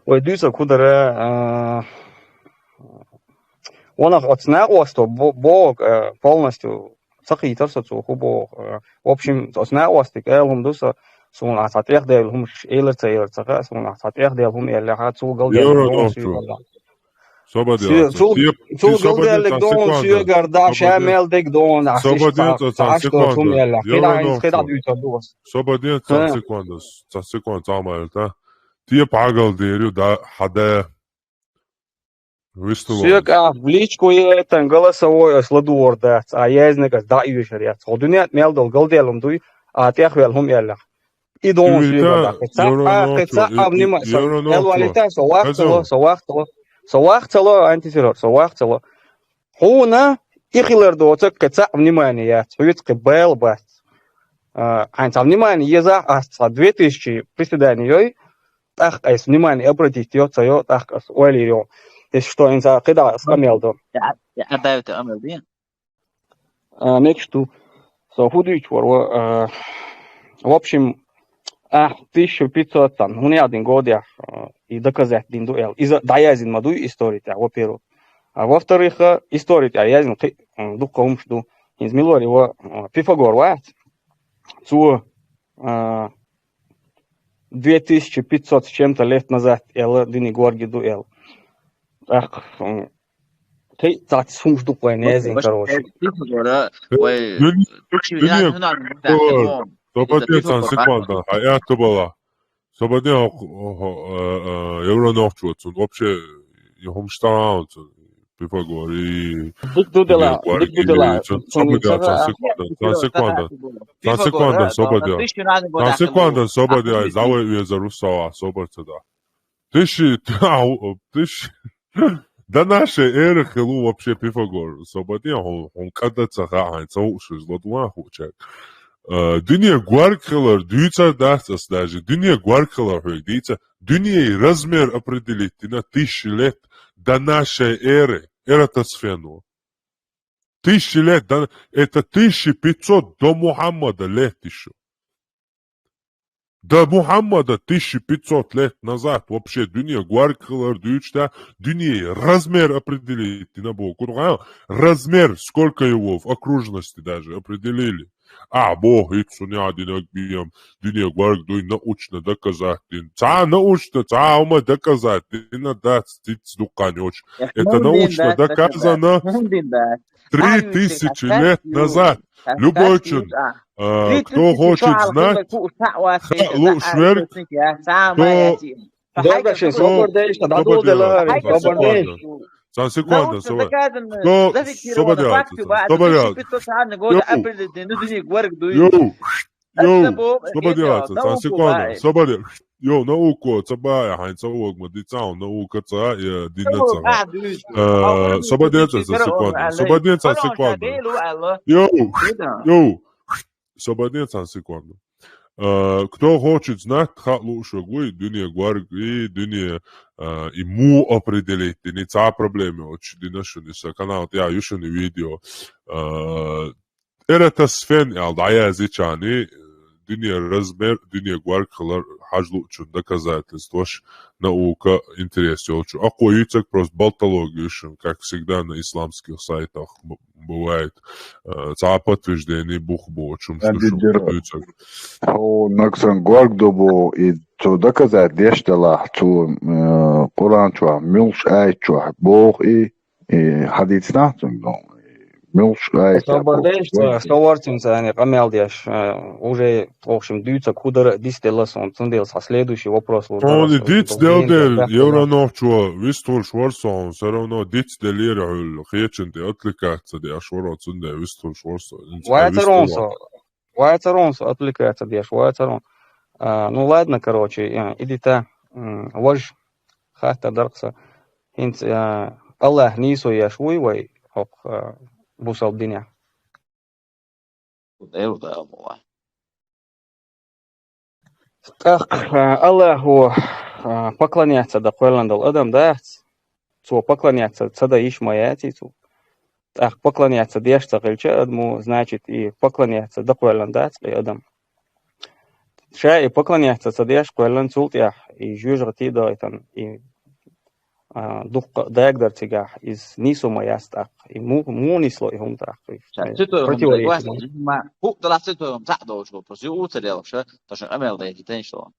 Вай дуьйцург хӀу дара, э, ванах оцу накъосто бо-, боху, э, полностью ца хийтар со цо хӀу боху. Э, в общем, оцу накъостиг аьлла хӀума ду со, суна ахьа цхьа тӀехдевлла хӀумаш элар ца элар ца хаьа, суна ахьа цхьа тӀехдевлла хӀума эллехьа, цул галдевлла хӀума суьйгалла. Собаден, цул, цул галделлиг дон соьгар да, ша мел дег дон, аш иш цхьа, цхьа аш доцу меллех. КхидӀа хӀинца кхидӀа дуьйцур ду ас. Собаден, цхьа секунда, цхьа секунда, цхьа мал та. Те пагал дер ю, да, хьада. Висту. Соьга а в личку етан голосовой ас ладугӀур дац, а язниг ас дӀа оьшур яц. Хьо дуьнен мел долу галделлун дуй, а тӀехвел хӀума эллех. И дон соьга даккхи. Ца а, кхи ца а внимание, со, со вахтало, со вахтало, со вахтало, антисерор, со вахтало. Хьуна и хилар доцург кхи ца а внимание яц, хьоьца кхи бала бац. А, хьайн ца внимание еза, ас ца две тысячи приседаний йой, тӀаккха айса внимание обратить йо, ца йо, тӀаккха ас ойла йо. Если что, инца кхидӀа ас къамел до. Я, я, я, давайте, къамел дин. А, мекаш ду. Со хӀу дуьйцуш вара, а, в общем, А, тысяча пятьсот там, ну, не один год я, а, и доказать дин дуэл. И за, да я зин маду история тя, во-первых. А во-вторых, а, история тя, я зин, кхы, м, дукха умш ду. Из милор его, а, Пифагор вац. Цу, а, две тысячи пятьсот с чем-то лет назад, эла, дини горги ду эл. Ах, м, кхы, цац умш ду, кхы, не зин, короче. Пифагора, вай, Дин, дин, дин, Собади, цан секунда, хай, я тубала. Собади, хо-, хо-, э, э, евро нохчу, цун вообще, я хум штаун, цун Пифагор, и Дик дудела, Пифагор, дик дудела. Цун Собади, цан секунда, цан секунда. Цан секунда, Собади. Цан секунда, Собади, ай, завай веза русава, Собади, да. Тыщи, ау, тыщи. До нашей эры хилу вообще Пифагор. Собади, хо-, хо-, когда ца ха-, ай, ца уж из лот ва хучак. Э, дуне гварг хилар, дюйцар дац ас даже. Дуне гварг хилар хуй, дийца. Дуне размер определить, на тысячи лет до нашей эры. Эратосфену. Тысячи лет, до, это тысяча пятьсот до Мухаммада лет ещё. До Мухаммада тысяча пятьсот лет назад вообще дуне гварг хилар дюйчта, дуне размер определить, на бо, курган, размер, сколько его в окружности даже определили. А, бо, хит суня динак бием, дуне гварг дуй научно доказать дин. Ца научно, ца ума доказать дин, на дац, тиц дуккан ёч. Это научно доказано. Три тысячи лет назад. Любой чин, а, кто хочет знать, ха, лу, шверк, кто Дорогашин, кто собор деш, да, дадул де ларин, собор деш. Цан секунда, собор. Кто собор делается? Собор делается. Йоу. Йоу. Собор делается. Цан секунда. Собор де-, йоу, наука, цаба, я хайн, цавог, ма, ди цаун, наука, ца, я, ди на ца. Э, собор делается, цан секунда. Собор делается, цан секунда. Йоу. Йоу. Собор делается, цан секунда. Э, кто хочет знать, ха лучше гуй, дуне гварг и дуне, э, и му определить, и не ца проблема, очень динашуни са канал, я юшуни видео. Э, Эратосфен, я, да, я зичани, дуне размер, дуне гварг хилар хажлучун доказательствош наука интерес ёлчу. А кое-как просто болтология, как всегда на исламских сайтах бывает, э, ца подтверждение бух бо, чум слышу, кое-как. О, наксан гварг добо, и цо доказать деш дала, цо, э, Коран чуа, мюлш ай чуа, бох и, и хадис на цун, ну, мюлш ай чуа. Собор деш, э, собор цун цани, камел деш, э, уже, в общем, дюйца кудара дис дела сон, цун дел са следующий вопрос лур. Он дис дел дел, евро нохчуа, вистулш варсон, всё равно дис дел ира хул, хечен де отвлекаться де, аш воро цун де вистулш варсон. Вай царон со, вай царон со, отвлекаться деш, вай царон. А, ну ладно, короче, э, иди та, м, вож хатта даркса. Хинц, э, Аллах нисо яш вуй вай, ок, э, бусал диня. Эл да амуа. Так, э, Аллаху, э, поклоняться да кхойландал адам дац. Цо поклоняться ца да иш ма яци цу. Так, поклоняться деш ца хилча адаму, значит, и поклоняться да кхойлан дац и адам. Ша и поклоняться ца деш кхойлан цултя, и жужгати да итан, и, а, дух дагдар цига, из нису ма яц так, и му, му нисло и хум так. Противоречие. Ма, ху, да ла цитоем ца дочу, просто ю уцелел, ша, то, что амел да эти теншло.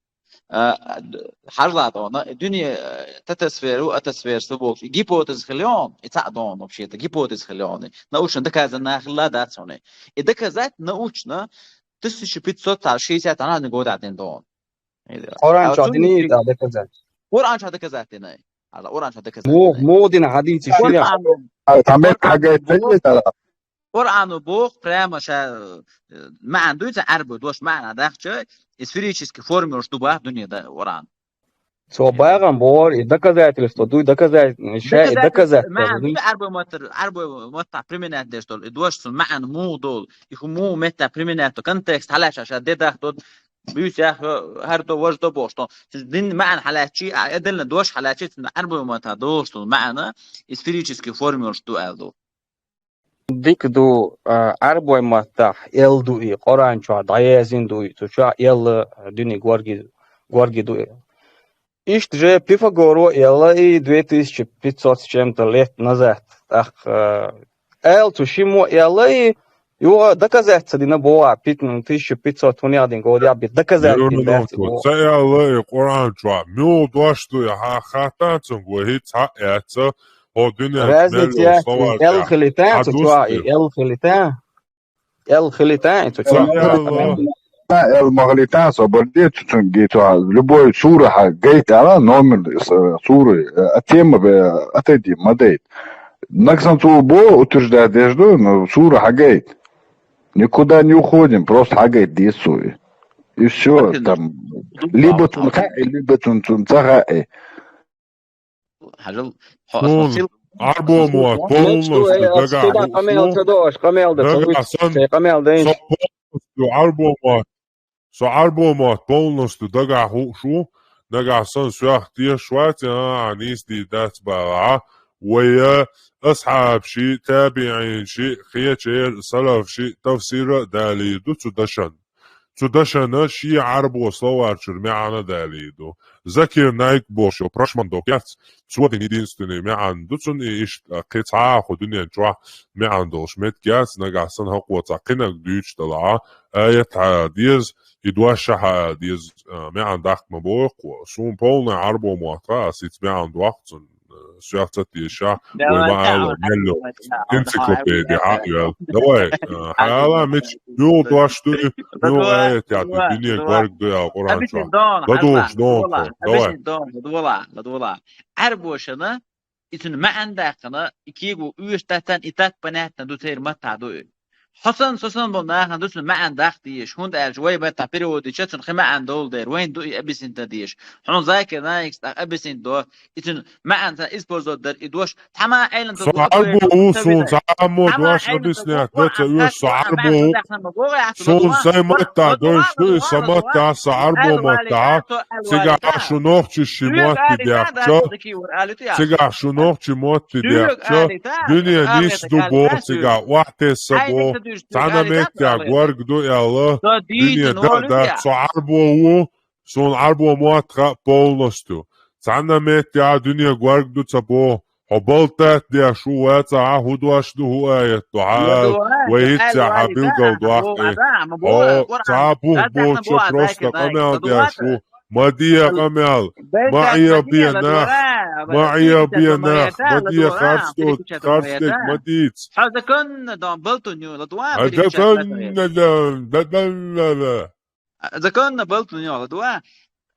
Э, д-, хажлатона, дуне, э, тетосферу, атосферу бокс. И гипотез хлён, и ца дон вообще, это гипотез хлён. Научно доказано хла дацоны. И доказать научно тысяча пятьсот шестьдесят она не года один дон. Коран ча дини да доказать. Коран ча доказать не. Ала Коран ча доказать. Му, му дин хадис шиля. Коран. А, там это какая-то Коран бог прямо ша, э, маъна дуйца арбу дош маъна дахча, и сферической форме уж дуба дуне да Коран. Цо багам бор, и доказательство, дуй доказать, ша и доказать. Маъна дуй арбу матр, арбу матта применять деш дол, и дош сун маъна му дол, и ху му метта применять то, контекст халаша ша дедах тот, бюсях, хар то вож то бо, что дин маъна халачи, а эдельно дош халачи, арбу матта дол, что маъна, и сферической форме уж ду алдо. Дика ду, а, Ӏарбой маттахь эл ду и, Къуръан чохь дӀаяздина ду и, цу чохь эл дуьне горги, горги ду и. Иштта же Пифагоро элла и две тысячи пятьсот с чем-то лет назад. ТӀаккха, а, аьлла цу шиммо элла и, юха доказать ца дина боху, пит-, тысяча пятьсот хӀунех дина года бит доказать дина дац боху. Ца элла и Къуръан чохь. Муьлха дош ду и, хьан хаттан цунга вай хӀинца хьа а эцца, хьо дуьнен разница мел йолу яц, словарь эл тӀехь хилита, хьан цу чохь и дустий? Эл хилита. Эл хилита, и цу чохь. Эл ма хилита, собар де, цу цунга гита, любой сура хьан гайта ала, номер, с-, суры, а тема, э, отойди, ма дайта. Нагсан цо бо утверждать деш ду, но сура хьан гайта. Никуда не уходим, просто хьан гайта деза цо и. И всё, там, либо цунна хаьа, либо цунна, цунна ца хаьа. Хьажал, хьо ас Суна махсил Ӏарбо мотт полностью дагахь хууш ву. Къамел ца до, аш къамел да, ца нагахь вуьйцу, сан цай къамел дайша. Со полностью Ӏарбо мотт, со Ӏарбо мотт полностью дагахь хууш ву, нагахь сан соьх тешаш вац, а, нийса дийр дац бала, вай асхьабаши, табиӀинаши, кхечеран салафаши тафсира а далийр ду цу дашан. Цу дашана шен Ӏарбо словарь чуьра маьӀна а далийр ду. Закир Найк бохуш йолу прошмандо кехат, цо дина единственный маьӀна ду цунна, и иштта кхин цхьа а кху дуьнен чохь маьӀна долуш меттиг яц, нагахь санна хӀокхо цхьа кхинаг дуьйцуш делахь, аят хьа деза, и дош а хьа деза, а, маьӀна даккха ма боху кхо. Суна полный Ӏарбо мотт хаьа, ас хӀинца маьӀна доккху цунна. Соьх ца тешахь, вай ма алло, мелло, энциклопеди хьа а йоьлла. Давай, а, хьан ала, мича, муьлха дош ду и, муьлха аят яхь ду, дуьне горга ду аьлла Къуръан чохь. ЛадугӀуш дона тхо, давай. ЛадугӀула, ладугӀула. Ӏарбошана, и цуьнан маьӀна даьккхина, и кийго оьшуш дацан, и так понятно ду, церан маттахь ду и. Хьо санна, со санна болу нахана ду цуьнан маьӀна даккха дезаш, хӀунда аьлча вай маттахь перевод дича, цуьнан кхин маьӀна долу дела, вайна ду и объяснить дан дезаш. Хьуна Закир Найкс тӀаккха объяснить до, и цуьнан маьӀна сан использовать дар и дош. Цхьамма а Ӏелам ца Со Ӏарбо ву, суна цхьаммо дош объяснять дан ца оьшу, со Ӏарбо ву. Суна сайн маттахь дойуш ду и, сан маттахь, сан Ӏарбо маттахь. Цигахь шу нохчийн мотт тӀедехча, цигахь шу нохчийн мотт тӀедехча, дуьне нис ду боху цигахь, охьатесса боху, цхьана меттехь горга ду аьлла, дуьне дан а дац, со Ӏарбо ву, суна Ӏарбо мотт хаьа полностью. Цхьана меттехь дуьне горга ду ца боху, хьо болтат деш ву, вацахь, хӀун дош ду, хӀун аят ду, хьан ала, вай хӀинцца хьан билгал дохку и. Хьо цхьа бух боцуш просто къамел деш ву. Ма де къамел, ма Ӏе бен нах, ма Ӏе бен нах, ма де харц ду, харц дерг ма дийца. Хьо законно дан балтун ю, ладугӀа, законно дан, дан, дан, дан. Законно балтун ю, ладугӀа.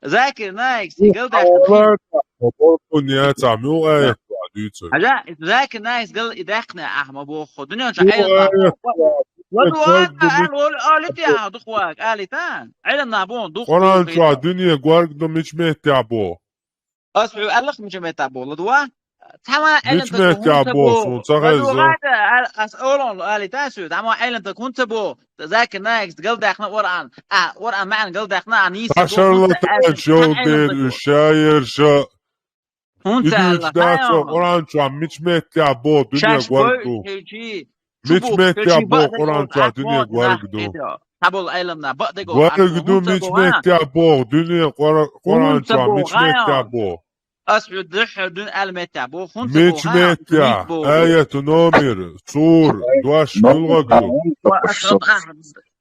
Закир Найкс, и галдаьхна. Балтун яцахь, муьлха аят ду ахь дуьйцур? Хьажа, Закир Найкс гал и даьккхина ахь ма боху. Дуьнен чу Ӏелам нах. ЛадугӀа, ала, ала, ала, ала, ду хьо, алита? Ӏелам нах боху, ду хьо. Къуръан чохь дуьне горга ду мича меттехь боху? Ас хьуна аьлларх мича меттехь боху, ладугӀа? Цхьамма а Ӏелам тӀе хӀунца боху, суна ца хезна. Ас олун алита соьга, цхьамма а Ӏелам тӀе хӀунца боху, Закир Найкс галдаьхна Къуръан, а, Къуръан маьӀна галдаьхна, а, нийса боху, хӀунца аьлла, шайерша. ХӀунца аьлла, дац со Къуръан чохь мича меттехь боху, дуьне горга ду. Мича меттехь боху Къуръан чохь дуьне горга ду? Цхьаболу Ӏелам нах бакъдерг горга ду, мича меттехь боху, дуьне Къура-, Къуръан чохь мича меттехь боху? Ас хьуна дуьххьара дуьйна аьлла меттехь боху, хӀунца боху, мича меттехь, аят, номер, сура, дош, муьлхарг ду. Ва ас хьуна ахь,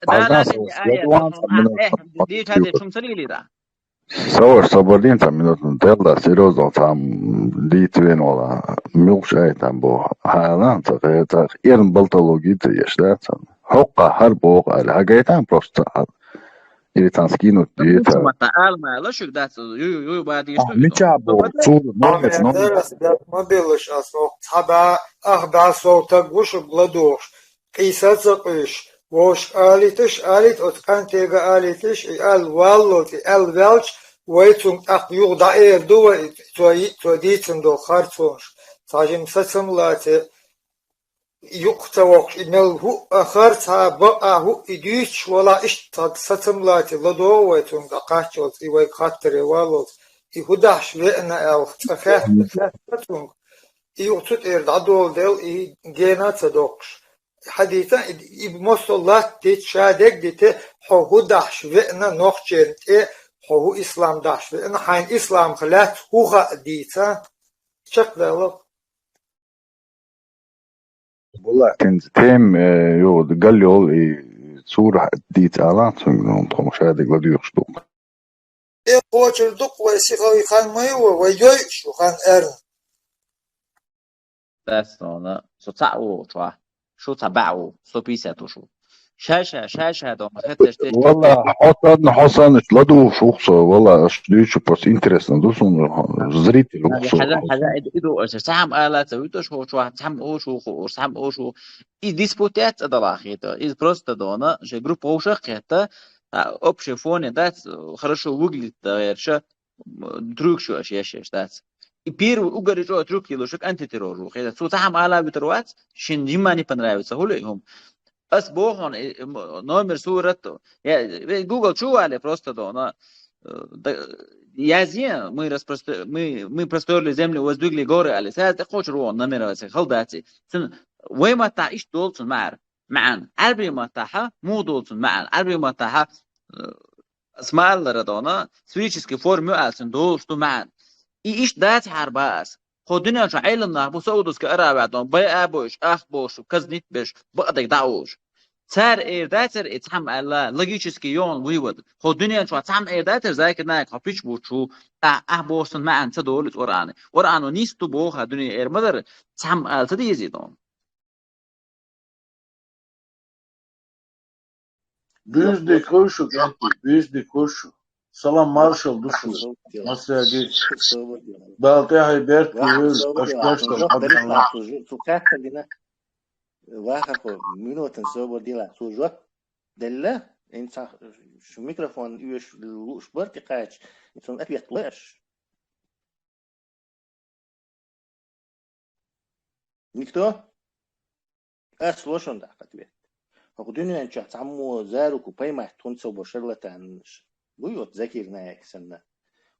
Дала дина аят, ахь, дийша деш хӀума ца лелийра. Саваш, собар дийна цхьа минот, делла, серьёзно, цхьа дийца вен вала, муьлхачу аятан боху. Хьан алан ца, ца, эрна балтологи ца еш, да, ца. ХӀокху хӀара боху аьлла, хьан гайтан просто ца, или цхьана скинуть дийца. Ала ма аьлла, шуьга дац, ю, ю, ю, ба дийш ду. Мича боху, цура, номер, номер. Ма беллаш ас хӀокху цхьа бӀа, ах бӀа сов таг ву шуьга ладугӀуш. Къийса а ца къуьйсуш, вовшашка алийташ, алийта, оцу кӀантега алийташ, и аьлла валлалц, и аьлла ваьлча, вай цунга тӀаккха юха дӀаэр ду вай, цо йиъ, цо дийцина долу харцонаш. Цхьа жима сацам лаций, юкъа ца воккхуш, и мел хӀуъа харцахьа, бакъахьа хӀуъа и дуьйцуш валахь, иштта цхьа сацам лаций, ладогӀа вай цунга дӀакхаччалц, и вайга хаттаре валлалц, и хӀун дахьаш веана аьлла, цкъа хаьттина, хаьттина цунга. И юха цу тӀера дӀадоладелла, и гена а ца доккхуш. хьадийца, и, и мосо латта дийца, ша дег дийца, хьо хӀу дахьаш веана нохчерна тӀе, хьо хӀу ислам дахьаш веана, хьайна исламах лаьцна хӀу хаа дийца, чекхдала. Валла, кхин тема, э, йо, гал йол, и цура дийца ала, цунгон тхо шадег ладуьйхуш ду. Э, кхочур ду-кх вай сиха, и хан ма ю, вай йой шу хан эрна. Дац нона, со цхьаъ ву чохь, шу цхьа баьӀ ву, сто пятьдесят ву шу. Ша-ша, ша-ша дома хетташ теш. Валла, хьо санна, хьо санна ладугӀуш ву-кх со, валла, аш дуьйцу просто интересно ду суна, зритель ву-кх со. Хьажа, хьажа, иду, иду, аш цхьаъ ала ца вуьтуш ву чохь, цхьаъ ош ву, ош цхьаъ ош ву. И диспут яц а далахь хета, из просто дона, шайн группа вовшах а кхетта, а, общий фоне дац, хорошо выглядит, да, гӀерша, м, трюк шу аш еш, еш дац. И первый угар чӀо трюк йилуш антитеррор ву. Хета, цо цхьаъ ала вуьтур вац, шин жимма не понравится, хули хӀума. Ас боху хьуна, э, м, номер сурат, я, ве Google чу вале просто дона, э, да, язъе, мы распростр-, мы, мы простёрли землю, воздвигли горы али. Саз тӀе кхочур вон номер аса, хал даци. Цун вай маттахь иштта долу цун маьӀар. МаьӀан. Ӏарбий маттахьа, муха долу цун маьӀан. Ӏарбий маттахьа, э, ас ма-аллара дона, сферический форма ю аса, цун долуш ду маьӀан. И иштта дац хьарба ас. Кхо дуьнен чу Ӏелам нах бу Саудовская Аравия дон, байа а бойуш, ах болуш, казнит беш, бакъдерг дӀа а волуш. Цара эр дацара и цхьамма аьлла, логически йогӀун вывод. Кхо дуьнен чохь цхьамма эр дацара, Закир Наик, хьо пич бучу, а, ахь боху сан маьӀна ца долу иза Къуръана. Къуръано нисду боху а дуьне эр ма дара, цхьамма ала ца дезий дон. Буьзди кхуьшу, кӀанти, буьзди кхуьшу. Салам маршалла ду шу. Массаьрга. Дала тӀаьхье беркате вевза, аш кечдал хьо бина. Цу кхаьчна дина. Вахархо, минутан собар дила, цо жоп делла, ин ца шу микрофон уьш лууш бар тӀе кхача, ин цунна ответ лой аш. Никто? Ас лошун даккха ответ. ХӀокху дуьнен чохь цхьаммо за руку поймать хӀунда ца бо шарлатанаш. Буй оцу Закир Наик санна.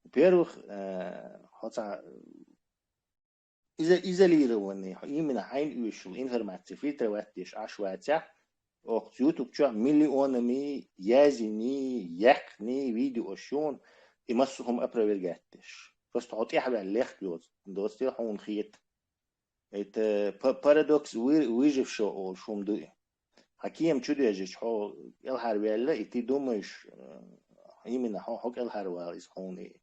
Во-первых, э, хьо цхьа изо-, изолированный, хьо именно хьайна оьшуш йолу информация фильтровать деш Ӏаш вацахь, оцу YouTube чохь миллионами язйиний, яьккхиний видеош ю хьуна, и массо а хӀума опровергать деш. Просто хьо тӀаьхьаваьлла лехка йоцу, доцу хьуна хета. Это па-, парадокс вы-, выжившего олуш хӀума ду и. Хьан кема чу дежича, хьо кӀелхьарваьлла, и ты думаешь, э, именно хьо, хьо кӀелхьарвала иза хьуна и,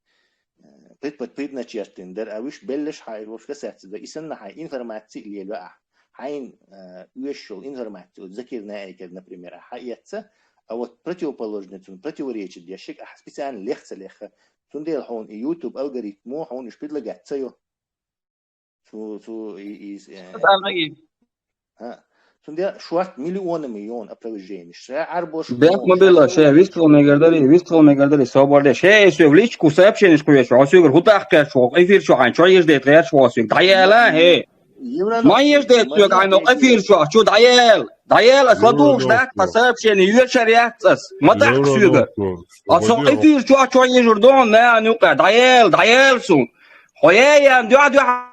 э, предпо-, предначертанный дара, а вуьш беллаш хьан и вовшашка саьццадо. И санна хьайн информаци а лелайо ахь. Хьайна, э, оьшуш йолу информаци, вот Закир Наикера, например, ахь хьаэцна, а вот противоположный, цунна противоречит дешшиг ахь специально лех ца лехха. Цундела хьуна и YouTube алгоритмо хьуна уьш предлагать ца йо. Цу, цу, и, и, э, Ас ала мегий? ХӀа. Цундела шорта миллионами йона опровержениеш. Ша Ӏарбош Бехк ма билла, ша вистхила мегар дарий, вистхила мегар дарий, собар де. Ша и соьга в личку сообщениеш кхоьшу, хьо соьгара хӀу дахкхерчу, хӀокху эфир чу хьайн чо еждайта гӀерташ ву соьга. ДӀаяла, хӀе! Ма еждайта соьга хьайн хӀокху эфир чу, чу дӀаяла! ДӀаяла, ас ладугӀуш дац, тхан сообщени йоьшур яц ас. Ма дахка соьга. Ас хӀокху эфир чохь чо ежур ду хьуна нахана юкъа. ДӀаяла, дӀаяла суна. Хьо ян дуьхьа-дуьхьа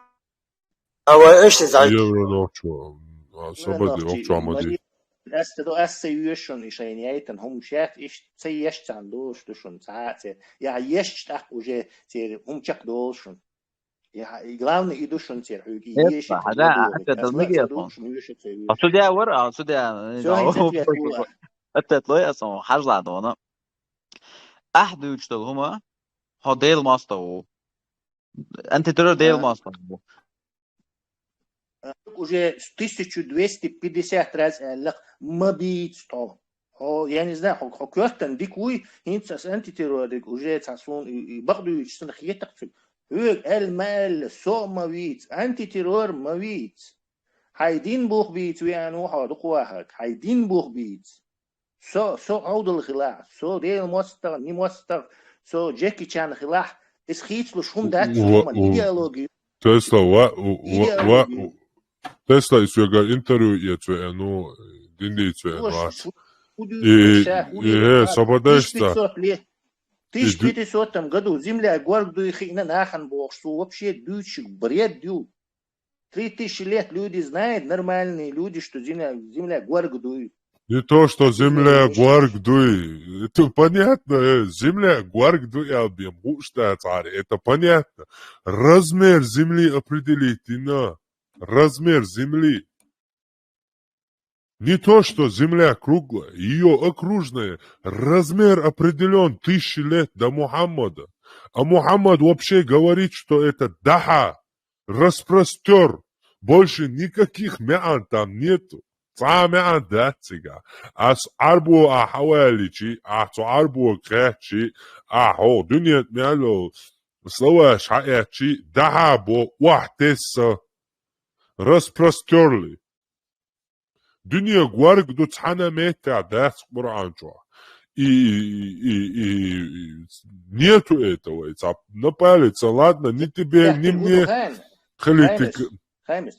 А вай иштта зайт. Евро нохчо. А, собади, охчо амади. Ас ца до, ас ца йоьшун и шайна яйтан хӀумаш яц, иштта ца еш царна долуш ду шун, цхьа а ца. Я еш тӀаккха уже церан хӀума чекхдолу шун. Я, и главный и ду шун церан хьуьга, и Эппа, еши хьада, хьуьга а, хьада ас ла ца ду шун, йоьшу ца йоьшу. А судья вар, а судья, Всё, да, хӀинца ответ була. Ответ лой, а сон, хьажла дона. Ахь дуьйцуш долу хӀума, хьо Дела мостагӀа ву. Антитеррор Дела мостагӀа ву. Уже тысячу двести пятьдесят раз аьллакх, ма бийца тхо. Хьо, я не знаю, хьо, хьо коьртан дика вуй, хӀинца ас антитеррориг уже цхьа суна и, и бакъдуьйцуш санна хетакх цуьнга. Хьоьга аьлла ма аьлла, со а ма вийца, антитеррор ма вийца. Хьайн дин бух бийца веана ву хьо, дукха вахарг, хьайн дин бух бийца. Со, со Ӏовдал хилахь, со Дела мостагӀа, ни мостагӀа, со Джеки Чан хилахь, иза хийцалуш хӀума дац, со хӀуман идеология. Тесла, ва, ва, ва, Тесла, и соьга интервью эца веана ву, дин дийца веана вац. И, и, хӀе, собадайшца. Тысяча пятисотом году земля горг дуй хиъна нахана бохуш, цо вообще дуьйцуш бред ю. три тысячи лет люди знают, нормальные люди, что земля, земля горг дует. Не то, что земля горг дуй. Это понятно, э, земля горг дуй, албем, гуштацари. Это понятно. Размер земли определить и на. Размер земли. Не то, что земля круглая, ее окружная, размер определен тысячи лет до Мухаммада. А Мухаммад вообще говорит, что это даха, распростер. Больше никаких мян там нету. Цхьа мян дац цига. Ас Ӏарбо а хьаваличи, а цу Ӏарбо кхаьчи, а хьо дуьнен мяло словаш хьаэчи, даха бо вахь тесса распростерли. Дуьне горг ду цхьана меттехь дац Къуръан чохь. И, и, и, и, и нету этого. И ца на палец, ладно, ни тебе, ни мне. Хилитик. Хаймис,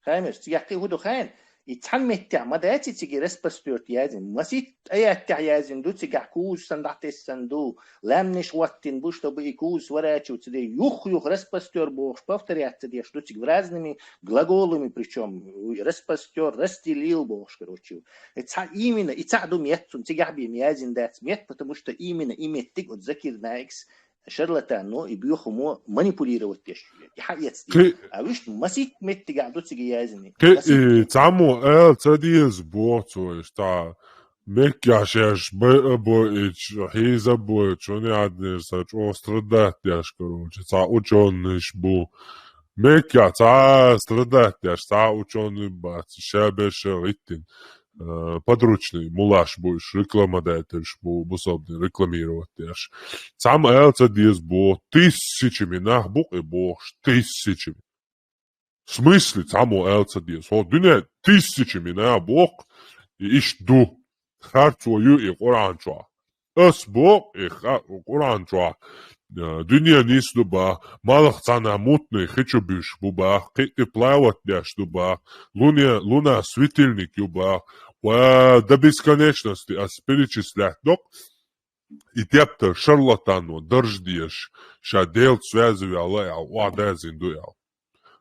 Хаймис, цигахь кхин хӀун ду хайн? И цхьана меттехь ма дац и цига распростерт язйина. Масийтта аяттехь язйина ду, цигахь куза санна дӀатессан ду, лаьмнаш хӀоттина бу, чтобы и куза сворачивать ца де, юх-юх распростёр бохуш, повторять ца деш ду цига разными глаголами, причём распростёр, расстелил бохуш, короче. И цхьа именно, и цхьа ду метта, цуьнан цигахь бен язйина дац метта, потому что именно и меттиг оцу Закир Наикс шарлатано и боьхамо манипулировать деш, и хьаэцна. Кхи- А вуьшта масийтта меттигахь ду цига язйина. Кхи- Масийтта. И цхьаммо аьлла ца деза боху цо, иштта Меккехь шаьш байа а бойича, хьийза а бойича, хӀунда аьлла сан чӀогӀа страдать деш, короче, цхьа учёныйш бу. Меккехь цхьа а страдать деш, цхьа а учёный бац, ша берш а гӀиттина, э, подручный мулаш бу, уьш реклама дайтарш бу, бусалба дин рекламировать деш. Цхьамма аьлла ца деза боху, тысячами нах бу кхин бохуш, тысячами. В смысле, цхьаммо аьлла ца деза? Хьо дуьне тысячами нах боху, и иштта ду. Харцо ю и Къуръан чохь. Ас боху, и ха-, Къуръан чохь, э, дуьне нис ду бах, малх цхьана мутный хи чу буьш бу бах, кхин тӀе плавать деш ду бах, луне, луна светильник ю бах, ва до бесконечности ас перечислять доккху, и тептар шарлатано дарж деш, ша Делаца связи ваьлла аьлла, охьадазийна ду аьлла.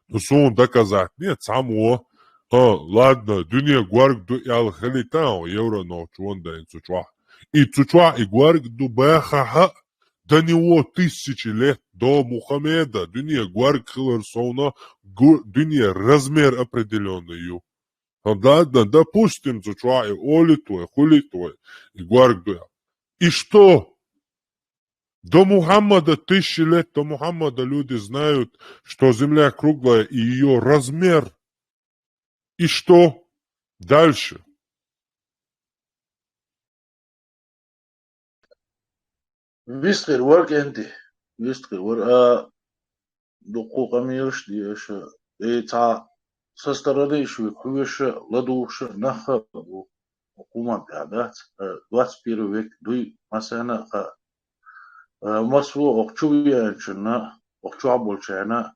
Ну, суна доказать не цхьаммо, а, ладно, дуьне горга ду аьлла хилийта хьо евро нохчо ван дайна цу чохь. И цу чохь и горга ду бахахь а, до него тысячи лет, до Мухаммеда, дуьне горга хилар совна, гу-, дуьне размер определённый ю. Ладно, допустим, цу чохь и олит вай, хулит вай, и горга ду аьлла. И что? До Мухаммада тысячи лет, до Мухаммада люди знают, что земля круглая и её размер. И что дальше? Вистхир вар кӀентий, вистхир вар, а, дуккха къамелаш де аша, э, цхьа со стороны иш ву хьоьжуш а, ладугӀуш а нах а бу, хӀуманна тӀехь дац, э, двадцать первый век дуй, массарна а хаьа. Э, массо а окху чу веанчунна, окху чохь болчарна,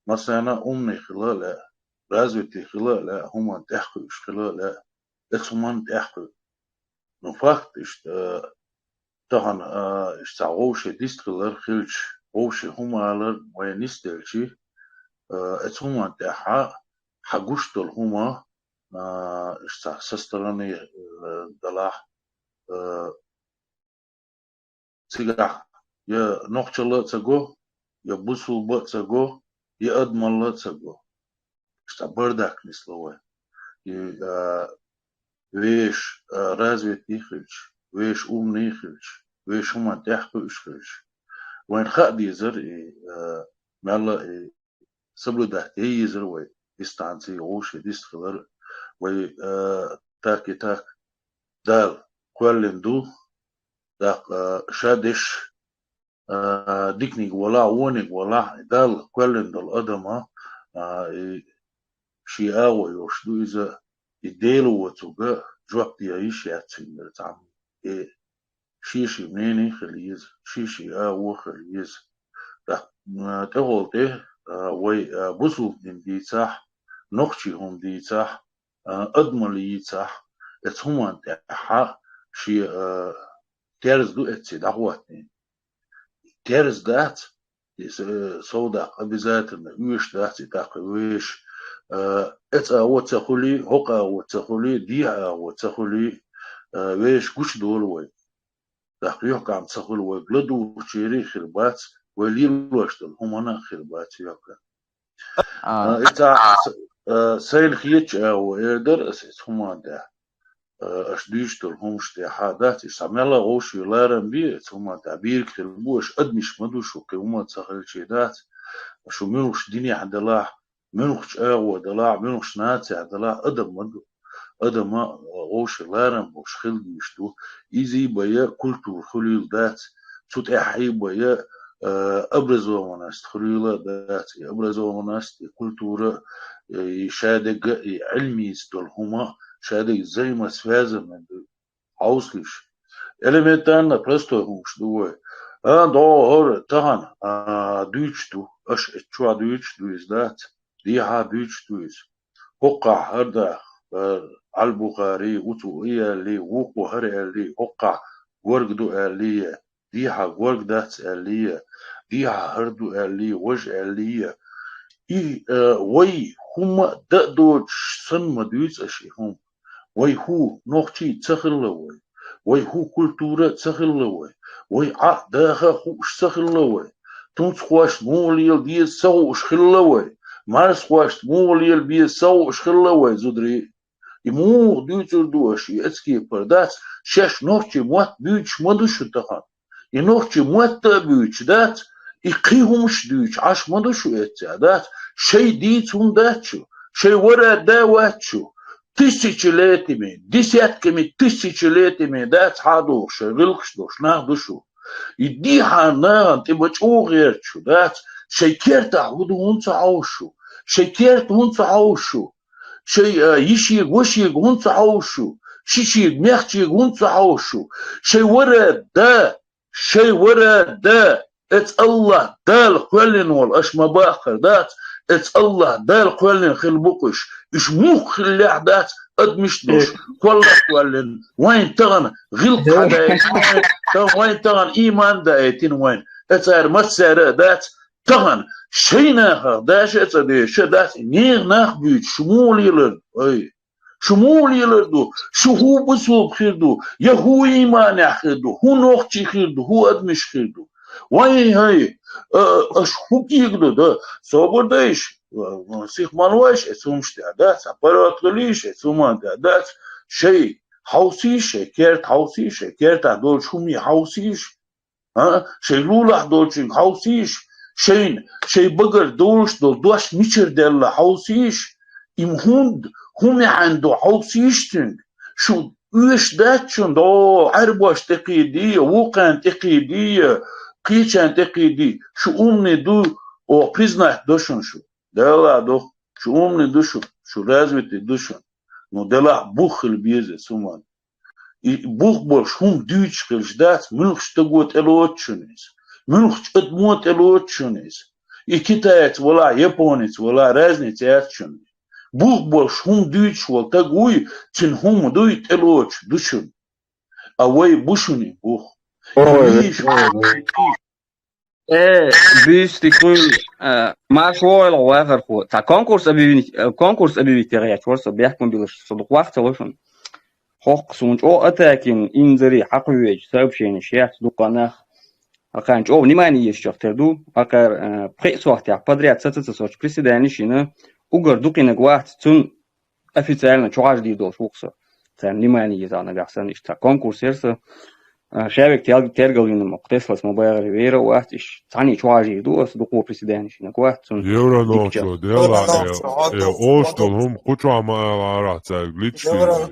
массарна а умный хила а лаьа, развитый хила а лаьа, хӀуманна тӀехь кхуьуш хила а лаьа, эцу хӀуманна тӀехь кхуьу. Ну, факт, иштта, э, тахана, а, иштта цхьа вовшийн дистхилар хилча, вовшийн хӀума алар вайн нисделчи, а, эцу хӀуманна тӀехь хьан гуш долу хӀума, а, иштта цхьа со стороны, а, далахь, а, цигахь я нохчалла а ца го, я бусулба а ца го, я адамалла а ца го. Иштта бардак нисло вай. И, а, веш, а, развитый хилча, веш умный хилча, веш хӀуманна тӀехь кхуьуш хилча, вайна хаа дезара и, а, мелла а и соблюдать ян езара вай дистанций, вовшийн дистхилар, вай, а, так и так Дала кхоьллина ду, тӀаккха, а, ша деш, а, диканиг валахь, вониг валахь, Дала кхоьллина долу адам, а, и шен агӀо йолуш ду иза, и Дела воцург жоп де йиш яц цуьнгара цхьамма. И шен-шен мнение хила еза, шен-шен агӀо хила еза. ТӀаккха, а, тӀехула тӀе, а, вай, а, бусулба дин дийцахь, нохчийн хӀума дийцахь, а, адамалла йийцахь, эцу хӀуманна тӀехь шен, а, терза ду эцций дӀахӀоттийна. Терза дац, и с-, э, совдаккха обязательно оьшуш дац, и тӀаккха веш, Э, эцӀа агӀо ца хули, хӀокху агӀо ца хули, дехьа агӀо ца хули, э, вешан гучудолу вай. ТӀаккха юьхькӀам ца хуьлу вайга ладугӀучерий хир бац, вай лелош долу хӀуманна а хир бац юьхькӀам. А, и цхьа, а, сайна хетачу агӀор эр дара ас эцу хӀуманна тӀехь. А, аша дуьйцуш долу хӀуманаш тӀехь дац, и схьа мелла а вовшийн ларам бе эцу хӀуманна тӀехь, бийриг хир бу, аша адамаш ма ду шу, кхин хӀума ца хилчий дац, шу муьлхачу динехь делахь, муьлхачу агӀор делахь, муьлхачу нацехь делахь, адам ма ду. Адама, а, вовшийн ларам болуш хила дезаш ду. Иза а бен культура хуьлийла дац. Цу тӀехь а бен, а, образованность хуьлийла дац. И образованность, и культура, и шадерг, и Ӏилмица долу хӀума, шадерг взаимосвязанный ду. Хьовсалаш. Элементарно простой хӀуманаш ду вай. А, догӀу хӀара тахана, а, дуьйцуш ду. Аша чохь дуьйцуш ду иза дац. Дехьа дуьйцуш ду иза. ХӀокхахь хӀара даха, а, Ӏал-Бухари, оцо и аьллий, вукхо хӀара аьллий, хӀокхахь горга ду аьллий, дехьа горга дац аьллий, дехьа хӀара ду аьллий, важа аьллий. И, а, вай хӀума дан а доцуш санна ма дуьйцу аша и хӀума. Вай хӀу нохчий ца хилла вай. Вай хӀу культура ца хилла вай. Вай Ӏа а даха а хууш ца хилла вай. Тунцхошна муха лела деза ца хууш хилла вай. Марсхошна муха лела беза ца хууш хилла вай, зударий. И муха дуьйцур ду аша, и эцкепар дац, шаьш нохчийн мотт буьйцуш ма ду шу тахана. И нохчийн мотт а буьйцуш дац, и кхин хӀумаш дуьйцуш Ӏаш ма ду шу эццехь, дац, шайн дийца хӀума дац шу, шайн вара а да вац шу, тысячелетиями, десятками тысячелетиями дац хьадогӀуш, шайн гӀиллакхаш долуш нах ду шу. И дехьа нахана тӀе ма чӀогӀа гӀерта шу, дац, шайн кертахь хӀун ду хӀунда ца хьовсу шу, шайн керта хӀунда ца хьовсу шу. Шайн, а, йишега, вашега хӀунда ца хьовсу шу? Шишега, мехчега хӀунда ца хьовсу шу? Шайн вара а да, шайн вара а да, эцу АллахӀ Дала кхоьллина волу, аша ма баххара дац, эцу АллахӀ Дала кхоьллина хила бу-кх уьш. Уьш муха хиллехь а дац, адамаш а долуш, кхоллах а кхоьллина, вайн тахана гӀиллакх а даийтина вайн, тахана вайн тахана ийман а даийтина вайн. Эцара массара а дац, тахана шайн нахах даш а ца дезаш а дац, и нехан нах буьйцу, шу муха лелар ду? Ай, шу муха лелар ду? Шу хӀун бусулба хир ду? Я хӀун ийманехь хир ду? ХӀун нохчий хир ду? ХӀун адамаш хир ду? Вай, хӀай, а, аша хӀун кегадо дан? Собар дайша, а, сих ма лойша эцу хӀумаш тӀехь, дац, а, паргӀат хилийша эцу хӀуман тӀехь, дац, шайн хьовсийша, шайн керта хьовсийша, шайн кертахь долчу хӀумий хьовсийша. А? Шайн лулахь долчуьнга хьовсийша, шайна, шайн багара долуш долу дош мичара делла хьовсийша, и хӀунда, хӀун маьӀна ду хьовсийша цуьнга. Шу оьшуш дац шуна, догӀу, Ӏаьрбошна тӀекхийдий, вукхарна тӀекхийдий, кхечарна тӀекхийдий, шу умный ду, о, признать до шуна шу. Дала а до, шу умный ду шу, шу развитый ду шуна. Ну, делахь бух хила беза эцу хӀуманна. И бух болуш хӀума дуьйцуш хилча дац, муьлххачу стаго тӀелоцу шуна иза, муьлххачу адамо тӀелоцу шуна иза. И китаец валахь, японец валахь, разница яц шуна. Бух болуш хӀума дуьйцуш волу стаг вуй, цуьнан хӀума дуй, тӀелоцуш ду шуна. А вай бу шуна и бух. И Ой, вийша ой, ой. Э, буьйса дика хуьлда, э, марша вогӀийла, вахархо. Цхьа конкурс объявить, э, конкурс объявить яхьа яц вара со, бехк ма билла, со дукха вахча ца ло шуна. ХӀокху суна чӀогӀа атакин инзаре хьакхоьхьучу сообщенеш яц дукха нах. Акхарна чӀогӀа внимание езачех тера ду, акхар, э, пхеа сохьтехь подряд ца ца ца сочу приседанеш йина, угар дукхинарг вац, цунна официально чу хьажа дийр долуш ву-кх со. Царна внимание езахь нагахь санна, иштта цхьа конкурс яра сан. А, шаверг тел-, тергал йина ма-кх, Теслас ма-баххара вер а вац, иштта цхьаьний чу хьажийр ду ас, дукха приседанеш йинарг вац, цунна Евро дика нохчо, ча. Дела, Евро э, нохчо, э, хьо олуш долу хӀума кху чохь ма ала арахь цаьрга личный Евро,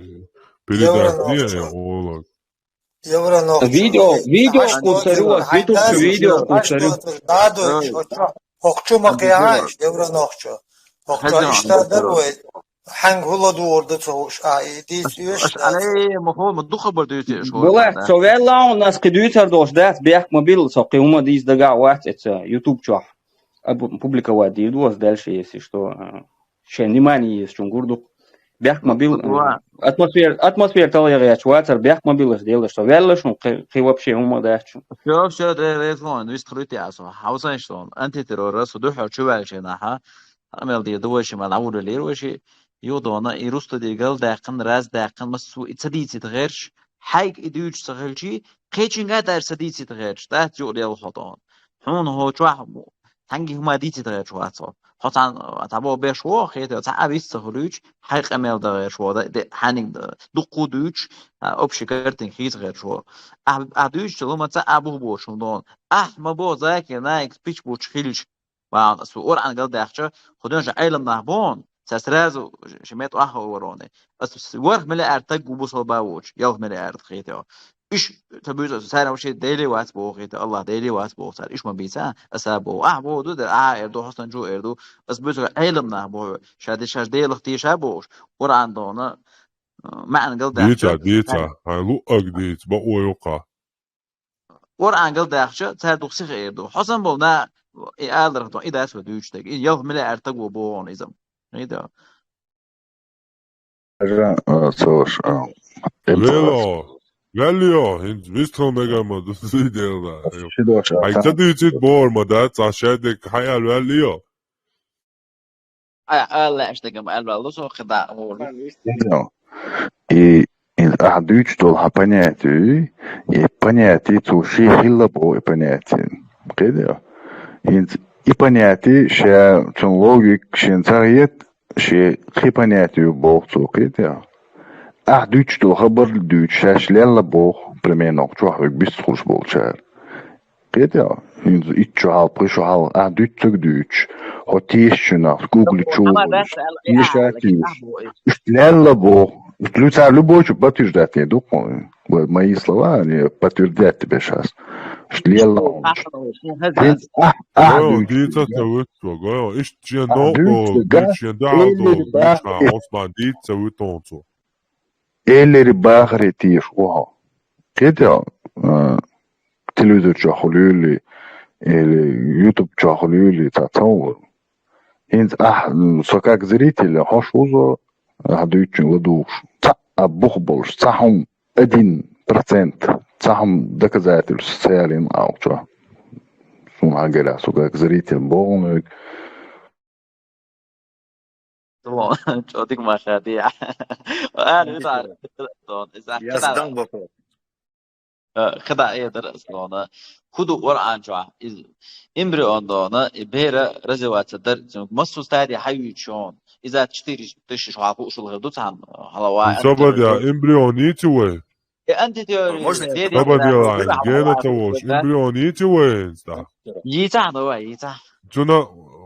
передача Евро де, нохчо. Э, олаг. Евро нохчо. Видео, видео кхуссар ю ас, YouTube чу видео кхуссар ю. ХӀокху чу ма кхехьа, Евро нохчо. ХӀокху чу иштта дар вай. Хьанга хӀула дугӀур ду ца хууш, а, и дийца оьшуш дац. Ай, ма хо, ма дукха бар дуьйцу шу. Була, со ваьлла хьуна, ас кхин дуьйцур долуш дац, бехк ма билла, со кхин хӀума дийца дагахь вац эца YouTube чохь. Абу-, публиковать дийр ду ас дальше, если что, а, шайн внимание езачунна гур ду-кх. Бехк ма билла, а, атмосфера, атмосфера талхьеха гӀерташ вацар, бехк ма билла аш деллаш, со ваьлла шуна, кхин, кхин вообще хӀума дац шуна. Всё, всё, ре-, ре-, вист хруйти а со. Хьовсанаш со, антитеррор, со дуьхьал чу ваьлча нахьа. къамел дийр ду вайши, ма дӀавуллера вайши, юха дона, и русла дийр галдаьккхина, раздаьккхина, массо а и ца дийцийта гӀерташ, хьайга и дуьйцуш ца хилчи, кхечунга а тӀаьржа ца дийцийта гӀерташ, дац юкъа лелхо дона. Хьуна хӀо чохь цхьаьнгге хӀума дийцийта гӀерташ вац хьо. Хьо цхьана, цхьа бо беш во, хета, цхьа а вист ца хуьлуьйтуш, хьай къамел дан гӀерташ во, да, де, хьаниг да, дуккху дуьйцуш, а, общий картинка хийца гӀерташ во. Ахь, ахь дуьйцуш ца лу, ма цхьа а бух боцуш хӀума дона. Ахь ма бо, Закир Найкс пич буч хилча, ва ас Къуръан галдаьхча, хӀу ден ша Ӏелам нах бон, ца сразу ши мет охьа вароне. Ас ворх миллиард таг гу бусалба воч, ялх миллиард хета. Иш та буьйса цара вообще Деле вац боху хета, Аллах Деле вац боху цара. Иш ма бийца, аса боху. Ахь боху ду, а эр ду, хьостан чу эр ду. Ас буьйса Ӏелам нах боху, ша де шаш Делах тийша бохуш, Къуръан дона, маьӀна галдаьхча, Дийца, дийца, хьайн луъаг дийца, бакъо юкъа. Къуръан галдаьхча, цара дух сиха эр ду. Хьо санна болу нах, и аларх ду, и дац вай дуьйцуш дерг. И ялх миллиард таг во боху иза. Хида. Жа, а, сош, а, Лело, ваьллио, хӀинца вистхал мегар ма ду, зий дела. Ши дош, а, Хьай ца дийцит бохур ма дац, цхьа шадерг хьай аьлла ваьллио. Ай, ала лаьаш дагам аьлла ваьлла, со кхидӀа а гӀур. Видео. И, и ахь дуьйцуш долу хьан понятие, и понятие цо шен хилла боху и понятие. КхидӀа. ХӀинца и понятие ша цун логика шен ца хета, шен кхин понятие боху цо, кхидӀа. Ахь дуьйцуш долу хабар дуьйцуш, шаьш лелла боху, примерно, чохь вег бистхуш болчара. Кхетий, хӀинца итт шу хьалха, пхи шу хьалха, ахь дуьйцург дуьйцуш, хьо тешачу нах, гугли чу волуш, теша тийша. Иштта лелла боху. Лу-, цара любой чу подтверждать ду кху. Вай мои слова, они подтвердят тебе щас. Иштта лелла боху. ХӀинца ахь, ахь дуьйцург дийца ца вуьту, гой, иштта шен новкъа дуьйцуш, шен дуьхьал долу дуьйцуш, Ӏусман дийца ца вуьту хьуна цо. Эллери бахаре теша ву хьо. Кхетий, а, телевизор чохь хуьлийла или YouTube чохь хуьлийла, цхьа цхьа ву. ХӀинца ахь, м, со как зритель, хьош вузо, ахь дуьйцучун ладугӀуш. Цхьа а бух болуш, цхьа хӀума, один процент, цхьа хӀума доказательство ца ялийна ахь чохь. Суна хьан гера, со как зритель боху хьуна вега. Чо дика ма хадий. Ара, иза ара, иза ара. Я задам вопрос. Э, кхидӀа а эдар ас дона. ХӀун ду Къуръан чохь? Иза эмбрион дона, и бера развиваться дар, массо стадия хьайуьйтуш йона. Иза четыре тысячи хьалха хууш хир ду цхьана, хьала ва. Собар я, эмбрион йийци вай? Э, антитеория. Можно я? Собар я, гена ца волуш, эмбрион йийци вай, хӀинца? Йийцахь, давай, йийцахь. Цуьнан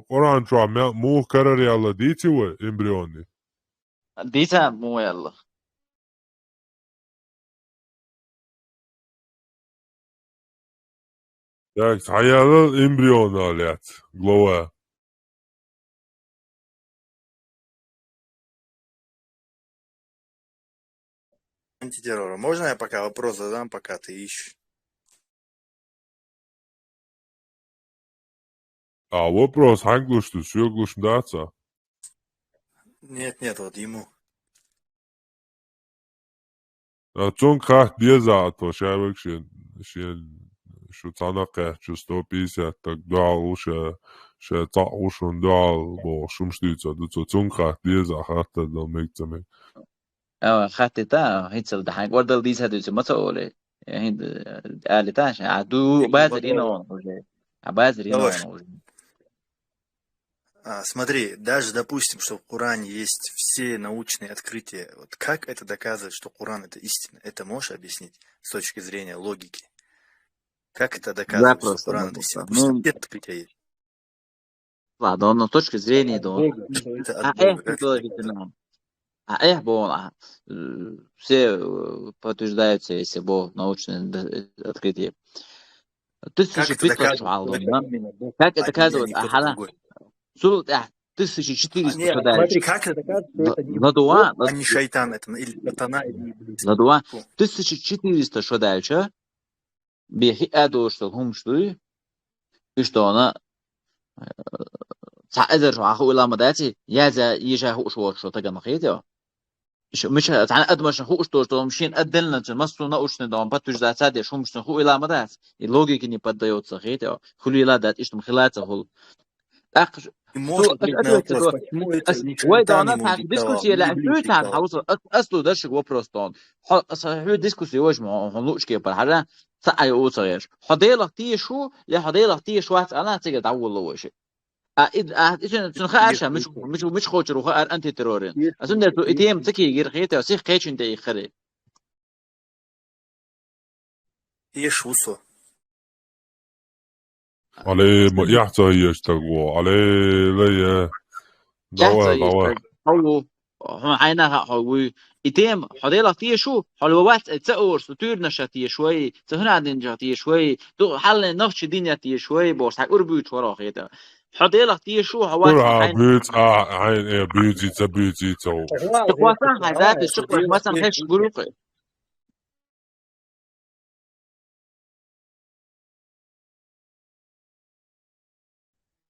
Къуръан чохь ме-, муха карара яьлла дийци вай эмбрионе? Дийца муха яьлла. Так, схьаялал эмбрионал яц, глава. Антитеррора. Можно я пока вопрос задам, пока ты ищешь? А, вопрос хьанга луш ду, соьга луш дац а? Нет, нет, вот ему. А цунга хатта деза а то, ша вег шен, шен, шу цхьана кхаьччу сто пятьдесят так дуьхьал ву ша, ша цхьаъ ву шун дуьхьал бохуш, хӀумаш дуьйцур ду цо, цунга хатта деза а, хаттар дала мега ца мега. Ава, хаттита, хӀинцал дахьан кӀордал дийца дуьйцу, ма ца оле. Э, хӀинда, э, али та, а ду базар ина он уже. А базар ина он уже. А, смотри, даже допустим, что в Коране есть все научные открытия, вот как это доказывает, что Коран — это истина? Это можешь объяснить с точки зрения логики? Как это доказывает, что Коран — это истина? Потому что все открытия есть. Ладно, но с точки зрения, да. От Бога, что это от Бога, как это доказывает? А, э, было, а, э, все, э, подтверждаются, если было научное д-, открытие. Как это доказывает? Как это доказывает? Ага. Султан, тысяча четыреста шо дальше. Смотри, как это доказывает, что это не Бог, а не шайтан, это или сатана, или иблис. Ладуа, тысяча четыреста шо дальше. Бехи а дош долу хӀумаш дуй. Уьш дона, э, цхьа эзар шо хьан хуила ма дац, яза йиша хууш воцуш шо тагана хетий. Иш мича цхьана адамашна хууш дош долу, шен отдельно чу массо научный дом подтверждать ца деш хӀумаш цун хуила ма дац. И логике не поддаётся хетий. Хуила дац, иштта хила ца хула. ТӀаккха Не может быть, ответ, ответ. Вай, дона, цхьа дискуссия лаьа, хьуьйтан хьалуса, ас, ас ду дашиг вопрос, дона. Хьо, ас хьуьйтан дискуссия вож ма, хьо луучке пар хьара, ца ай у ца еш. Хьо Делах тешаш ву, я хьо Делах тешаш вац, ана цига дӀаволла вожи. А, ид, а, ицун, цун хаарша, мич, мич, мич хочур у хаар антитеррорин. Ас ундер ту и тема ца кигир, хета, сих кечун де и хари. Еш ву со. Але, ма яхца еш таго, але, ле, е. Давай, давай. Хьо, хьо, хьайна ха, хьо, вуй. И тем, хьо Делах тешаш ву, хьо ло вац, э, ца орс, ту тюрнаша тешаш вай, ца хунадинжа тешаш вай, ту хьалне нахчи диня тешаш вай, бос, хай урбуч варох хета. Хьо Делах тешаш ву, хьо вац, ура, хай бюц, а, хай, э, бюци, ца бюци, ца. Хваса, хай дати, чуква, масан, хеш, гурукы.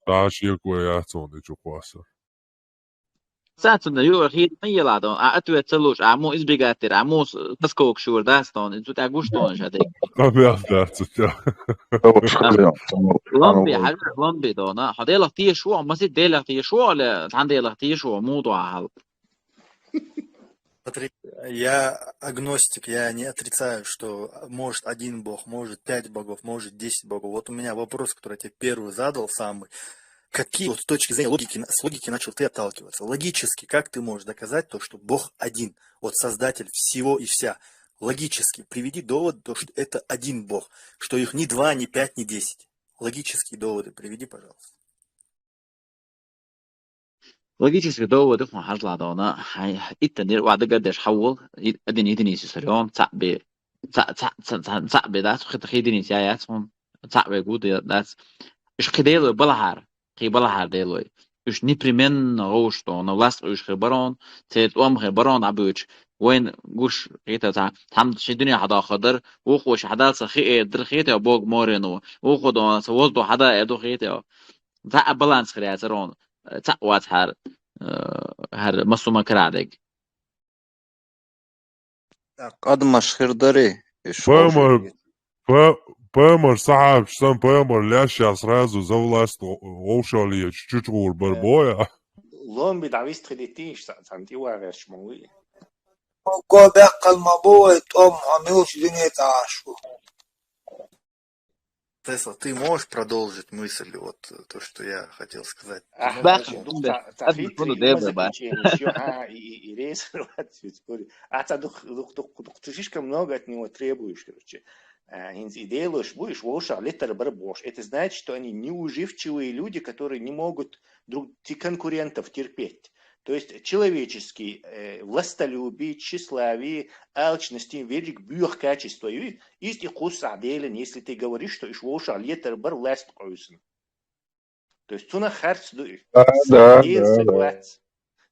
Таш якой яцон, и чу кваса. Сацунда ю хит ма ела дон, а ответ ца луш, а му избегать тир, а му с-, таскок шур дастон, и цу тя гуштон шаде. Кабял дар цу тя. Ламби, хажа ламби дона. Хьо Делах тешаш ву, маси Делах тешаш ву, але тан Делах тешаш ву, му дуа хал. Смотри, я агностик, я не отрицаю, что может один бог, может пять богов, может десять богов. Вот у меня вопрос, который я тебе первый задал, самый. Какие вот с точки зрения логики, с логики начал ты отталкиваться? Логически, как ты можешь доказать то, что Бог один, вот Создатель всего и вся? Логически приведи довод, то, что это один Бог, что их ни два, ни пять, ни десять. Логические доводы приведи, пожалуйста. Логически доводы хун хьажла дона, хай, иттан дир ва дагадеш хьавол, и-, один единица сарён, цаъ бе, цаъ, цаъ, цаъ, цаъ, цаъ бе дац, хит, хит единица я яц хун, цаъ бе гуд я дац. Иш хи Делой балахар, хи балахар Делой. Иш непременно гуш дона, власть иш хи барон, цер тӀом хи барон абуч, вайн гуш хита ца, там ши дуния хьада хадар, ухуш хьадалца хи э дир хита Бог морену, уху дона, ца воздух хьада э ду хита. Цхьа а баланс хир яцар он, цхьа вац хьар, э, хьар массума карадег. Къадмаш хир дари, иш Памар, ховшалгиц. Па-, Памар сахьаб, сан Памар леш я сразу за власть о-, овшалгиц, чучгур бар Э, боя. Ломби давист хилитиш, ца-, цан тивареш муи. Го беккал ма бу, тӀом, а милуш дине тӀаш ву. Тесла, ты можешь продолжить мысль, вот, э, то, что я хотел сказать? Аха, бах, значит, дух, да, та, та, админ хитрый, хуну, ну, дебра, ба. Заключение ещё, а, и, и, и рейс, спорю. А та дух, дух, дух, дух, ты слишком много от него требуешь, короче. А, инз-, идея ложь будешь, ложь, а литр бар бошь. Это значит, что они неуживчивые люди, которые не могут друг, те-, конкурентов терпеть. То есть человеческий, э, властолюбие, тщеславие, алчность, им велик бюх качество. И из и кус аделен, если ты говоришь, что иш вошах летер бар власть куйсун. То есть цуна харц дуй. Да, да, Дел да, да. Соглац.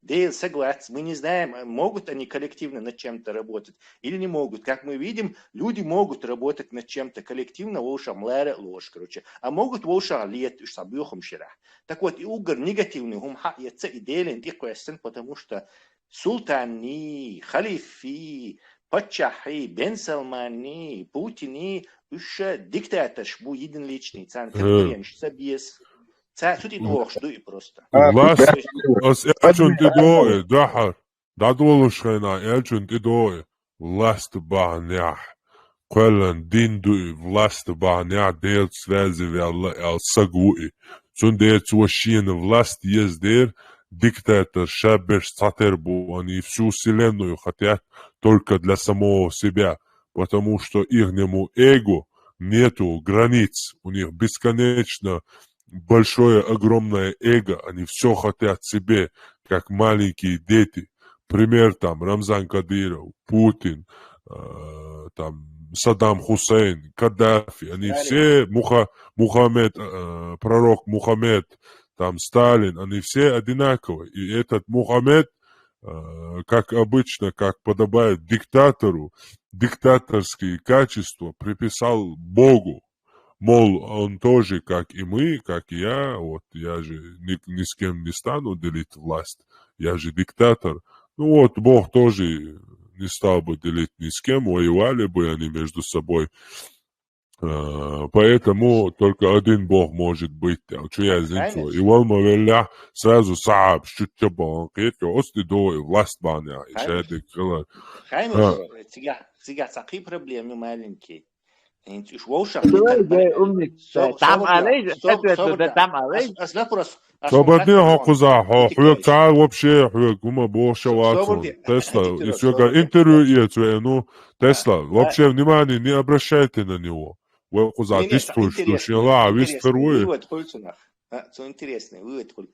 Дел соглац. Мы не знаем, э, могут они коллективно над чем-то работать или не могут. Как мы видим, люди могут работать над чем-то коллективно, вошах млара ложь, короче. А могут вошах лет, иш сабюхом ширах. Так вот, и угар негативный хум ха яца и делен, и квестен, потому что султанни, халифи, паччахи, Бен Салманни, Путини, уша диктаторш бу единоличный, цан Э. конкурентш са бес. Ца сути дохш дуй просто. Власть, То есть ас элчун ти дои, дахар. Дадволуш хайна элчун ти дои. Власть бахнях. Квеллан дин дуи, власть бахнях, Дел связи вялла эл саг вуи. Цун децу шиена власть ездер, диктатор шабеш цатер бу, они всю вселенную хотят только для самого себя, потому что ихнему эго нету границ, у них бесконечно большое, огромное эго, они все хотят себе, как маленькие дети. Пример там Рамзан Кадыров, Путин, э, там Саддам Хусейн, Каддафи, они Сталин. Все, Муха-, Мухаммед, э, пророк Мухаммед, там Сталин, они все одинаковы. И этот Мухаммед, э, как обычно, как подобает диктатору, диктаторские качества приписал Богу. Мол, он тоже, как и мы, как и я, вот я же ни, ни с кем не стану делить власть, я же диктатор. Ну вот, Бог тоже не стал бы делить ни с кем, воевали бы они между собой. Э, Поэтому только один Бог может быть, а чу яздинчу. И валма велля сразу сааб, шучча балан, кет, оцти до и власть баня, и шайдик кылар. Хайма, цига, цига сакъи проблема маленький. Инц уж вовшах. Там алей, там алей. Собадни хокуза, хо, хуя цар вообще, хуя гума боша ватсон. Тесла, и сёга интервью ецве, ну, Тесла, вообще внимание не обращайте на него. Вокуза дистуш, душила, вис первый. Вывод хуль цунах. А, цу интересный, вывод хуль.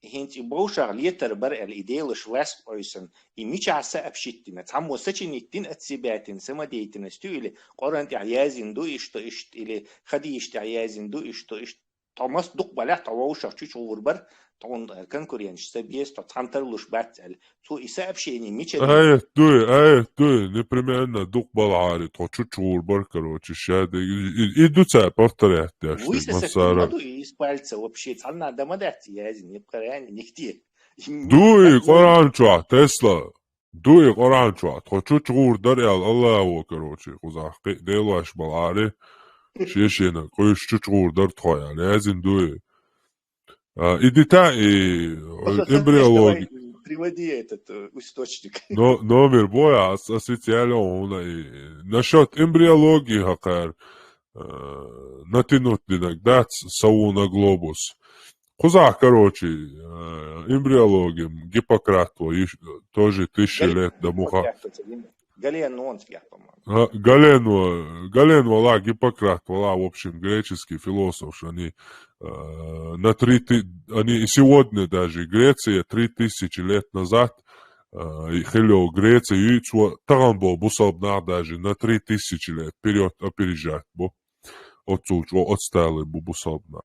Хинч и бовшах летар бар эл и делуш власть ойсон, и мича сообщить дина. Цамо сочинить дин от себя тин, самодеятельностью или Коран тя язин ду и что ишт, или хадиш тя язин ду и что ишт. Томас дук баля, того ушах чуч угур бар, тон конкуренч, собес, то цантар луш бацал. Цу и сообщение мича. Ай, дуй, ай, дуй, непременно дук балари, то чуч угур бар, короче, шаде. И, и дуца повторять, я. Вы что, сосед, масара. Из пальца вообще, цана дома дать, я не пхаряне, нигде. Дуй, Коран чуа, Тесла. Дуй, Коран чуа, тхо чуч гур дар ял Аллаху, короче, кузах, къи-, делуаш балари, шешена, къуйш чуч гур дар тхо ял, язин дуй. А, и дита, и, э, эмбриологи-. Приводи этот, э, источник. Но, номер боя, ас-, асоциально, и насчёт эмбриологии, хакар, э, натянуть иногда ц-, сову на глобус. Кузах, короче, э, эмбриология, Гиппократ, во, ещё, тоже тысячи лет до Муха-. Галенуонский, по-моему. А, Гален во, Гален вала, Гиппократ вала, в общем, греческий философ, они, э, на три ты-, они и сегодня даже, Греция три тысячи лет назад, э, и хилё Греция, и цо таган бо бусалбна даже на три тысячи лет вперёд опережать бо. Отцул чо отстали бу бусалбна.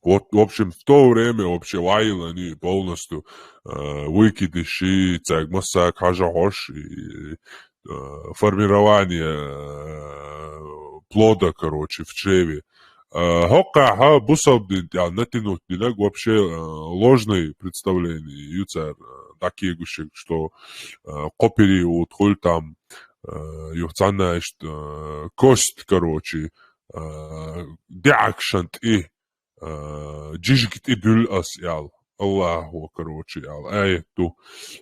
Вот, в общем, в то время вообще вайл они полностью, э, выкидыши, цег масак, хажа хош, и, э, формирование, э, плода, короче, в чреве. Э, хокка ха бусалбдин, я натянуть динаг вообще, э, ложные представления, юцар, э, такие гушек, что, э, копери вот холь там, э, юхцана, э, кость, короче, э, дякшант и, э, джижгт и дюл ас ял. Аллаху, короче, ял. Ай, ту.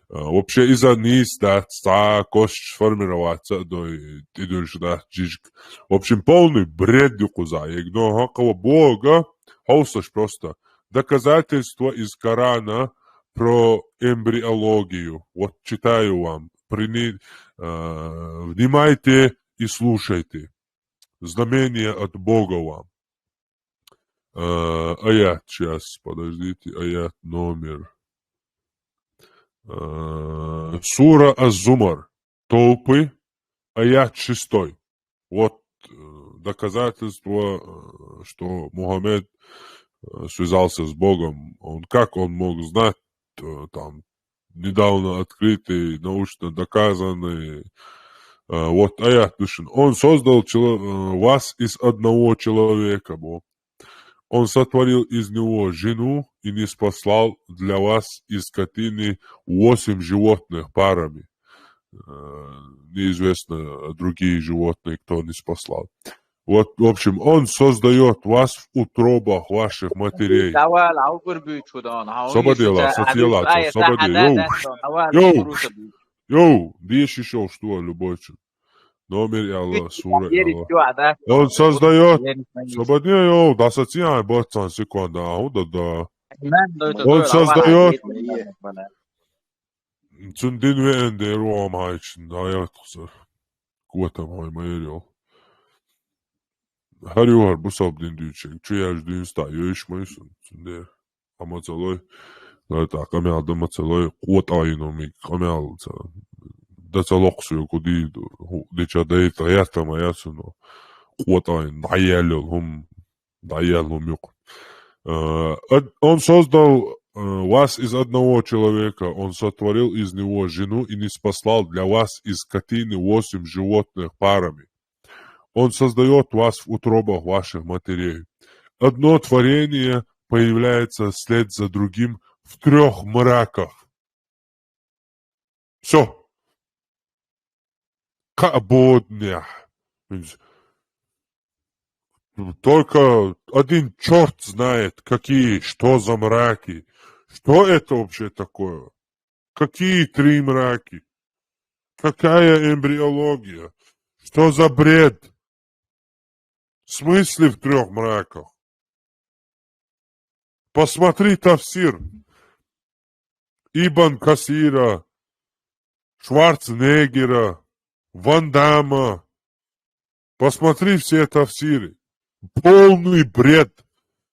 Э, вообще из-за низ, да, ца кость сформироваться, до и дюл, да, джижг. В общем, полный бред юкуза. Егно хакова Бога, хаусаш просто. Доказательство из Корана про эмбриологию. Вот читаю вам. Прини-, э, внимайте и слушайте. Знамение от Бога вам. Э, аят, щас, подождите, аят номер. Э, Сура Аз-Зумар, Толпы, аят шестой. Вот, э, доказательство, э, что Мухаммед, э, связался с Богом. Он, как он мог знать, э, там, недавно открытый, научно доказанный, э, вот аят пишет. Он создал чело-, э, вас из одного человека, Бог. Он сотворил из него жену и ниспослал для вас из скотины восемь животных парами. Э, неизвестно, другие животные, кто ниспослал. Вот, в общем, он создаёт вас в утробах ваших матерей. Давай, лаугур бючудан, ха, Собади ла, сатьела, ай, собади, ай, йоу. Давай, Йоу. Йоу, диши шоу, что, любой чу. Номер, я Аллах, сура, я Аллах. Он создаёт. Собади, йоу, да сатья, бацан, секунда, а, да, да. Он создаёт. Цун дин ве эндер, о, майчин, аят кусар. Куатам хай майрел. Хар югар бусаб дин дючек. Чу яж дин ста, йоиш майсун. Цундер. Ама цалой. Ларта камял да ма цалой. Куат айну ми камял ца. Да цалок су куди. Ху, дича да и та ята ма ясуно. Куат айну. Наялил хум. Наялил хум юк. Э, од-, он создал, э, вас из одного человека. Он сотворил из него жену и ниспослал для вас из скотины восемь животных парами. Он создаёт вас в утробах ваших матерей. Одно творение появляется вслед за другим в трёх мраках. Всё. Кабодня. Только один черт знает, какие, что за мраки. Что это вообще такое? Какие три мраки? Какая эмбриология? Что за бред? В смысле в трех мраках? Посмотри тафсир Ибн Касира, Шварценеггера, Ван Дамма. Посмотри все тафсиры. Полный бред.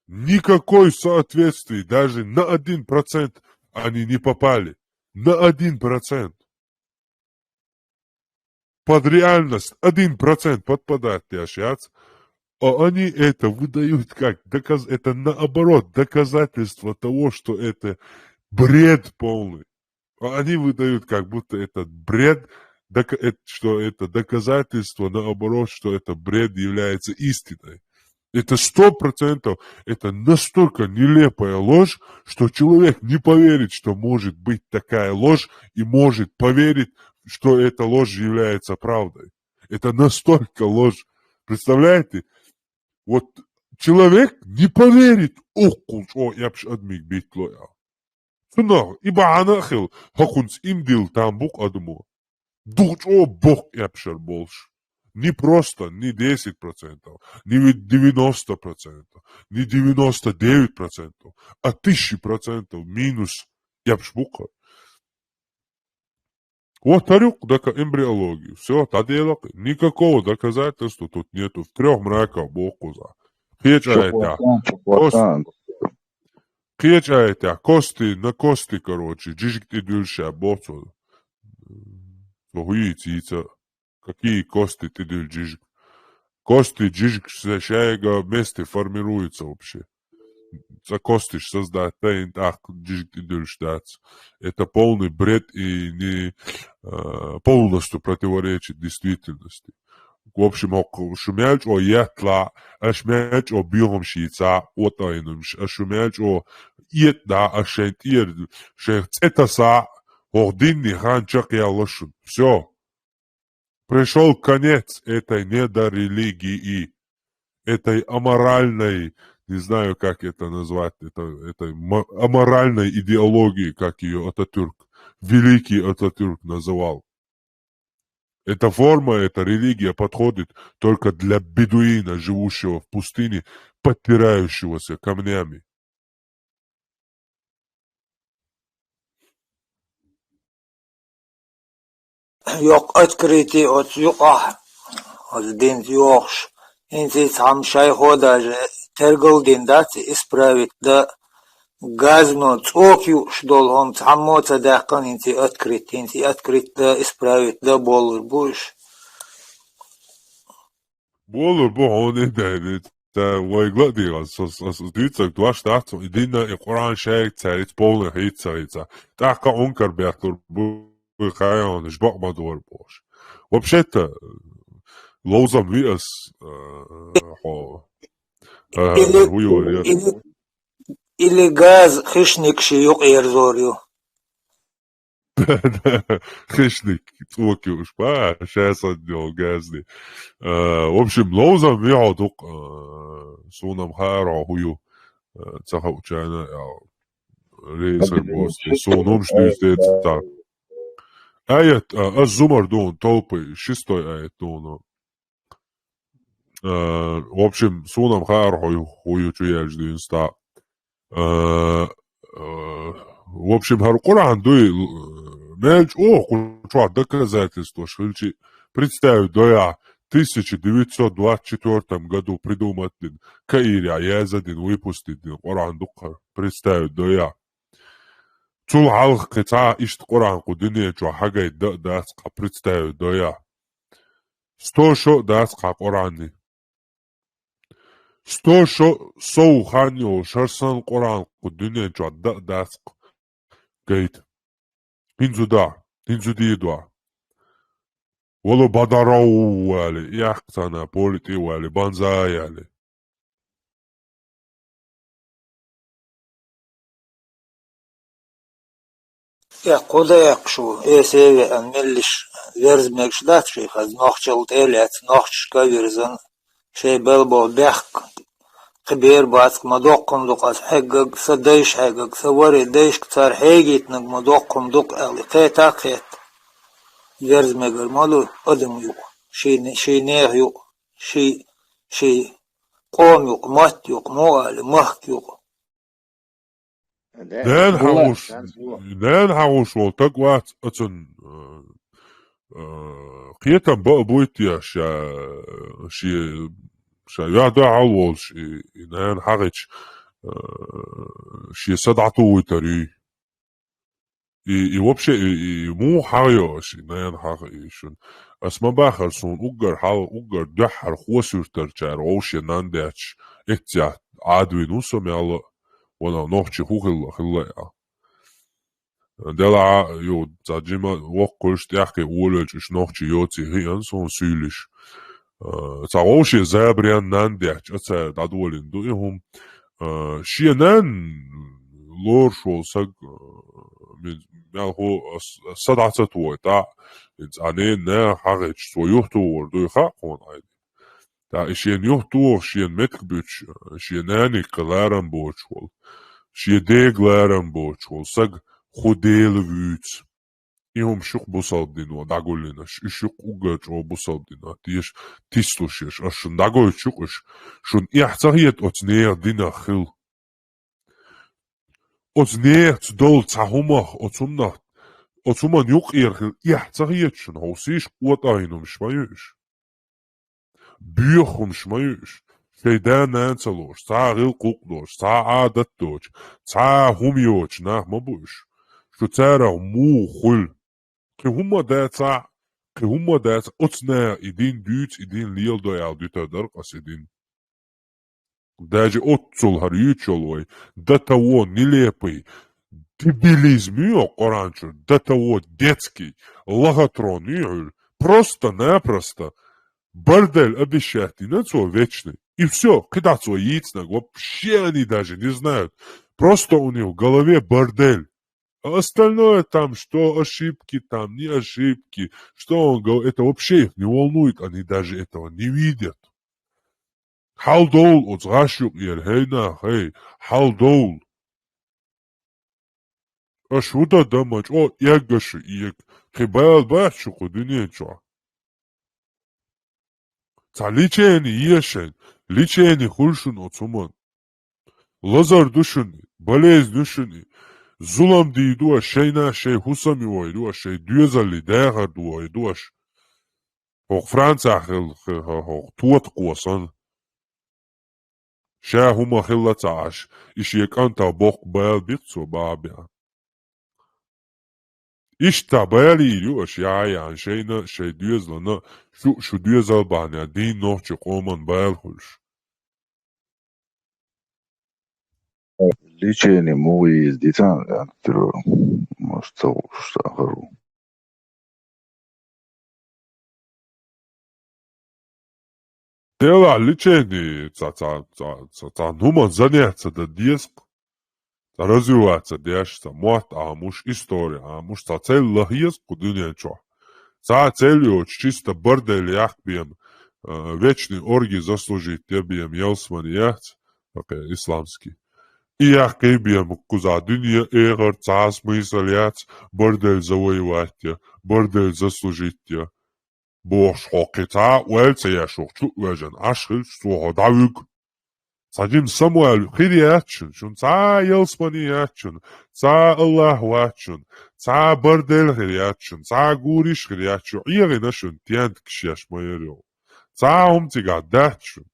Никакой соответствия, даже на один процент они не попали. На один процент. Под реальность один процент подпадает яшац, а они это выдают как доказ-, это наоборот доказательство того, что это бред полный. А они выдают как будто этот бред, дока-, эт-, что это доказательство, наоборот, что это бред является истиной. Это сто процентов, это настолько нелепая ложь, что человек не поверит, что может быть такая ложь, и может поверить, что эта ложь является правдой. Это настолько ложь. Представляете? Вот человек не поверит, ох, кулч, о, я б ш-, адмиг бит ло, я. Цунах, и баана хил, хакунц им дил там бук адмо. Дуч, о, бок, я б шар болш. Не просто, не десять процентов, не ви-, девяносто процентов, не девяносто девять процентов, а тысячи процентов минус я б шбука. Вот тарюк, дока эмбриологию. Все, та дело, никакого доказательства тут нету. В трех мраках Бог куза. Хечаете. Чоплатан, чоплатан. Кос-, хечаете, кости, на кости, короче, джижик ты дюльша, бог цо. Цо хуи цица. Какие кости ты дюль джижик? Кости джижик с-, шайга вместе формируется вообще. За кости ж создать, да, и так джижик ты дюльш дац. Это полный бред и не, э, полностью противоречит действительности. В общем, ок, шумяльч о ятла, аш мяльч о бьём шица, вот айнумш, аш шумяльч о ет да, аш шен тир, шен цетаса, ох динни хан чак я лошун. Все. Пришёл конец этой недорелигии, этой аморальной, не знаю, как это назвать, это, этой мо-, аморальной идеологии, как её Ататюрк, великий Ататюрк называл. Эта форма, эта религия подходит только для бедуина, живущего в пустыне, подпирающегося камнями. Йокъ открытие оц юкъахь, оц динца йохуш, хӀинца и цхьамма шайхо даже тергал дина дац, исправить да, газно цӀока юуш долу хӀума цхьаммо а ца даьккхина, хӀинца и открыть, хӀинца и открыть да, исправить да болур бу уьш. Болур бу хьуна и дайна, ца вайга ладийгӀа, со, со, со дуьйцург дош дац, и дина, и Къуръан шайга цаьрца полный хийца ца хийца. ТӀаккха Ӏункар бетталур бу, и хайонаш бакъ ма дора бохуш. Вообще-то, ловзам ви ас, э, хьо, э, Или, хӀу йора яра. Или, или газ хищник ши юкъ ерзор ю. Хищник, цӀока юуш, ба, ша санна йолу газни. Э, в общем, ловзам ви хьо дукха, э, суна-м хаьара хьо хӀу ю, э, ца хаучарна, а, рейсер босни, суна хӀумаш дуьйцу децахь. Аят, а, ас Зумар дуна, толпы, шестой аят дуна. Э, в общем, суна-м хаьара хьо ю, хӀу ю чу яьлча дуьйна ста. Э, э, в общем, хӀара Къуръан дуй, э, мел чӀогӀа кху чохь доказательстваш хилчи, представить дойахь, тысяча девятьсот двадцать четвёртом году придумать дина, Каирехь яза дина, выпустить дина Къуръан дуккхара, представить дойахь. Цул хьалха кхин цхьа а иштта Къуръан кху дуьне чохь хьагайта дан а дац, кхин представить дойахь. Сто шо а дац кхин Къуръанни. Сто шо сов хан йолуш хӀара санна Къуръан кху дуьне чохь дан а дац кхин гайта. ХӀинца да, хӀинца дийр ду. Вало бадаров вали, яхка царна поли тӀе вали, банза яли. Я кху декъаш ву, эсе а веана, меллиш верза мегаш дац ши хаза, нохчалла тӀе а лаьцна, нохчашка а вирзина, Шай белбо бехк, кхы бер бацк ма доккхум дукъ аз хьеггаг, са дайш хьеггаг, са варе дайшк цар хьегийтнаг ма доккхум дукъ аьлла, кхета а кхетта. Ерз мегар ма ду, адам юкъ, ший не-, ший нех юкъ, ший, ший къом юкъ, матт юкъ, мо али, махк юкъ. Нана хьагӀуш, нана хьагӀуш вол таг вац ацун, э, э, кхетам ба а буйт я ша, ше, ша вяхда хьал волш, и, и нана хьагӀич, э, ше са дӀату вуйтар юй. И, и вообще, и, и му хьагӀ йо аш, и нана хьагӀ и шун. Ас ма бахар сун уггар хьал, уггар дуьххьар хосуьртар чар, вовше нан дяч, эцця Ӏадвин ву со мялла, вана нохчи ху хилла, хилла я. Дела а, ю, ца джима воккхуш тӀяхкхи олелч уж нохчи йоци хиан сун суьйлиш. Э, ца вовше забрян нан дяч, а ца дадволин ду и хум. Э, шия нан лорш вол саг, э, ми-, мял ху с-, садацат вой, та, инц ане на хагъич, со юхту вор, дуй хакъ вон айди. Та и шен юхту вор, шен метк буч, шен нани каларам боч вол. Шен дег ларам боч вол, саг ху дел вуц. И хум шух бусалб дин ва дагуллина, ш-, и шух угар чӀо бусалб дина, теш тислушеш, аш шун дагой чукъуш, шун эхь ца хет оц нех дина хил. Оц нех ц дол ца хумах, оц хумнах, оц хуман юкъ ер хил, эхь ца хет шун, ховсиш, отагӀин хум шма юш. Буьйх хум шма юш. Шей да нан ца лош, ца гӀил къукъ дош, ца Ӏадат доч, ца хум йоч, нах ма буш. Шу царах му хул. Кхы хӀумма дац, кхы хӀумма дац, оцна и дин дуьйц, и дин лел до аьлла дуьтар дар къас и дин. Даже оццул хӀар юьйцул вай, до того нелепый, дебилизм ю Къуръан чур, до того детский, лохотрон ю хьуьл, просто-напросто бордель обещать дина цо вечный. И всё, кхы дац вай йийцнаг, вообще они даже не знают. Просто у них в голове бордель. А остальное там, что ошибки там, не ошибки, что он говорит, это вообще их не волнует, они даже этого не видят. Хьал довл оц гӀаш юкъ ер, хӀей нах, хӀей, хьал довл. Аш хӀуда дама чӀо эггашу иег, кхы бал бац шу кху дуьнен чохь. Ца лечени ешен, лечени хуьлшун оцу хӀуман. Лазар ду шуна, болезнь ю шуна, зулам дийр ду аш, шайна шай хӀусам йой ду аш, шай доьзалли дахар ду вай ду аш. ХӀокху Францехь хила, хи-, хӀо-, хӀокху тота кхосан. Ша хӀума хилла ца Ӏаш, и шен кӀантах боккха бала биккхо баха беа. Иштта бала йийр ю аша яхьа яхьана шайна, шайн доьзална, шу, шу доьзал бахьана дийна нохчийн къоман бала хуьлуш. Лечение муха йийр ди царна аьлла, может, ца хууш сахар ву. Делахь лечение ца, ца, ца, ца, ца хӀуман занятие ца дан деза-кх. Ца развиваться деш, ца мотт Ӏамуш, истори Ӏамуш, ца цель лаха еза-кх кху дуьнен чохь. Ца цель йоцуш, чисто бордель яккха бен, а, вечный орги заслужить де бен ялсамани яц, хӀокху исламский. И яккхий бен кхузахь дуьне, эхарт цхьа а смысл яц, бордель завоевать я, бордель заслужить я. Бохуш хӀокху цхьа а ойла ца еш, хӀокху чу а оьжна Ӏаш хилча, цо хьо дӀавуьгу. Цхьа жима самавал хир яц шуна, шуна цхьа а ялсамани яц шуна, цхьа а Аллахь вац шуна, цхьа а бордель хир яц шуна, цхьа а гуриш хир яц шуна, Ӏехийна шуна тентакаш еш ма яра йо. Цхьа а хӀума цигахь дац шуна.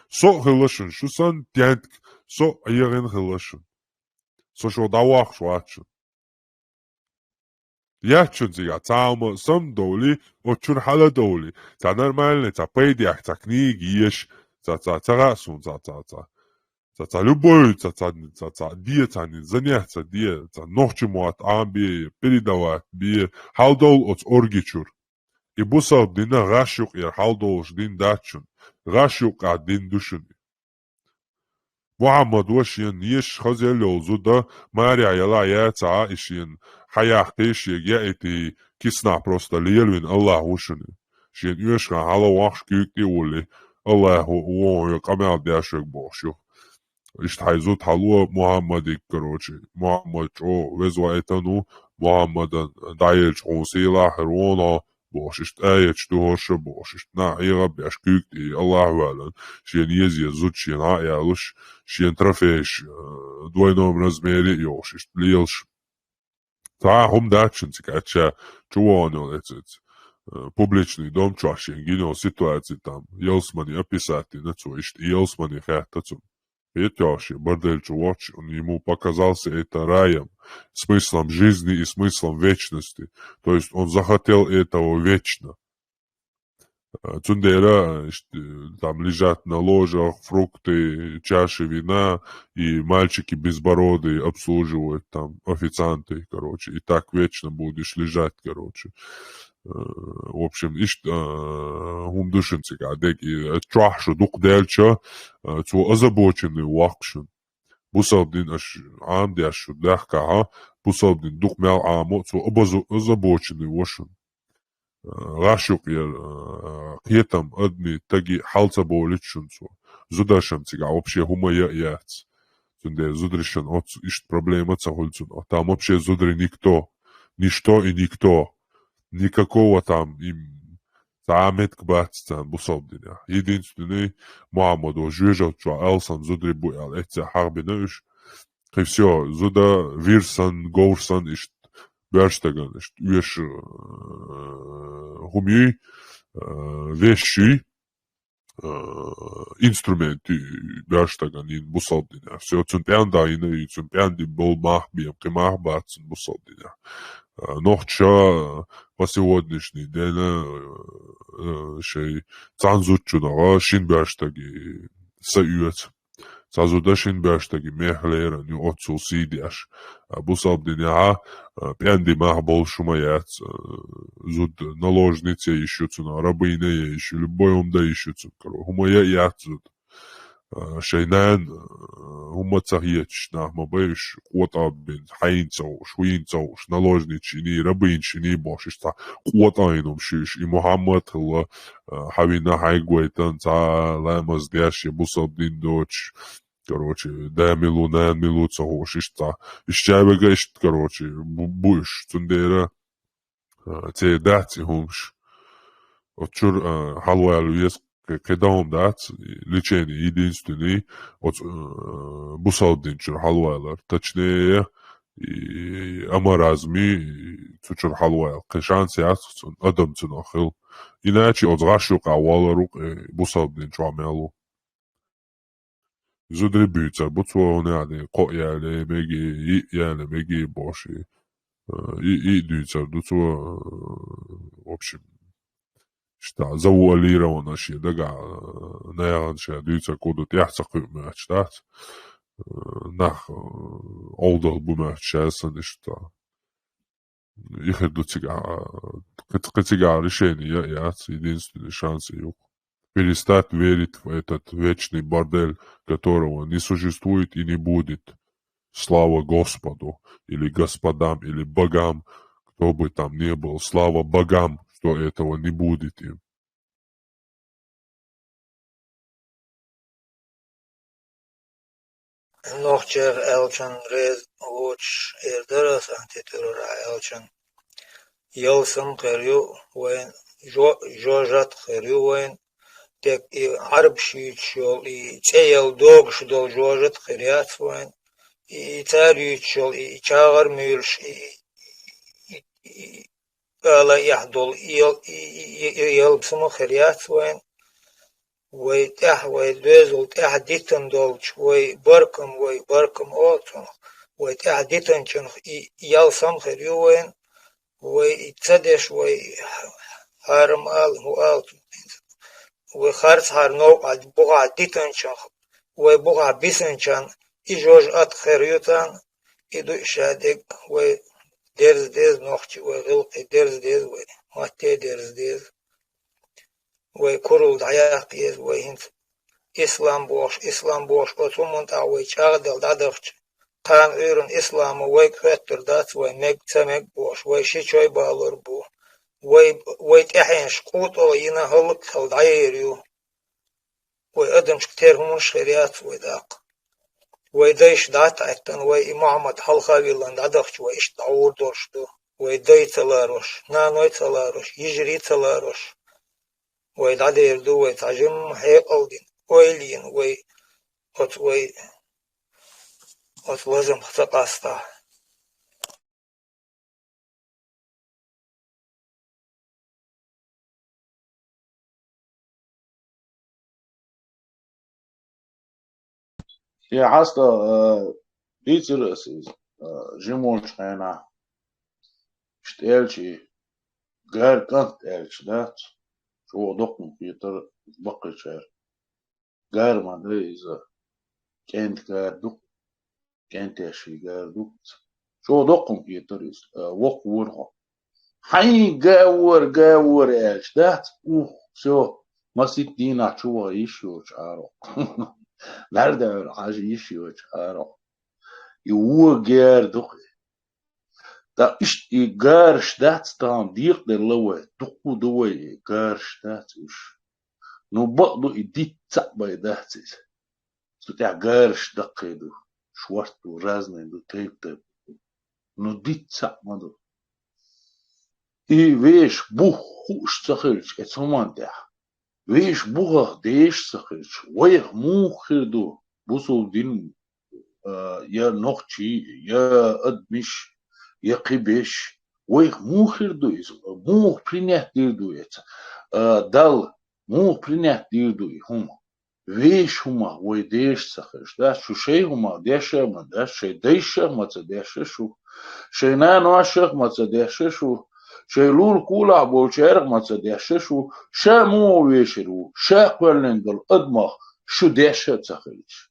Со а хилла шуна, шу санна тентак, со а Ӏехийна хилла шуна. Со шух дӀавоккхуш вац шуна. Яц шуна цигахь цхьа а хӀума самадовлий, оцу чуьра хьаладовлий, цхьа нормальный, цхьа пайдехь, цхьа книга еш, цхьа, цхьа, ца хаьа суна, цхьа, цхьа, цхьа, цхьа, цхьа любой, цхьа, цхьа, цхьа, цхьа де, цхьа низанехь, цхьа де, цхьа нохчийн мотт Ӏамабе, передавать бе, хьаладовла оцу орги чуьра. И бусалба дина гӀаш юкъера хьаладовлуш дин дац шуна, гӀаш юкъахь дин ду шуна. Мухьаммад ва шен ешаш хаза йолу зуда, марехь яла яцахьа и шена, хьаяккхий шега яитий, киснахь просто лелавина Аллахь ву шуна. Шена оьшуш хан хьала вахаш куьйга тӀе а волий, Аллахьо вон йо къамел деш вег бохуш ю. Иштта хьайн зуда хьало Мухьаммадиг, короче, Мухьаммад чӀо веза ваийтан ву, Мухьаммадан дӀаелча хьуна сийлахь хир вон хьо, бохуш, иштта аяташ ду хӀорш а бохуш, иштта нах эгӀаб беш куьйга тӀе Аллахь валан, шена еза-еза зуда шена хьа а ялуш, шена трофейш, э, двойном размере а йохуш, иштта лелаш. Цхьа хӀума дац шуна цига аьлча, чу вогӀун йолу эцаца. Э, публичный дом чохь шен гина йолу ситуаций там, ялсамани описать дина цо, иштта и ялсамани хаьтта цунна. Хетта йолуш, и бордель чу воцуш, он ему показался это раем, смыслом жизни и смыслом вечности. То есть он захотел этого вечно. Э, цундела, э, ш-, э, там лежат на ложах фрукты, чаши вина, и мальчики безбородые обслуживают там, официанты, короче, и так вечно будешь лежать, короче. Э, в общем, иштта, э, хӀума ду шуна цига дерг, и, э, чохь шу дукха даьлча, э, цо озабоченный воккха шуна. Бусалба дин аша Ӏамадеш шу дахкахьа, бусалба дин дукха мел Ӏамо, цо обазу-, озабоченный во шуна. Э, гӀаш юкъера, э, кхетам, адамийн, стагийн хьал ца бовлуьйту шуна цо. Зударшна цигахь вообще хӀума ян а яц. Цундела зударшна оццу иштта проблема ца хуьлу цунах. Там вообще зударий никто. Ничто и никто. Никакого там им цхьа а меттиг бац царна бусалба динехь. Единственный, Мухьаммадо жоьжалт чохь алсам зударий бу аьлла, эццехь хьахбина уьш. Кхин всё, зуда вир санна, говр санна иштта боьрша стагана иштта оьшу, э, хӀума юй, э, вещь юй, э, инструмент юй боьрша стагана йина бусалба динехь. Всё, цунна пӀенда йина юй, цунна пӀенда йина болу мах бен, кхин мах бац цунна бусалба динехь. Э, нохчаша, э, по сегодняшний день, э, э, шайн цхьана зудчунах шина боьрша стаге са оьцу. Цхьа зуда шина боьрша стаге мех лерина ю оццул сий деш. А бусалба динехь, а, пӀенда йина мах болуш хӀума яц, а, зуда наложница ян йиш ю цунах, рабыня ян йиш ю, любой хӀума дан йиш ю цунах, короче, хӀума ян а яц зуда. А, шайн нана, а, хӀума ца хеташ нах ма бай уьш, къотӀа бина, хьайна ца хууш, хӀуйна ца хууш, наложница йиний, рабыня йиний бохуш, иштта цхьа къотӀа йина хӀума шуьйш, и Мухьаммад хилла, а, хьан вина хьайга вайтан, цхьа ламаз деш, я бусалба дин доцуш, короче, да мила ву, нана мила ву ца хууш, иштта цхьа. Иштта чавега иштта, короче, бу-, бу уьш. Цундела, а, церан дац и хӀумаш. Оцу чуьра, а, хьалавала веза кхе-, кхидӀа хӀума дац, лечение единственный, оцу, а, бусалба дин чуьра хьалавалар. Точнее, и амаразми, и цу чуьра хьалавала. Кхин шанс яц цунна, адам цунах хила. Иначе оцу гӀаш юкъа валар ву, э, бусалба дин чохь мел ву. Зударий буьйцур бу цо, хӀунда аьлча кхоъ яле мега, йиъ яле мега бохуш. Э, и, и дуьйцур ду цо, э, в общем, иштта завуалированно шен дагахь, э, нахана ша дуьйцург хӀун ду, тӀаьхьа ца кхуьу моьттуш дац. Э, нах, э, Ӏовдал бу моьттуш ша санна иштта. И хир ду цигахь, а, кхи-, кхин цигахь решение ян а яц, единственный шанс и ю-кх. Перестать верить в этот вечный бордель, которого не существует и не будет. Слава Господу, или господам, или богам, кто бы там ни был, слава богам, что этого не будет им. Нохчех аьлчан реза воцуш эр дара сан тетурара аьлчан. Ялсам хир ю вайн, жо-, жожат хир ю вайн, дек и Ӏарбаш юьйцуш йолу, и цӀе яла догуш долу жожат хир яц вайн, и цара юьйцуш йолу, и чагӀар муьйлуш, и, и, и, и ала эхь долу, и ял-, и, и, и, и ялсам хир яц вайн. Вай тӀаьхьа, вай доьзал тӀаьхьа дитина долчу, вай баркам, вай баркам олу цунах, вай тӀаьхьа дитинчунах и ялсам хир ю вайн, вай и ца деш, вай хьарам ала, хӀун ала цунах, вай харцахьара новкъахь бухахь дитинчунах, вай бухахь бисинчарна и жожат хир ю царна, и ду ша дерг, вай дерза деза нохчий, вай гӀиллакхий дерза деза вай, матте дерза деза. Вай куралла дӀаяккха еза, вай хӀинца ислам бохуш, ислам бохуш, оцу хӀуманна тӀехь вай чӀагӀделла дӀадахча, кхана Ӏуьйранна исламо вайга хоьттур дац, вай мега ца мега бохуш, вай ши чой балор бу. Вай, вай тӀаьхьенаш къотӀо йина хӀаллакьхила дӀаер ю. вай адамашка тера хӀуманаш хир яц вай даккха. Вай дайша дӀатӀаэттана, вай и Мухьаммад хьалха а виллина дӀадахча, вай иштта дӀагӀур долуш ду. Вай дай ца ларош, наной ца ларош, йижарий ца ларош. Вай дӀадер ду, вай цхьа жимма хьекъал дина, ойла йина, вай оцу, вай оцу лазамах ца къастахь. Я хьаста, э, дийцира аса иза, э, жимолчу хенахь, иштта элчий, гар кӀант элча дац, чӀогӀа доккхун хетара баккхийчара. Гар ма дай иза, кӀентан гар ду, кӀентий гар ду. ЧӀогӀа доккхун хетара иза, а, воккха вора хьо. Хьайн гавар, гавар аьлча дац, ух, всё, маситта дийнахь чу ваха йиш йоцу Ӏаро. Ларда хьажа йиш йоцу Ӏаро. И вон гер ду-кх. ТӀаккха иштта и гараш дац, тахана декъаделла вай, дуккха ду вай, и гараш дац уьш. Ну, бакъ ду, и диц цхьаъ бен дац иза. Цу тӀехь гараш даккхий ду, шорта ду, разный ду, тайп-тайпана ду. Ну, диц цхьаъ ма ду. И вешан бух хууш ца хилча, оцу хӀуманна тӀехь, вешан бухах деша ца хилча, вайх муха хир ду, бусулба дин, а, я нохчий, я адамаш, я кхиберш, вайх муха хир ду иза, муха принять дийр ду эца, а, Далла, муха принять дийр ду и хӀума? Вешан хӀумах вай деша ца хилча, дац, шу шайн хӀумах деша а ма дац, шайн дайшах а ма ца деша шу, шайн наношах а ма ца деша шу, шайн лулахь-кулахь болчарах а ма ца деша шу, ша муха вешар ву, ша кхоьллина долу адамах шу деша а ца хилча.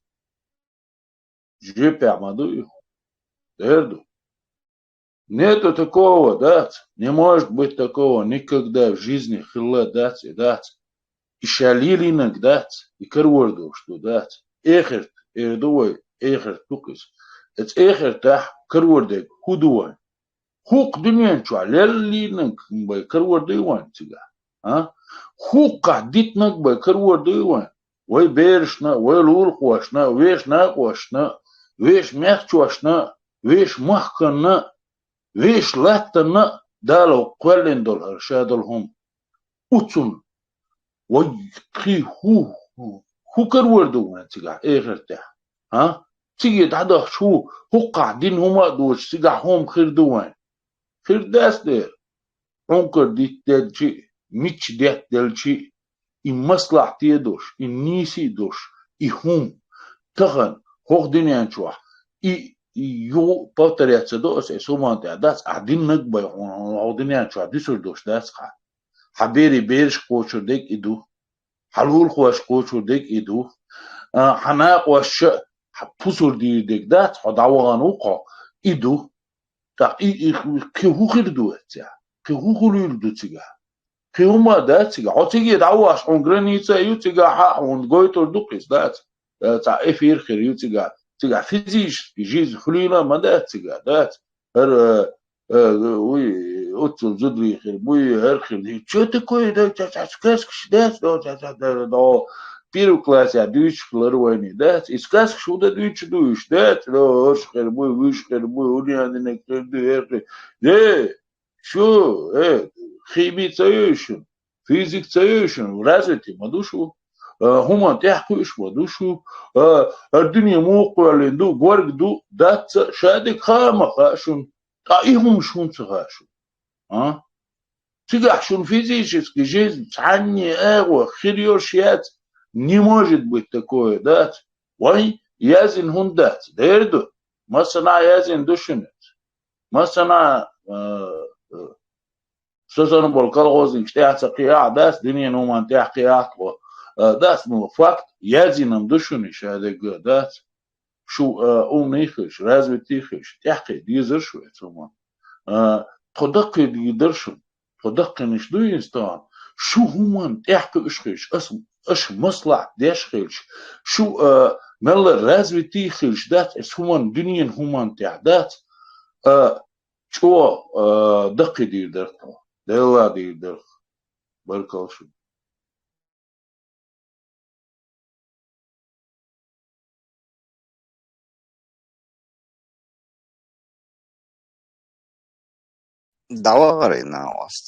Жепехь ма ду и хӀума? Дера ду. Нету такого, дац. Не может быть такого никогда в жизни, хилла дац и дац. И ша лелийнарг дац, и карор долуш ду, дац. Эхарт, эр ду вай, эхарт ду-кх иза. Оцу эхартахь карор дерг хӀун ду вайн? ХӀокху дуьнен чохь лелийнарг бен карор дуй вайн цигахь? А? ХӀокхахь дитинарг бен карор дуй вайн? Вай берашна а, вай лулахошна а, вешан накъосташна а, вешан мехкашна а, вешан махкана а, вешан латтана а Дала кхоьллина долу хӀара ша долу хӀума. Оцунна вай кхин хӀу-, хӀу-, хӀун карор ду вайн цигахь, эхартехь? А? Цига дӀадахча хӀу-, хӀокхахь дина хӀума а доцуш, цигахь хӀума хир ду вайн? Хир дац дера. Ӏункар дитт делчи а, мичча детта делчи а, и маслахьте а долуш, и нийса а долуш, и хӀума тахана хӀокху дуьнен чохь, и, и юха повторяться до аса, и хӀуманна тӀехь дац, ахь диннарг бен хьуна хӀокху дуьнен чохь дуьсур долуш дац хьан. Хьан берийн бераш кхочур дерг и ду. Хьан лулахошка кхочур дерг и ду. А, хьан накъосташа а хьан пусар дийр дерг дац, хьо дӀавахана ву-кх хьо, и ду. ТӀаккха и, и, кхин хӀун хир ду оццехь? Кхин хӀун хуьлийла ду цигахь? Кхин хӀума а дац цигахь. Хьо цига дӀавахча, хьуна граница а ю цигахь, хьан а хьуна гойтур ду-кх иза, дац? Э, цхьа эфир хир ю цигахь. Цигахь физически жизнь хуьлийла а ма дац цигахь, дац? ХӀара, э, э, вуй, оццул зударий хир буй, хӀара хир ду. Чё такое, да, цхьа, цхьа сказкаш дац, да, цхьа, цхьа, да, да, первый классехь дуьйцуш хилар вайна, дац? И сказкаш хӀун дан дуьйцуш ду уьш, дац? Да, хӀорш хир буй, вуьш хир буй, хӀун ян динарг хир ду, хӀара хир. Де, шу, э, хими ца йой шуна, физик ца йой шуна, развитый ма ду шу. Э, хӀуманна тӀаьхьакхуьуш ма ду шу. Э, хӀара дуьне муха кхоьллина ду, горга ду, дац а, ша дерг хаа а ма хаьа шуна. Ткъа и хӀумаш хӀунда ца хаьа шуна? А? Цигахь шуна физически жизнь цхьанне а агӀо хир йолуш яц, не может быть такое, дац? Вайн яздина хӀунда дац? Дера ду. Массанхьа яздина ду шуна иза. Массанхьа, э, э, со санна болу колхозникаш тӀаьхьа ца кхиахь а дац, дуьненан хӀуманна тӀаьхьа кхиахь а тхо, э, дац, ну, факт, яздина-м ду шуна и ша дерг а, дац. Шу, а, умный хилча, развитый хилча, тӀаьхьакхиа дезара шу оцу хӀуманна. А, тхо даккхийдийр дара шуна, тхо даккхийнаш ду иза тахана. Шу хӀуманна тӀаьхьакхуьуш хилча, ас, аша маслахьат деш хилча, шу, а, мелла развитый хилча, дац, оцу хӀуманна, дуьненан хӀуманна тӀехь, дац, а, чӀогӀа, а, даккхийдийр дара тхо, Делла дийр дара. Баркалла шуна. ДӀавахара и накъост.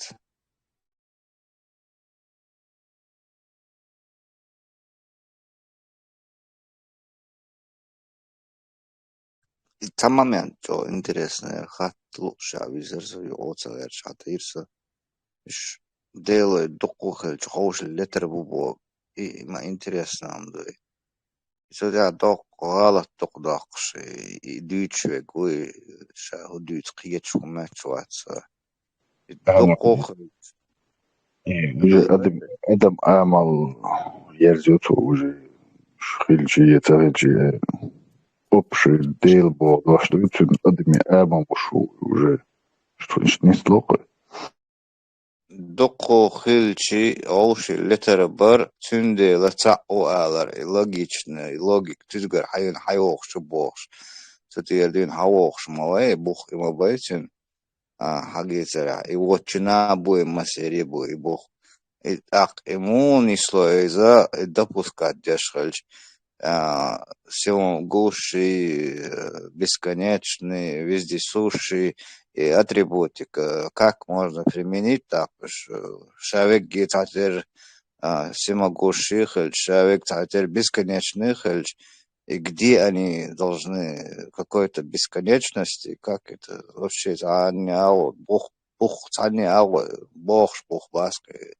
И цхьа момент чӀо интересный, хатта лукъ ша визар со, юкъо ца гӀерташ хьатӀаира со. Иш Делой дуккха хилча, ховш летар бу бо. И, и ма интересно ам дуй. Цу тӀехь доккха гӀалат дукха доккхуш, и, и дуьйцуш вег вуй, ша хӀу дуьйцу кхеташ хӀу метташ вац. И Ана, дуккха хилча. И, уже адам, адам амал ерзё цо уже хилчи, е ца хилчи, э, общий Дела боху дош ду, цуьнан адамийн амал бу шу уже, что иштта нисло кхуьй. Дуккха хилчи, гӀовши летара бар, цундела цхьаъ ву алар, и логично, и логика цуьзгара хьайна хьайвохуш чу бохуш. Цу тӀера дуьйна хьавохуш ма вай, бух и ма бай цуьнан. А, хьагийцарехь, и воччина а бу, и масере а бу, и бух. И тӀаккха и муха нисло иза, и допускать деш хилча, а, всемогущий, э, бесконечный, вездесущий, и атрибутика, как можно применить, так уж, э, ша вегге цхьатера, а, всемогущий хилча, ша вег цхьатера бесконечный хилча, и где они должны, какой-то бесконечности, как это вообще, цхьанне агӀо, бух, бух, цхьанне агӀо, бохуш бух баскъе.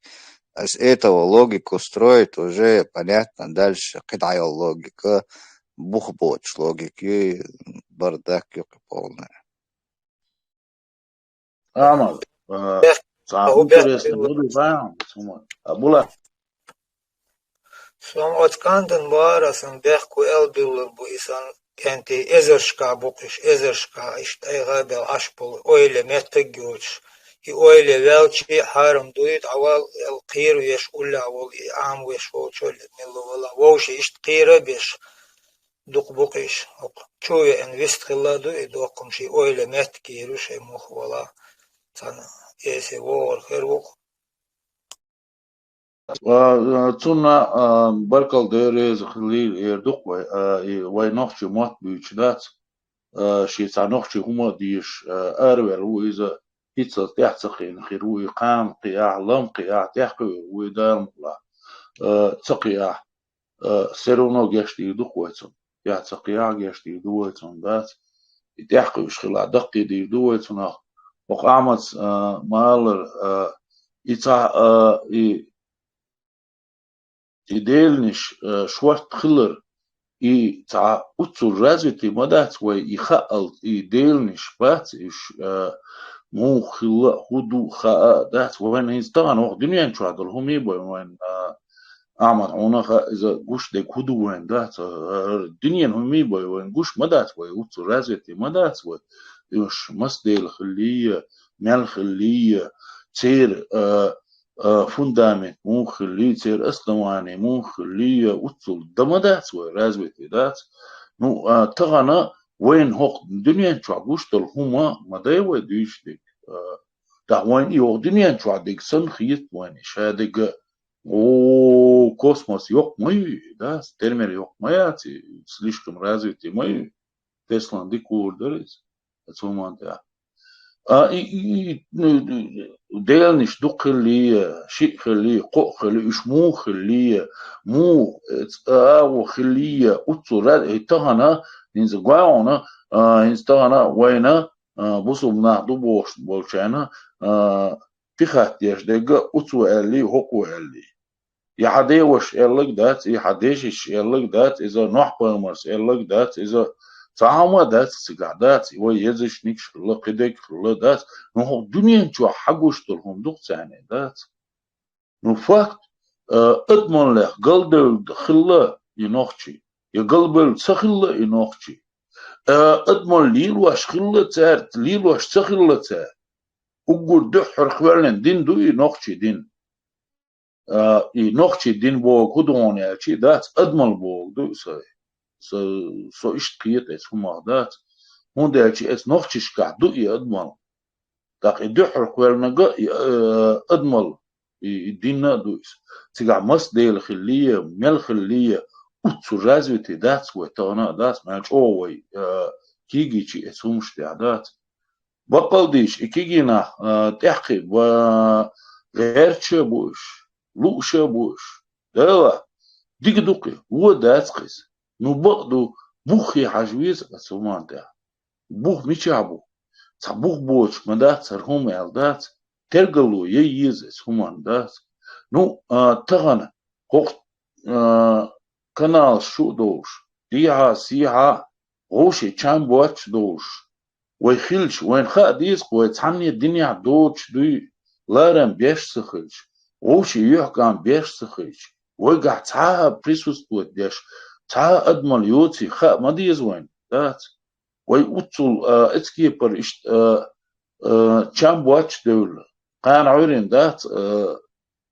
С этого логику строить уже понятно, дальше кхидӀа йолу логика, бух боцуш логики, бардак юкъа полная. Амма, а, Бех-, цхьа а, интересный бех-, буду, да, сама. А, була. Сон оцу кӀантана бара, сан бехку элбиллар бу и сан кӀентий эзаршка букхуш, эзаршка иштта айгӀа бел Ӏаш болу ойла меттиг йоцуш. И ойла ваьлчи хьарам дуй, дӀавал эл кхийра веш уллехь волу, и Ӏама веш волчу милла вала. Вовши иштта кхийра беш, дукха букхиш. Чу веана вист хилла ду, и доккхум ши ойла меттиг йийр ю шайн мух вала. Цхьана эсе вогӀур хир ву-кх. А, а, цунна, а, баркалла дерриг реза хилийла эр ду-кх вай, а, и вай нохчий мотт буьйцуш дац, а, шен цхьа нохчий хӀума а дезаш, а, араваьлла ву иза, хӀинццалц тӀаьхьа ца кхиъна хир ву, и кхана кхиахь, лам кхиахь, тӀаьхьакхуьур ву и Дала мукълахь, а, ца кхиахь. А, всё равно гечдийр ду-кх вай цунна. Я ца кхиахь, гечдийр ду вай цунна, дац. И тӀаьхьакхуьуш хилахь, даккхийдийр ду вай цунах. ХӀокху Ахьмадс, а, ма-аллара, а, и цхьа, а, и, и деланаш, а, шортта хилар, и цхьа уццул развитый ма дац вай, и хаал, и деланаш бац, уьш, а, муха хилла а, хӀун ду а хаа а дац. Вайна хӀинца тахана хӀокху дуьнен чохь долу хӀумий бай вайна, а, Ахьмад, хьуна а хаьа, иза гуш дерг хӀун ду вайна, дац, а, хӀара дуьненан хӀумий бай вайна гуш ма дац вай, уццул развитый ма дац вай. Уьш маса дела хиллий а, мел хиллий а, церан, а, а, фундамент муха хиллий, церан основание муха хиллий а, уццул дан ма дац вай, развитый дац. Ну, а, тахана вайна хӀокху дуьнен чохь гуш долу хӀума ма дай вай дуьйцуш дерг. А, тӀаккха вайна и хӀокху дуьнен чохь дерг санна хета вайна, ша дерг а, о, космос йоккха ма ю, да, термер йоккха ма яц, слишком развитый ма ю. Теслан дика гӀур дара иза, оцу хӀуманна тӀехь. А, и, и, и, ну, деланаш дукха хиллий, шиъ хиллий, кхоъ хиллий, уьш муха хиллий, муха, э, ц-, агӀо хиллий, уццул ра-, э, тахана, хӀинца гой хьуна, а, хӀинца тахана вайна, а, бусулба нах ду бохуш болчарна, а, тӀехатта деш дерг а уцо аьллий, хӀокхо аьллий. И хьан деваша аьлларг дац, и хьан дешиша аьлларг дац, иза Нохь-пайхамарс аьлларг дац, иза цхьа хӀума дац цигахь, дац, и вай язычникаш хилла, кхидерг хилла, дац, ну хӀокху дуьнен чохь хьан гуш долу хӀума ду-кх царна, дац. Ну, факт, а, адамаллех галдевлла хилла и нохчий, я галбевлла ца хилла и нохчий. А, адамалла лелош хилла цара, лелош ца хилла цара. Уггар дуьххьара кхоьллина дин ду и нохчий дин. А, и нохчий дин бохург хӀун ду хьуна аьлча, дац, адамалла бохург ду и со. Со, со иштта кхета эцу хӀумах, дац. ХӀунда аьлча эцу нохчашкахь ду и адамалла. ТӀаккха и дуьххьара кхоьллинарг а, и, э, адамалла, и, и дин а ду иза. Цигахь маса дела хиллий, мел хиллий, уццул развитый дац вай, тахана а дац, мел чӀогӀа вай, э, кегийчий эцу хӀуманаш тӀехь дац. Бакъалдийша, и кегий нах, а, тӀехкхий ба, гӀерташ а бу уьш, лууш а бу уьш. Дела, дика ду-кх и, вон дац-кх иза. Ну, бакъду, бухе хьажа веза оцу хӀуманна тӀехь. Бух мичахь бу? Цхьа бух боцуш ма дац хӀара хӀума аьлла дац. Тергало ян еза оцу хӀуманна дац. Ну, а, тахана хӀокху, а, каналаш шу а долуш, дехьа, сехьа, вовшийн чам боцуш долуш, вай хилча, вайна хаа деза-кх, вай цхьанне динехь доцуш дуй, ларам беш а ца хилча, вовшийн юьхькӀам беш а ца хилча, вайгахь цхьа а присутствовать деш, цхьа а адамал йоций хаа ма деза вайна, дац? Вай уццул, а, эцкепара иштта, а, а, чам боцуш девлла, кхана Ӏуьйрина дац, а,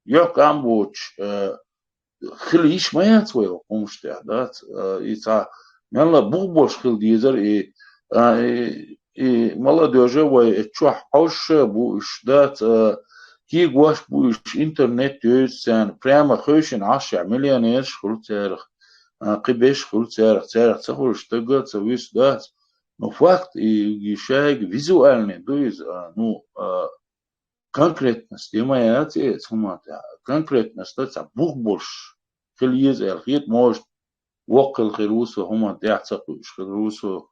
юьхькӀам боцуш, а, хила йиш ма яц вай хӀокху хӀумаш тӀехь, дац? А, и цхьа мелла бух болуш хила дезара, и, а, и, и молодёжь а вай, и чохь хьовсуш а бу уьш, дац? А, кегош а бу уьш, интернет йовза царна, прямо хевшина Ӏаш а, миллионераш хуьлу царах, а, кхин берш хуьлу царах, царах ца хуьлуш стаг а ца вуьсу, дац? Ну, факт, и, и шайга визуальный ду иза, а, ну, а, конкретность я ма яц и оцу хӀуманна тӀехь. Конкретность цхьа бух болуш хила еза аьлла хета, может, воккха хир ву со, хӀуманна тӀехь ца кхуьуш хир ву со,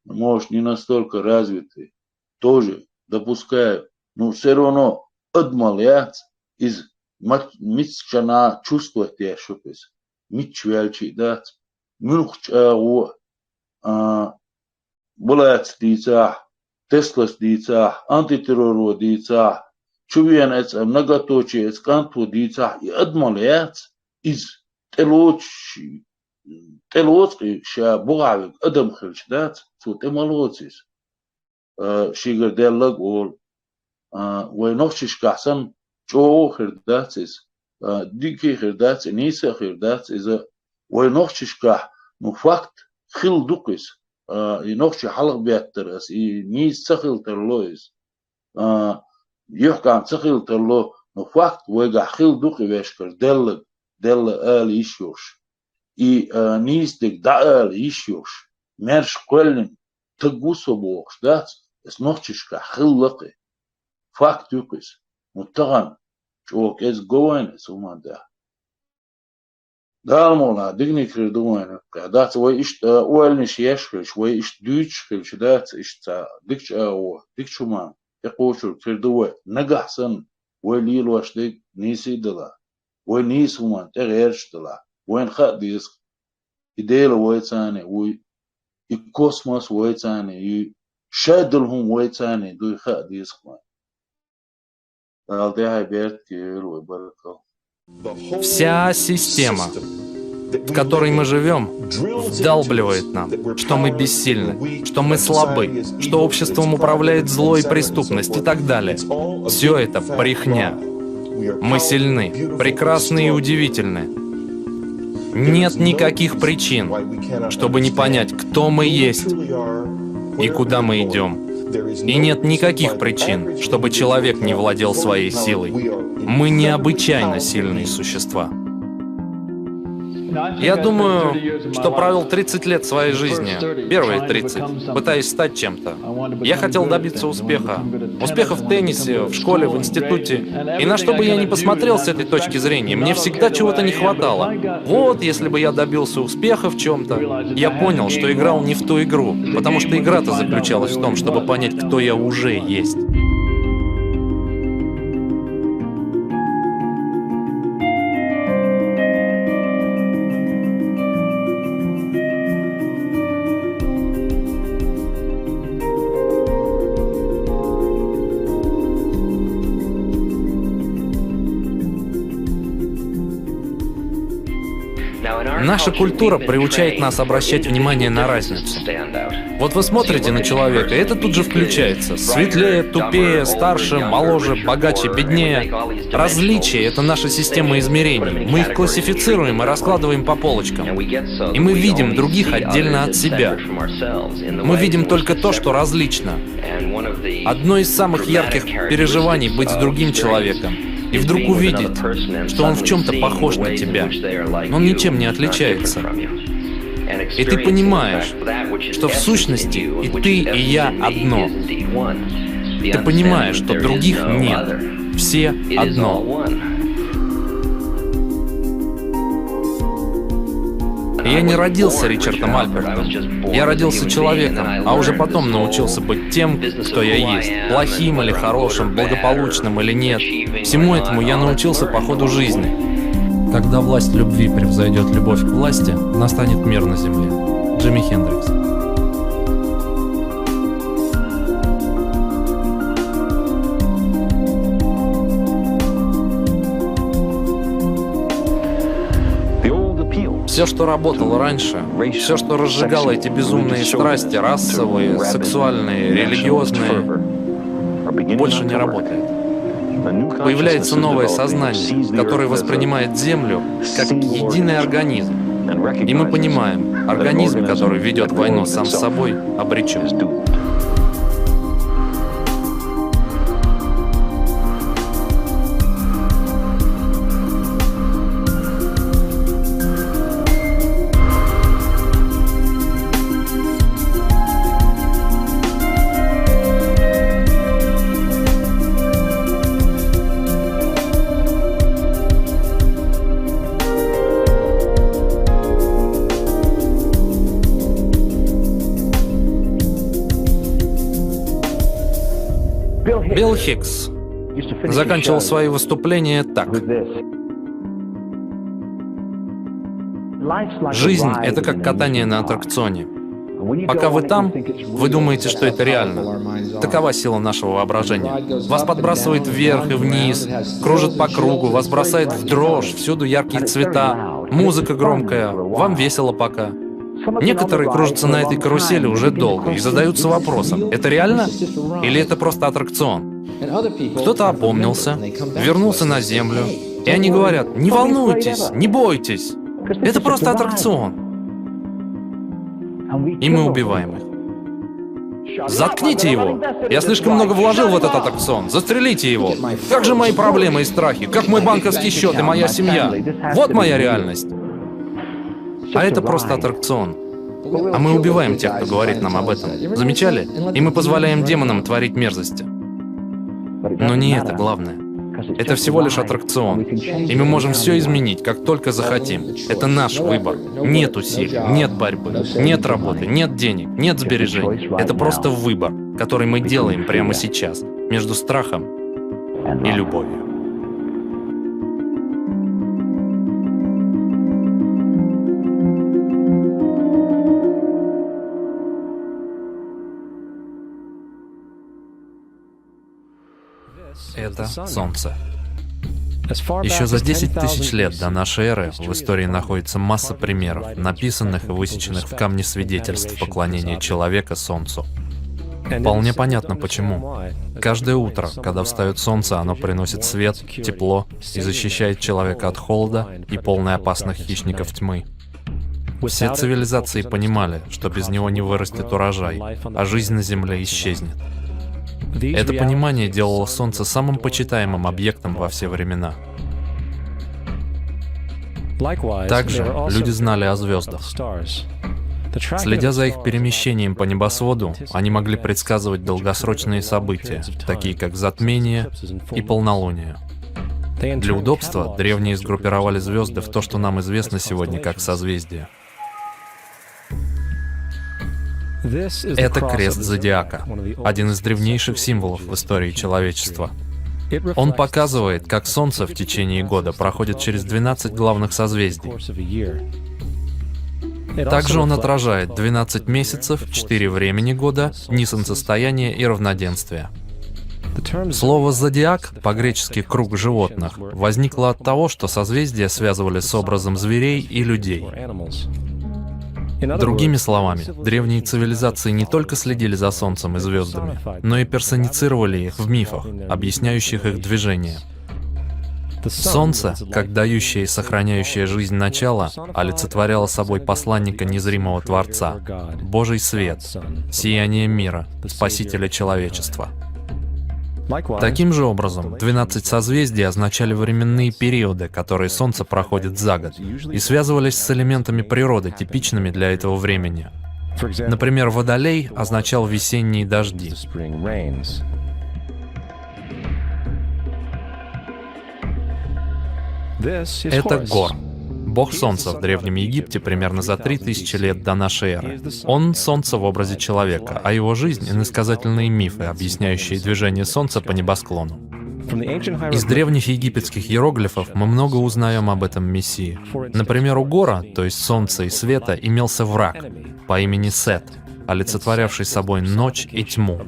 может, не настолько развитый. Тоже допускаю. Ну, всё равно адамал яц иза, ма-, мискачу наха чувствовать деш ю иза. Мичча ваьлча а дац, муьлххачу агӀо, а, Булатс дийцахь, Теслас дийцахь, антитерроро дийцахь, чу вена эца, многоточие эца, кӀанто дийцахь, и адамал яц иза, тӀелоцуш, тӀелоцу и ша бухахь верг адам хилча, дац, цо тӀе ма лоцу иза. А, шийгара деллаг олу. А, вай нохчашкахь санна, чӀогӀа а хир дац иза, а, дика а хир дац, и нийса а хир дац иза. Вай нохчашкахь, ну, факт, хилла ду-кх иза. А, и нохчий хьалха беттара аса, и нийса ца хила тарло иза. А, юьхькӀам ца хила тарло, ну, факт, вайгахь хилла ду-кх и вешкара деллаг, делла ала йиш йолуш. И, а, нийса дерг дӀаала йиш йолуш. Маьрша кхоьллина, таг ву со бохуш дац, аса нохчашкахь хилла-кх и. Факт ю-кх иза. Ну, тахана чӀогӀа кӀезиг го вайна иза хӀуманна тӀехь. Дала мукъ лахь, диканиг хир ду вайна. Дац вай иштта ойланаш еш хилча, вай иштта дуьйцуш хилча, дац иштта цхьа дикачу агӀо, дикачу хӀуманна тӀекхочург хир ду вай. Нагахь санна, вай лелош дерг нийса а далахь, вай нийса хӀуманна тӀе гӀерташ далахь, вайна хаа деза-кх, и Дела вайца а вуй, и космос вайца а юй, шадолу хӀума вайца а дуй, хаа деза-кх вайна. Дала тӀаьхье беркате йойла вай, баркалла. Вся система, в которой мы живем, вдалбливает нам, что мы бессильны, что мы слабы, что обществом управляет зло и преступность и так далее. Все это брехня. Мы сильны, прекрасны и удивительны. Нет никаких причин, чтобы не понять, кто мы есть и куда мы идем. И нет никаких причин, чтобы человек не владел своей силой. Мы необычайно сильные существа. Я думаю, что провел тридцать лет своей жизни, первые тридцать, пытаясь стать чем-то. Я хотел добиться успеха. Успеха в теннисе, в школе, в институте. И на что бы я ни посмотрел с этой точки зрения, мне всегда чего-то не хватало. Вот, если бы я добился успеха в чем-то, я понял, что играл не в ту игру, потому что игра-то заключалась в том, чтобы понять, кто я уже есть. Наша культура приучает нас обращать внимание на разницу. Вот вы смотрите на человека, и это тут же включается. Светлее, тупее, старше, моложе, богаче, беднее. Различия — это наша система измерений. Мы их классифицируем и раскладываем по полочкам. И мы видим других отдельно от себя. Мы видим только то, что различно. Одно из самых ярких переживаний — быть с другим человеком и вдруг увидеть, что он в чем-то похож на тебя, но он ничем не отличается. И ты понимаешь, что в сущности и ты, и я одно. Ты понимаешь, что других нет. Все одно. Я не родился Ричардом Альбертом. Я родился человеком, а уже потом научился быть тем, кто я есть. Плохим или хорошим, благополучным или нет. Всему этому я научился по ходу жизни. Когда власть любви превзойдет любовь к власти, настанет мир на земле. Джимми Хендрикс. Все, что работало раньше, все, что разжигало эти безумные страсти, расовые, сексуальные, религиозные, больше не работает. Появляется новое сознание, которое воспринимает Землю как единый организм. И мы понимаем, организм, который ведет войну сам с собой, обречен. Билл Хикс заканчивал свои выступления так. Жизнь — это как катание на аттракционе. Пока вы там, вы думаете, что это реально. Такова сила нашего воображения. Вас подбрасывает вверх и вниз, кружит по кругу, вас бросает в дрожь, всюду яркие цвета, музыка громкая, вам весело пока. Некоторые кружатся на этой карусели уже долго и задаются вопросом: это реально? Или это просто аттракцион? Кто-то опомнился, вернулся на землю, и они говорят: «Не волнуйтесь, не бойтесь. Это просто аттракцион». И мы убиваем их. «Заткните его! Я слишком много вложил в этот аттракцион. Застрелите его! Как же мои проблемы и страхи? Как мой банковский счет и моя семья? Вот моя реальность!» А это просто аттракцион. А мы убиваем тех, кто говорит нам об этом. Замечали? И мы позволяем демонам творить мерзости. Но не это главное. Это всего лишь аттракцион. И мы можем все изменить, как только захотим. Это наш выбор. Нет усилий, нет борьбы, нет работы, нет денег, нет сбережений. Это просто выбор, который мы делаем прямо сейчас между страхом и любовью. Это Солнце. Еще за десять тысяч лет до нашей эры в истории находится масса примеров, написанных и высеченных в камне свидетельств поклонения человека Солнцу. Вполне понятно, почему. Каждое утро, когда встает Солнце, оно приносит свет, тепло и защищает человека от холода и полной опасных хищников тьмы. Все цивилизации понимали, что без него не вырастет урожай, а жизнь на Земле исчезнет. Это понимание делало Солнце самым почитаемым объектом во все времена. Также люди знали о звездах. Следя за их перемещением по небосводу, они могли предсказывать долгосрочные события, такие как затмение и полнолуние. Для удобства древние сгруппировали звезды в то, что нам известно сегодня как созвездия. Это крест зодиака, один из древнейших символов в истории человечества. Он показывает, как Солнце в течение года проходит через двенадцать главных созвездий. Также он отражает двенадцать месяцев, четыре времени года, дни солнцестояния и равноденствия. Слово «зодиак», по-гречески «круг животных», возникло от того, что созвездия связывали с образом зверей и людей. Другими словами, древние цивилизации не только следили за Солнцем и звездами, но и персонифицировали их в мифах, объясняющих их движение. Солнце, как дающее и сохраняющее жизнь начало, олицетворяло собой посланника незримого Творца, Божий свет, сияние мира, Спасителя человечества. Таким же образом, двенадцать созвездий означали временные периоды, которые Солнце проходит за год, и связывались с элементами природы, типичными для этого времени. Например, Водолей означал весенние дожди. Это Гор, бог солнца в Древнем Египте примерно за три тысячи лет до нашей эры. Он солнце в образе человека, а его жизнь — иносказательные мифы, объясняющие движение солнца по небосклону. Из древних египетских иероглифов мы много узнаем об этом мессии. Например, у Гора, то есть солнца и света, имелся враг по имени Сет, олицетворявший собой ночь и тьму.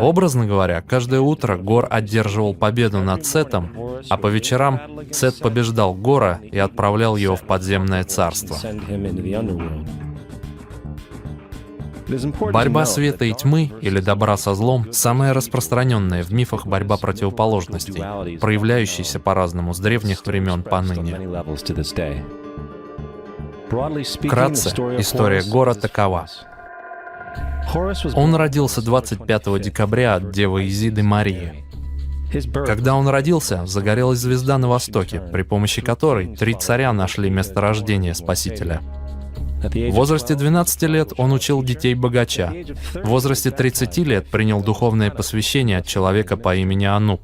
Образно говоря, каждое утро Гор одерживал победу над Сетом, а по вечерам Сет побеждал Гора и отправлял его в подземное царство. Борьба света и тьмы, или добра со злом, самая распространенная в мифах борьба противоположностей, проявляющаяся по-разному с древних времен поныне. Вкратце, история Гора такова. Он родился двадцать пятого декабря от девы Изиды Марии. Когда он родился, загорелась звезда на востоке, при помощи которой три царя нашли место рождения Спасителя. В возрасте двенадцати лет он учил детей богача. В возрасте тридцати лет принял духовное посвящение от человека по имени Ануб.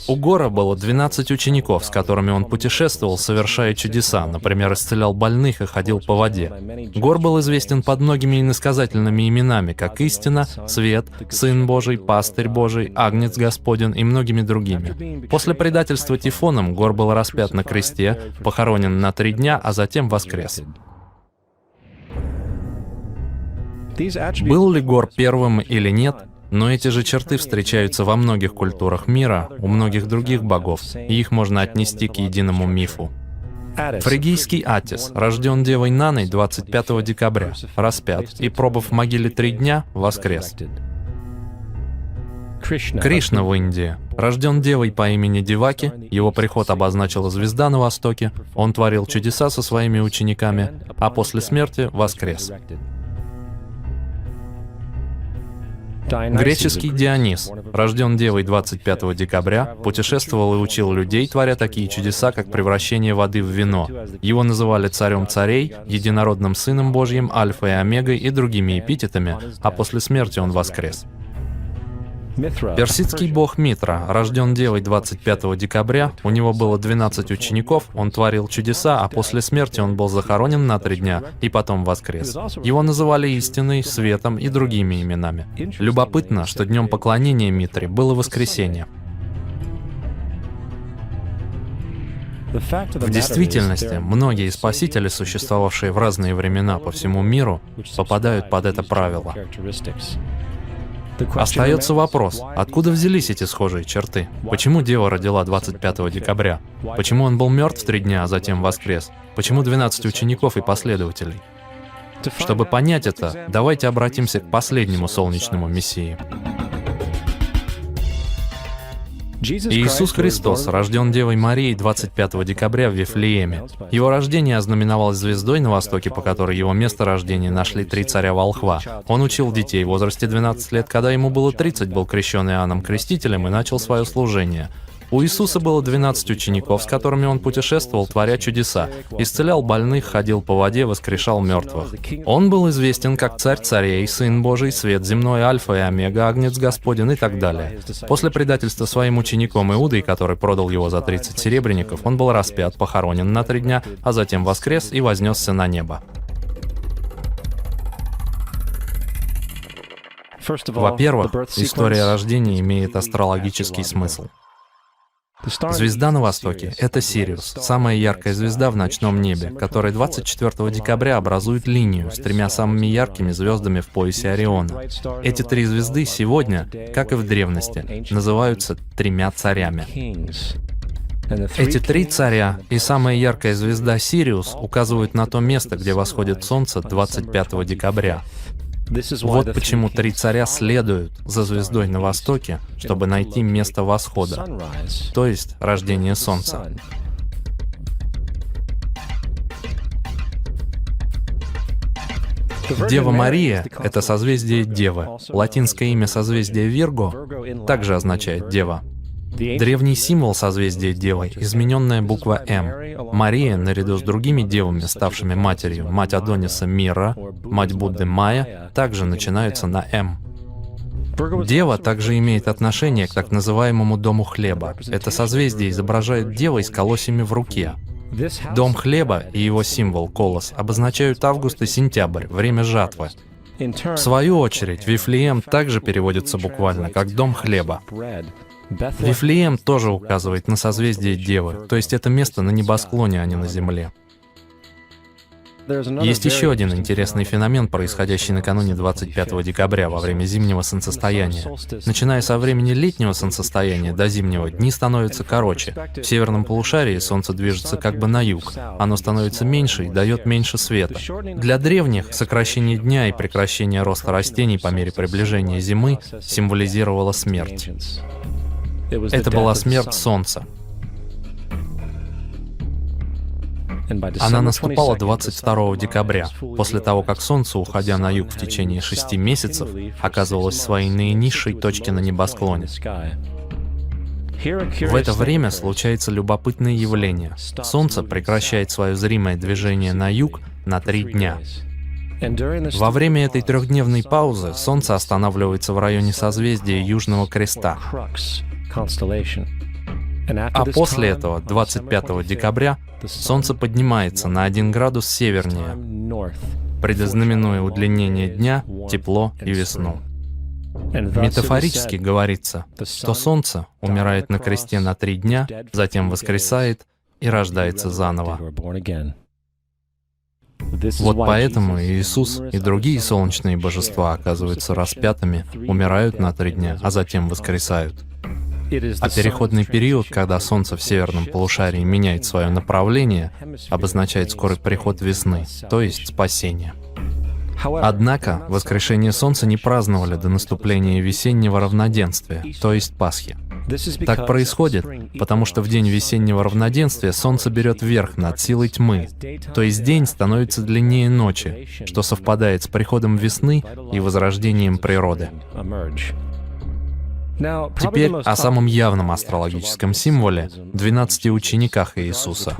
У Гора было двенадцать учеников, с которыми он путешествовал, совершая чудеса, например, исцелял больных и ходил по воде. Гор был известен под многими иносказательными именами, как Истина, Свет, Сын Божий, Пастырь Божий, Агнец Господен и многими другими. После предательства Тифоном Гор был распят на кресте, похоронен на три дня, а затем воскрес. Был ли Гор первым или нет, но эти же черты встречаются во многих культурах мира, у многих других богов, и их можно отнести к единому мифу. Фригийский Атис рожден девой Наной двадцать пятого декабря, распят и, пробыв в могиле три дня, воскрес. Кришна в Индии рожден девой по имени Деваки, его приход обозначила звезда на востоке, он творил чудеса со своими учениками, а после смерти воскрес. Греческий Дионис рожден девой двадцать пятого декабря, путешествовал и учил людей, творя такие чудеса, как превращение воды в вино. Его называли царем царей, единородным сыном Божьим, альфой и омегой и другими эпитетами, а после смерти он воскрес. Персидский бог Митра рожден девой двадцать пятого декабря, у него было двенадцать учеников, он творил чудеса, а после смерти он был захоронен на три дня и потом воскрес. Его называли Истиной, Светом и другими именами. Любопытно, что днем поклонения Митре было воскресенье. В действительности, многие спасители, существовавшие в разные времена по всему миру, попадают под это правило. Остается вопрос, откуда взялись эти схожие черты? Почему дева родила двадцать пятого декабря? Почему он был мертв три дня, а затем воскрес? Почему двенадцать учеников и последователей? Чтобы понять это, давайте обратимся к последнему солнечному мессии. Иисус Христос рожден Девой Марией двадцать пятого декабря в Вифлееме. Его рождение ознаменовалось звездой на востоке, по которой его место рождения нашли три царя волхва. Он учил детей в возрасте двенадцати лет, когда ему было тридцать, был крещен Иоанном Крестителем и начал свое служение. У Иисуса было двенадцать учеников, с которыми он путешествовал, творя чудеса, исцелял больных, ходил по воде, воскрешал мертвых. Он был известен как Царь царей, Сын Божий, Свет земной, Альфа и Омега, Агнец Господен и так далее. После предательства своим учеником Иудой, который продал его за тридцать серебряников, он был распят, похоронен на три дня, а затем воскрес и вознесся на небо. Во-первых, история рождения имеет астрологический смысл. Звезда на востоке — это Сириус, самая яркая звезда в ночном небе, которая двадцать четвёртого декабря образует линию с тремя самыми яркими звездами в поясе Ориона. Эти три звезды сегодня, как и в древности, называются тремя царями. Эти три царя и самая яркая звезда Сириус указывают на то место, где восходит солнце двадцать пятого декабря. Вот почему три царя следуют за звездой на востоке, чтобы найти место восхода, то есть рождение солнца. Дева Мария — это созвездие Девы. Латинское имя созвездия Вирго также означает Дева. Древний символ созвездия Девы — измененная буква М. Мария, наряду с другими девами, ставшими матерью, мать Адониса Мира, мать Будды Майя, также начинаются на М. Дева также имеет отношение к так называемому дому хлеба. Это созвездие изображает девой с колосьями в руке. Дом хлеба и его символ, колос, обозначают август и сентябрь, время жатвы. В свою очередь, Вифлеем также переводится буквально как «дом хлеба». Вифлеем тоже указывает на созвездие Девы, то есть это место на небосклоне, а не на земле. Есть еще один интересный феномен, происходящий накануне двадцать пятого декабря во время зимнего солнцестояния. Начиная со времени летнего солнцестояния до зимнего, дни становятся короче. В северном полушарии Солнце движется как бы на юг. Оно становится меньше и дает меньше света. Для древних сокращение дня и прекращение роста растений по мере приближения зимы символизировало смерть. Это была смерть Солнца. Она наступала двадцать второго декабря, после того, как Солнце, уходя на юг в течение шести месяцев, оказывалось в своей наинизшей точке на небосклоне. В это время случается любопытное явление. Солнце прекращает свое зримое движение на юг на три дня. Во время этой трехдневной паузы Солнце останавливается в районе созвездия Южного Креста. А после этого, двадцать пятого декабря, Солнце поднимается на один градус севернее, предзнаменуя удлинение дня, тепло и весну. Метафорически говорится, что Солнце умирает на кресте на три дня, затем воскресает и рождается заново. Вот поэтому и Иисус, и другие солнечные божества оказываются распятыми, умирают на три дня, а затем воскресают. А переходный период, когда Солнце в северном полушарии меняет свое направление, обозначает скорый приход весны, то есть спасение. Однако воскрешение Солнца не праздновали до наступления весеннего равноденствия, то есть Пасхи. Так происходит, потому что в день весеннего равноденствия Солнце берет верх над силой тьмы, то есть день становится длиннее ночи, что совпадает с приходом весны и возрождением природы. Теперь о самом явном астрологическом символе — двенадцати учениках Иисуса.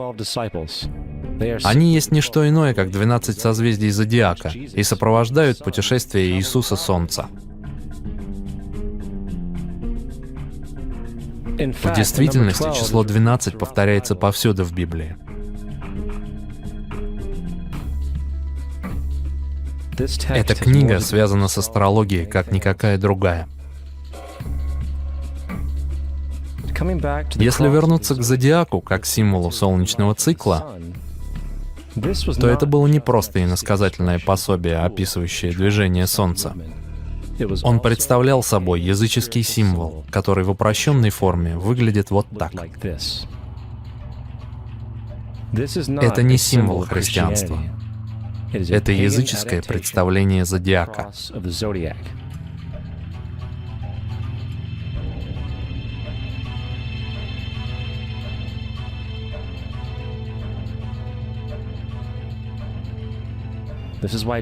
Они есть не что иное, как двенадцать созвездий зодиака, и сопровождают путешествие Иисуса Солнца. В действительности число двенадцать повторяется повсюду в Библии. Эта книга связана с астрологией, как никакая другая. Если вернуться к зодиаку как символу солнечного цикла, то это было не просто иносказательное пособие, описывающее движение Солнца. Он представлял собой языческий символ, который в упрощенной форме выглядит вот так. Это не символ христианства. Это языческое представление зодиака.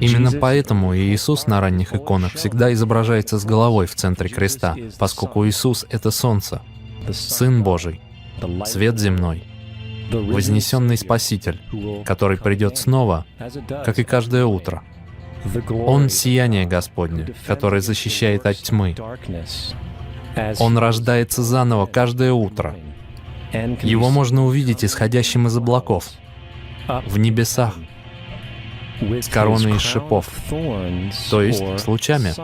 Именно поэтому Иисус на ранних иконах всегда изображается с головой в центре креста, поскольку Иисус — это солнце, Сын Божий, свет земной, вознесенный Спаситель, который придет снова, как и каждое утро. Он — сияние Господне, которое защищает от тьмы. Он рождается заново каждое утро. Его можно увидеть исходящим из облаков, в небесах, с короной из шипов, то есть с лучами.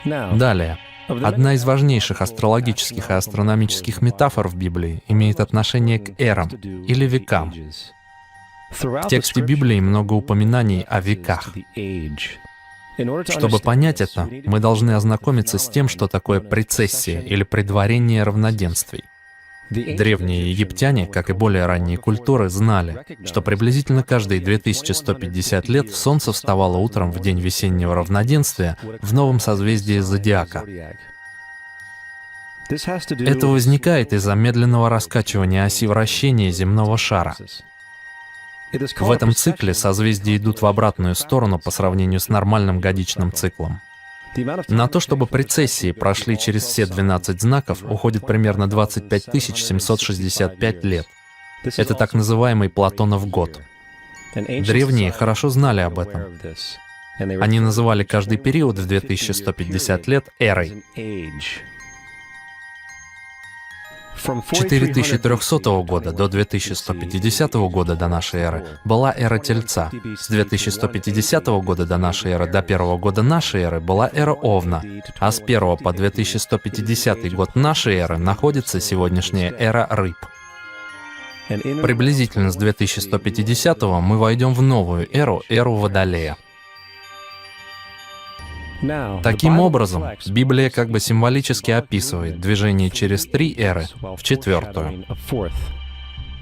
Далее. Одна из важнейших астрологических и астрономических метафор в Библии имеет отношение к эрам, или векам. В тексте Библии много упоминаний о веках. Чтобы понять это, мы должны ознакомиться с тем, что такое прецессия или предварение равноденствий. Древние египтяне, как и более ранние культуры, знали, что приблизительно каждые две тысячи сто пятьдесят лет Солнце вставало утром в день весеннего равноденствия в новом созвездии зодиака. Это возникает из-за медленного раскачивания оси вращения земного шара. В этом цикле созвездия идут в обратную сторону по сравнению с нормальным годичным циклом. На то, чтобы прецессии прошли через все двенадцать знаков, уходит примерно двадцать пять тысяч семьсот шестьдесят пять лет. Это так называемый Платонов год. Древние хорошо знали об этом. Они называли каждый период в две тысячи сто пятьдесят лет эрой. С четыре тысячи трёхсотого года до две тысячи сто пятидесятого года до нашей эры была эра Тельца. С две тысячи сто пятидесятого года до нашей эры до первого года нашей эры была эра Овна. А с первого по две тысячи сто пятидесятый год нашей эры находится сегодняшняя эра Рыб. Приблизительно с две тысячи сто пятидесятого мы войдём в новую эру, эру Водолея. Таким образом, Библия как бы символически описывает движение через три эры в четвёртую.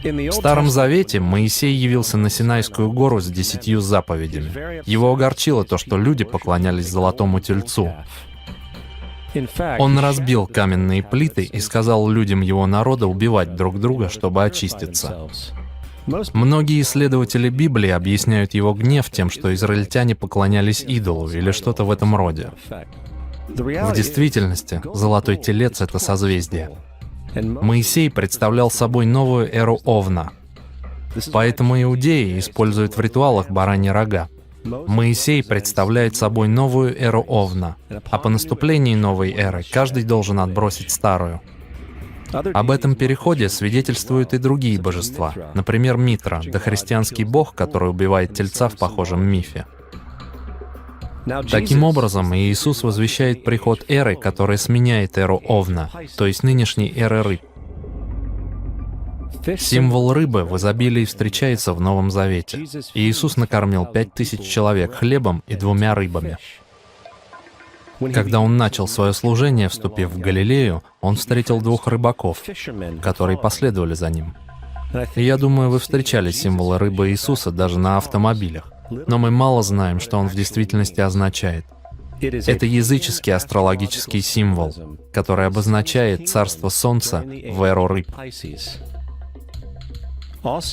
В Старом Завете Моисей явился на Синайскую гору с десятью заповедями. Его огорчило то, что люди поклонялись золотому тельцу. Он разбил каменные плиты и сказал людям его народа убивать друг друга, чтобы очиститься. Многие исследователи Библии объясняют его гнев тем, что израильтяне поклонялись идолу или что-то в этом роде. В действительности, золотой телец — это созвездие. Моисей представлял собой новую эру Овна. Поэтому иудеи используют в ритуалах бараньи рога. Моисей представляет собой новую эру Овна, а по наступлении новой эры каждый должен отбросить старую. Об этом переходе свидетельствуют и другие божества, например, Митра, дохристианский бог, который убивает тельца в похожем мифе. Таким образом, Иисус возвещает приход эры, которая сменяет эру Овна, то есть нынешней эры Рыб. Символ рыбы в изобилии встречается в Новом Завете. Иисус накормил пять тысяч человек хлебом и двумя рыбами. Когда он начал свое служение, вступив в Галилею, он встретил двух рыбаков, которые последовали за ним. И я думаю, вы встречали символы рыбы Иисуса даже на автомобилях. Но мы мало знаем, что он в действительности означает. Это языческий астрологический символ, который обозначает царство Солнца в эру Рыб.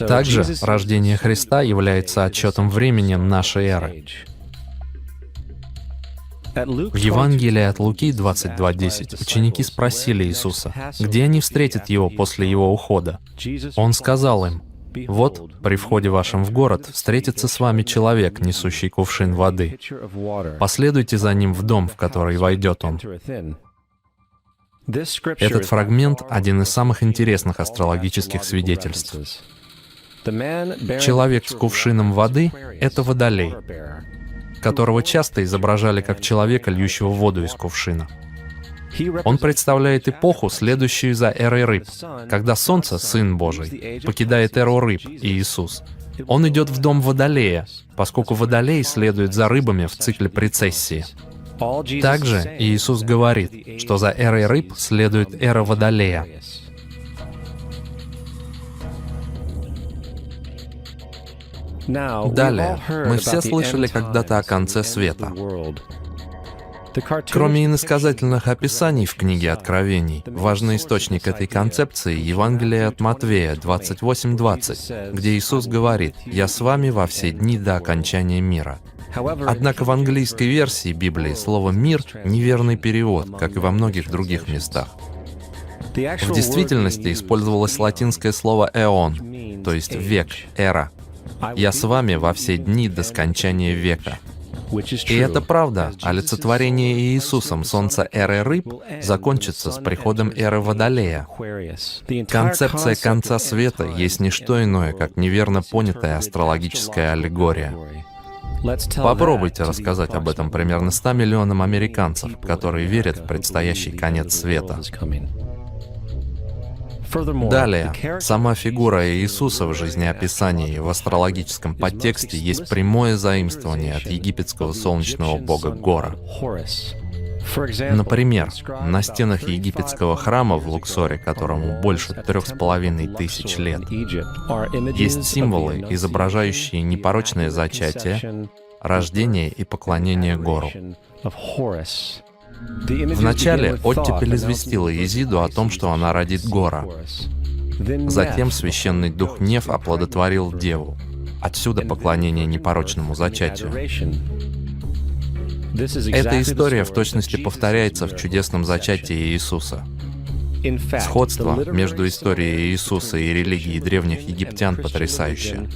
Также рождение Христа является отсчётом времени нашей эры. В Евангелии от Луки двадцать два десять ученики спросили Иисуса, где они встретят Его после Его ухода. Он сказал им: «Вот, при входе вашем в город встретится с вами человек, несущий кувшин воды. Последуйте за ним в дом, в который войдёт он». Этот фрагмент — один из самых интересных астрологических свидетельств. Человек с кувшином воды — это Водолей, которого часто изображали как человека, льющего воду из кувшина. Он представляет эпоху, следующую за эрой Рыб, когда Солнце, Сын Божий, покидает эру Рыб, Иисус. Он идёт в дом Водолея, поскольку Водолей следует за рыбами в цикле прецессии. Также Иисус говорит, что за эрой Рыб следует эра Водолея. Далее, мы все слышали когда-то о конце света. Кроме иносказательных описаний в книге Откровений, важный источник этой концепции — Евангелие от Матвея двадцать восемь двадцать, где Иисус говорит: «Я с вами во все дни до окончания мира». Однако в английской версии Библии слово «мир» — неверный перевод, как и во многих других местах. В действительности использовалось латинское слово «эон», то есть век, эра. «Я с вами во все дни до скончания века». И это правда, олицетворение Иисусом солнца эры Рыб закончится с приходом эры Водолея. Концепция конца света есть не что иное, как неверно понятая астрологическая аллегория. Попробуйте рассказать об этом примерно ста миллионам американцев, которые верят в предстоящий конец света. Далее, сама фигура Иисуса в жизнеописании в астрологическом подтексте есть прямое заимствование от египетского солнечного бога Гора. Например, на стенах египетского храма в Луксоре, которому больше трёх с половиной тысяч лет, есть символы, изображающие непорочное зачатие, рождение и поклонение Гору. Вначале оттепель известила Изиду о том, что она родит Гора. Затем священный дух Неф оплодотворил деву. Отсюда поклонение непорочному зачатию. Эта история в точности повторяется в чудесном зачатии Иисуса. Сходство между историей Иисуса и религией древних египтян потрясающее.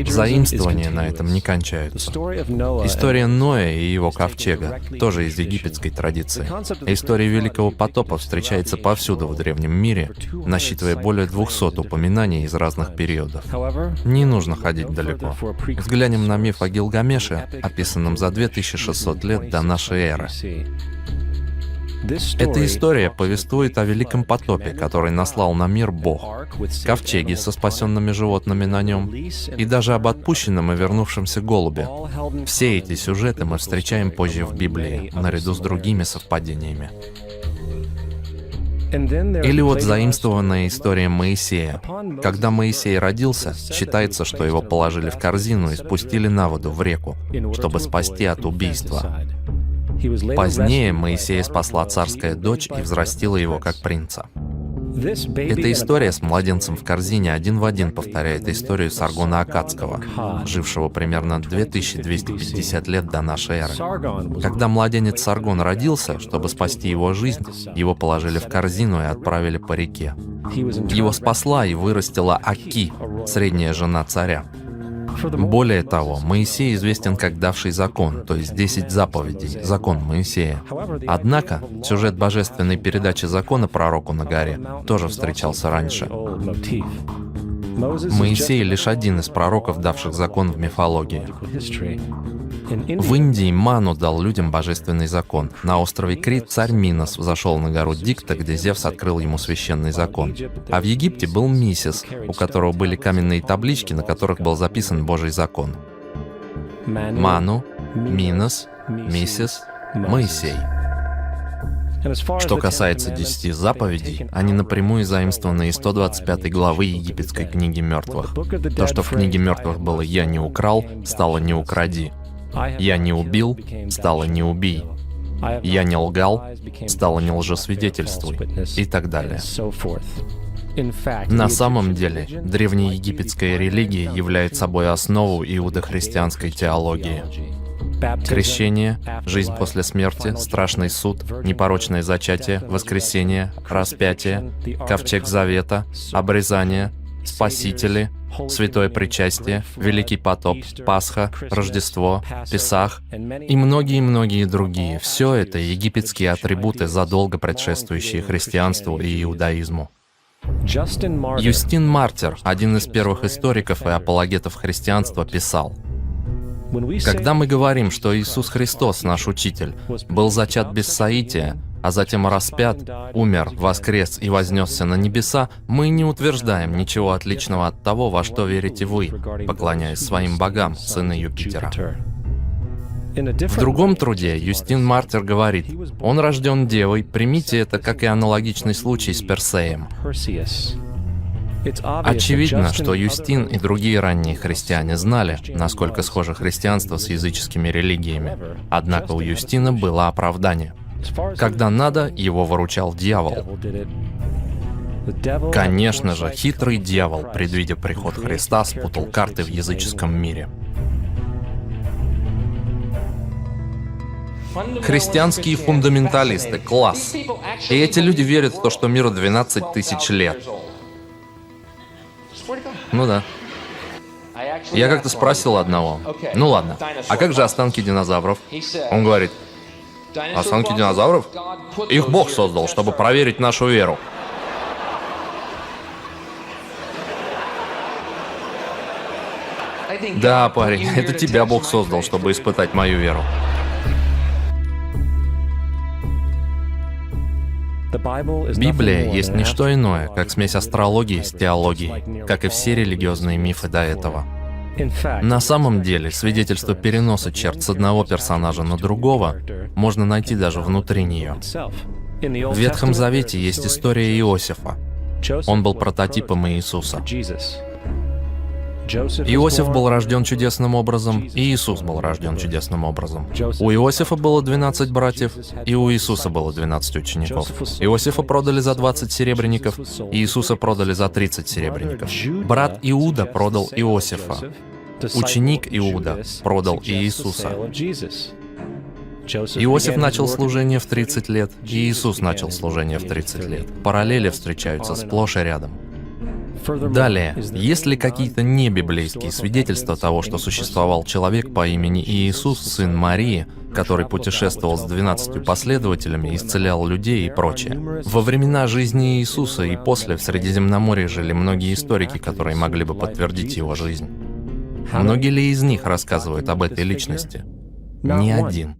Заимствования на этом не кончаются. История Ноя и его ковчега тоже из египетской традиции. История Великого потопа встречается повсюду в древнем мире, насчитывая более двухсот упоминаний из разных периодов. Не нужно ходить далеко. Взглянем на миф о Гилгамеше, описанном за две тысячи шестьсот лет до нашей эры. Эта история повествует о великом потопе, который наслал на мир Бог, ковчеге со спасенными животными на нем и даже об отпущенном и вернувшемся голубе. Все эти сюжеты мы встречаем позже в Библии, наряду с другими совпадениями. Или вот заимствованная история Моисея. Когда Моисей родился, считается, что его положили в корзину и спустили на воду в реку, чтобы спасти от убийства. Позднее Моисея спасла царская дочь и взрастила его как принца. Эта история с младенцем в корзине один в один повторяет историю Саргона Аккадского, жившего примерно две тысячи двести пятьдесят лет до нашей эры. Когда младенец Саргон родился, чтобы спасти его жизнь, его положили в корзину и отправили по реке. Его спасла и вырастила Аки, средняя жена царя. Более того, Моисей известен как давший закон, то есть десять заповедей, закон Моисея. Однако, сюжет божественной передачи закона пророку на горе тоже встречался раньше. Моисей лишь один из пророков, давших закон в мифологии. В Индии Ману дал людям божественный закон. На острове Крит царь Минос взошел на гору Дикта, где Зевс открыл ему священный закон. А в Египте был Мисис, у которого были каменные таблички, на которых был записан Божий закон. Ману, Минос, Мисис, Моисей. Что касается десяти заповедей, они напрямую заимствованы из сто двадцать пятой главы египетской книги мертвых. То, что в книге мертвых было «Я не украл», стало «Не укради». «Я не убил», стало «Не убий». «Я не лгал», стало «Не лжесвидетельствуй» и так далее. На самом деле, древнеегипетская религия является собой основу иудохристианской теологии. Крещение, жизнь после смерти, страшный суд, непорочное зачатие, воскресение, распятие, ковчег завета, обрезание, спасители, святое причастие, великий потоп, Пасха, Рождество, Песах и многие-многие другие. Все это египетские атрибуты, задолго предшествующие христианству и иудаизму. Юстин Мартир, один из первых историков и апологетов христианства, писал: «Когда мы говорим, что Иисус Христос, наш Учитель, был зачат без соития, а затем распят, умер, воскрес и вознесся на небеса, мы не утверждаем ничего отличного от того, во что верите вы, поклоняясь своим богам, сыны Юпитера». В другом труде Юстин Мартир говорит: «Он рожден девой, примите это как и аналогичный случай с Персеем». Очевидно, что Юстин и другие ранние христиане знали, насколько схоже христианство с языческими религиями. Однако у Юстина было оправдание. Когда надо, его выручал дьявол. Конечно же, хитрый дьявол, предвидя приход Христа, спутал карты в языческом мире. Христианские фундаменталисты, класс. И эти люди верят в то, что миру двенадцать тысяч лет. Ну да. Я как-то спросил одного: «Ну ладно, а как же останки динозавров?» Он говорит: «Останки динозавров? Их Бог создал, чтобы проверить нашу веру». Да, парень, это тебя Бог создал, чтобы испытать мою веру. Библия есть не что иное, как смесь астрологии с теологией, как и все религиозные мифы до этого. На самом деле, свидетельство переноса черт с одного персонажа на другого можно найти даже внутри нее. В Ветхом Завете есть история Иосифа. Он был прототипом Иисуса. Иосиф был рожден чудесным образом, и Иисус был рожден чудесным образом. У Иосифа было двенадцать братьев, и у Иисуса было двенадцать учеников. Иосифа продали за двадцать серебряников, и Иисуса продали за тридцать серебряников. Брат Иуда продал Иосифа. Ученик Иуда продал Иисуса. Иосиф начал служение в тридцать лет, и Иисус начал служение в тридцать лет. Параллели встречаются сплошь и рядом. Далее, есть ли какие-то небиблейские свидетельства того, что существовал человек по имени Иисус, сын Марии, который путешествовал с двенадцатью последователями, исцелял людей и прочее? Во времена жизни Иисуса и после в Средиземноморье жили многие историки, которые могли бы подтвердить его жизнь. Многие ли из них рассказывают об этой личности? Ни один.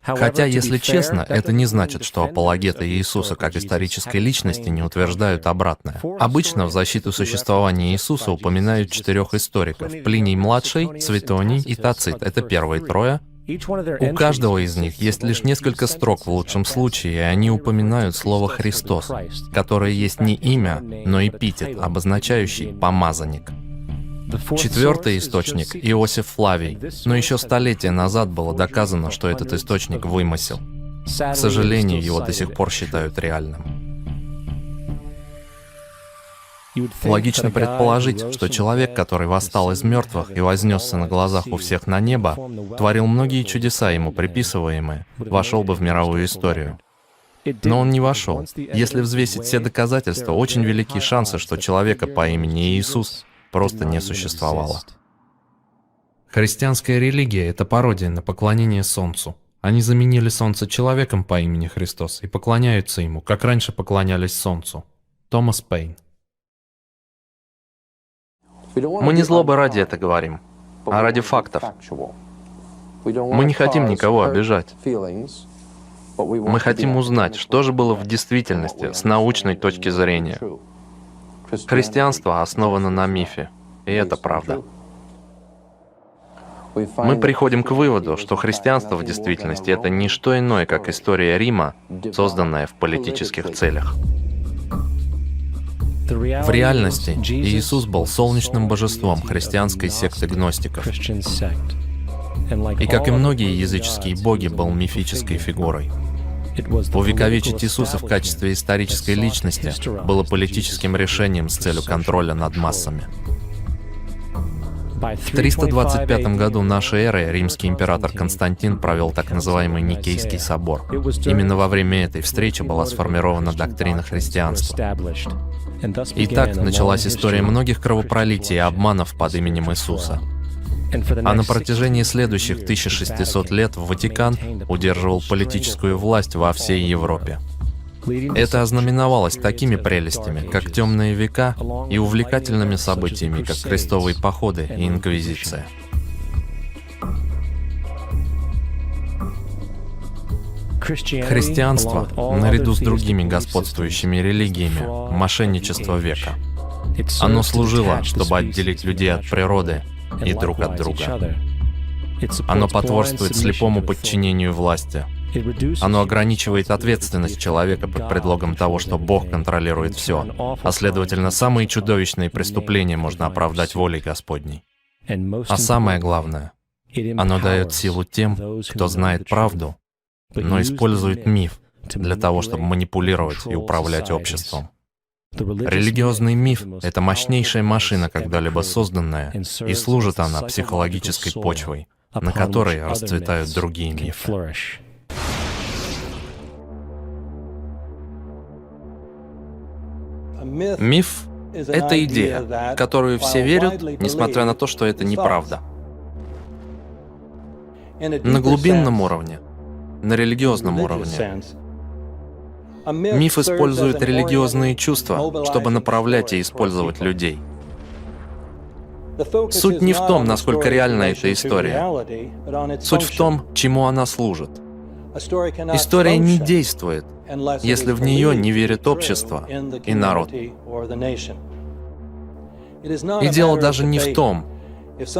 Хотя, если честно, это не значит, что апологеты Иисуса как исторической личности не утверждают обратное. Обычно в защиту существования Иисуса упоминают четырех историков: Плиний-младший, Светоний и Тацит. Это первые трое. У каждого из них есть лишь несколько строк в лучшем случае, и они упоминают слово «Христос», которое есть не имя, но эпитет, обозначающий «помазанник». Четвертый источник — Иосиф Флавий, но еще столетия назад было доказано, что этот источник вымысел. К сожалению, его до сих пор считают реальным. Логично предположить, что человек, который восстал из мертвых и вознесся на глазах у всех на небо, творил многие чудеса, ему приписываемые, вошел бы в мировую историю. Но он не вошел. Если взвесить все доказательства, очень велики шансы, что человека по имени Иисус просто не существовало. Христианская религия — это пародия на поклонение солнцу. Они заменили солнце человеком по имени Христос и поклоняются ему, как раньше поклонялись солнцу. Томас Пейн. Мы не злобы ради это говорим, а ради фактов. Мы не хотим никого обижать. Мы хотим узнать, что же было в действительности с научной точки зрения. Христианство основано на мифе, и это правда. Мы приходим к выводу, что христианство в действительности — это не что иное, как история Рима, созданная в политических целях. В реальности Иисус был солнечным божеством христианской секты гностиков. И, как и многие языческие боги, был мифической фигурой. Увековечить Иисуса в качестве исторической личности было политическим решением с целью контроля над массами. В триста двадцать пятом году нашей эры римский император Константин провел так называемый Никейский собор. Именно во время этой встречи была сформирована доктрина христианства. И так началась история многих кровопролитий и обманов под именем Иисуса. А на протяжении следующих тысяча шестисот лет Ватикан удерживал политическую власть во всей Европе. Это ознаменовалось такими прелестями, как темные века, и увлекательными событиями, как крестовые походы и инквизиция. Христианство, наряду с другими господствующими религиями, — мошенничество века. Оно служило, чтобы отделить людей от природы и друг от друга. Оно потворствует слепому подчинению власти. Оно ограничивает ответственность человека под предлогом того, что Бог контролирует все, а следовательно, самые чудовищные преступления можно оправдать волей Господней. А самое главное, оно дает силу тем, кто знает правду, но использует миф для того, чтобы манипулировать и управлять обществом. Религиозный миф — это мощнейшая машина, когда-либо созданная, и служит она психологической почвой, на которой расцветают другие мифы. Миф — это идея, в которую все верят, несмотря на то, что это неправда. На глубинном уровне, на религиозном уровне, миф использует религиозные чувства, чтобы направлять и использовать людей. Суть не в том, насколько реальна эта история. Суть в том, чему она служит. История не действует, если в нее не верит общество и народ. И дело даже не в том,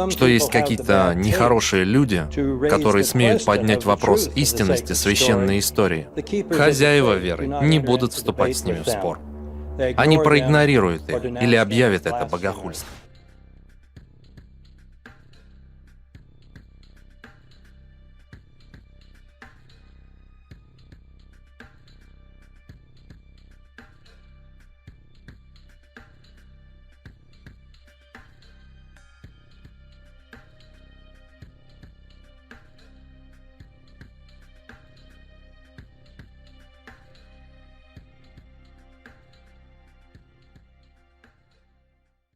что есть какие-то нехорошие люди, которые смеют поднять вопрос истинности священной истории. Хозяева веры не будут вступать с ними в спор. Они проигнорируют их или объявят это богохульством.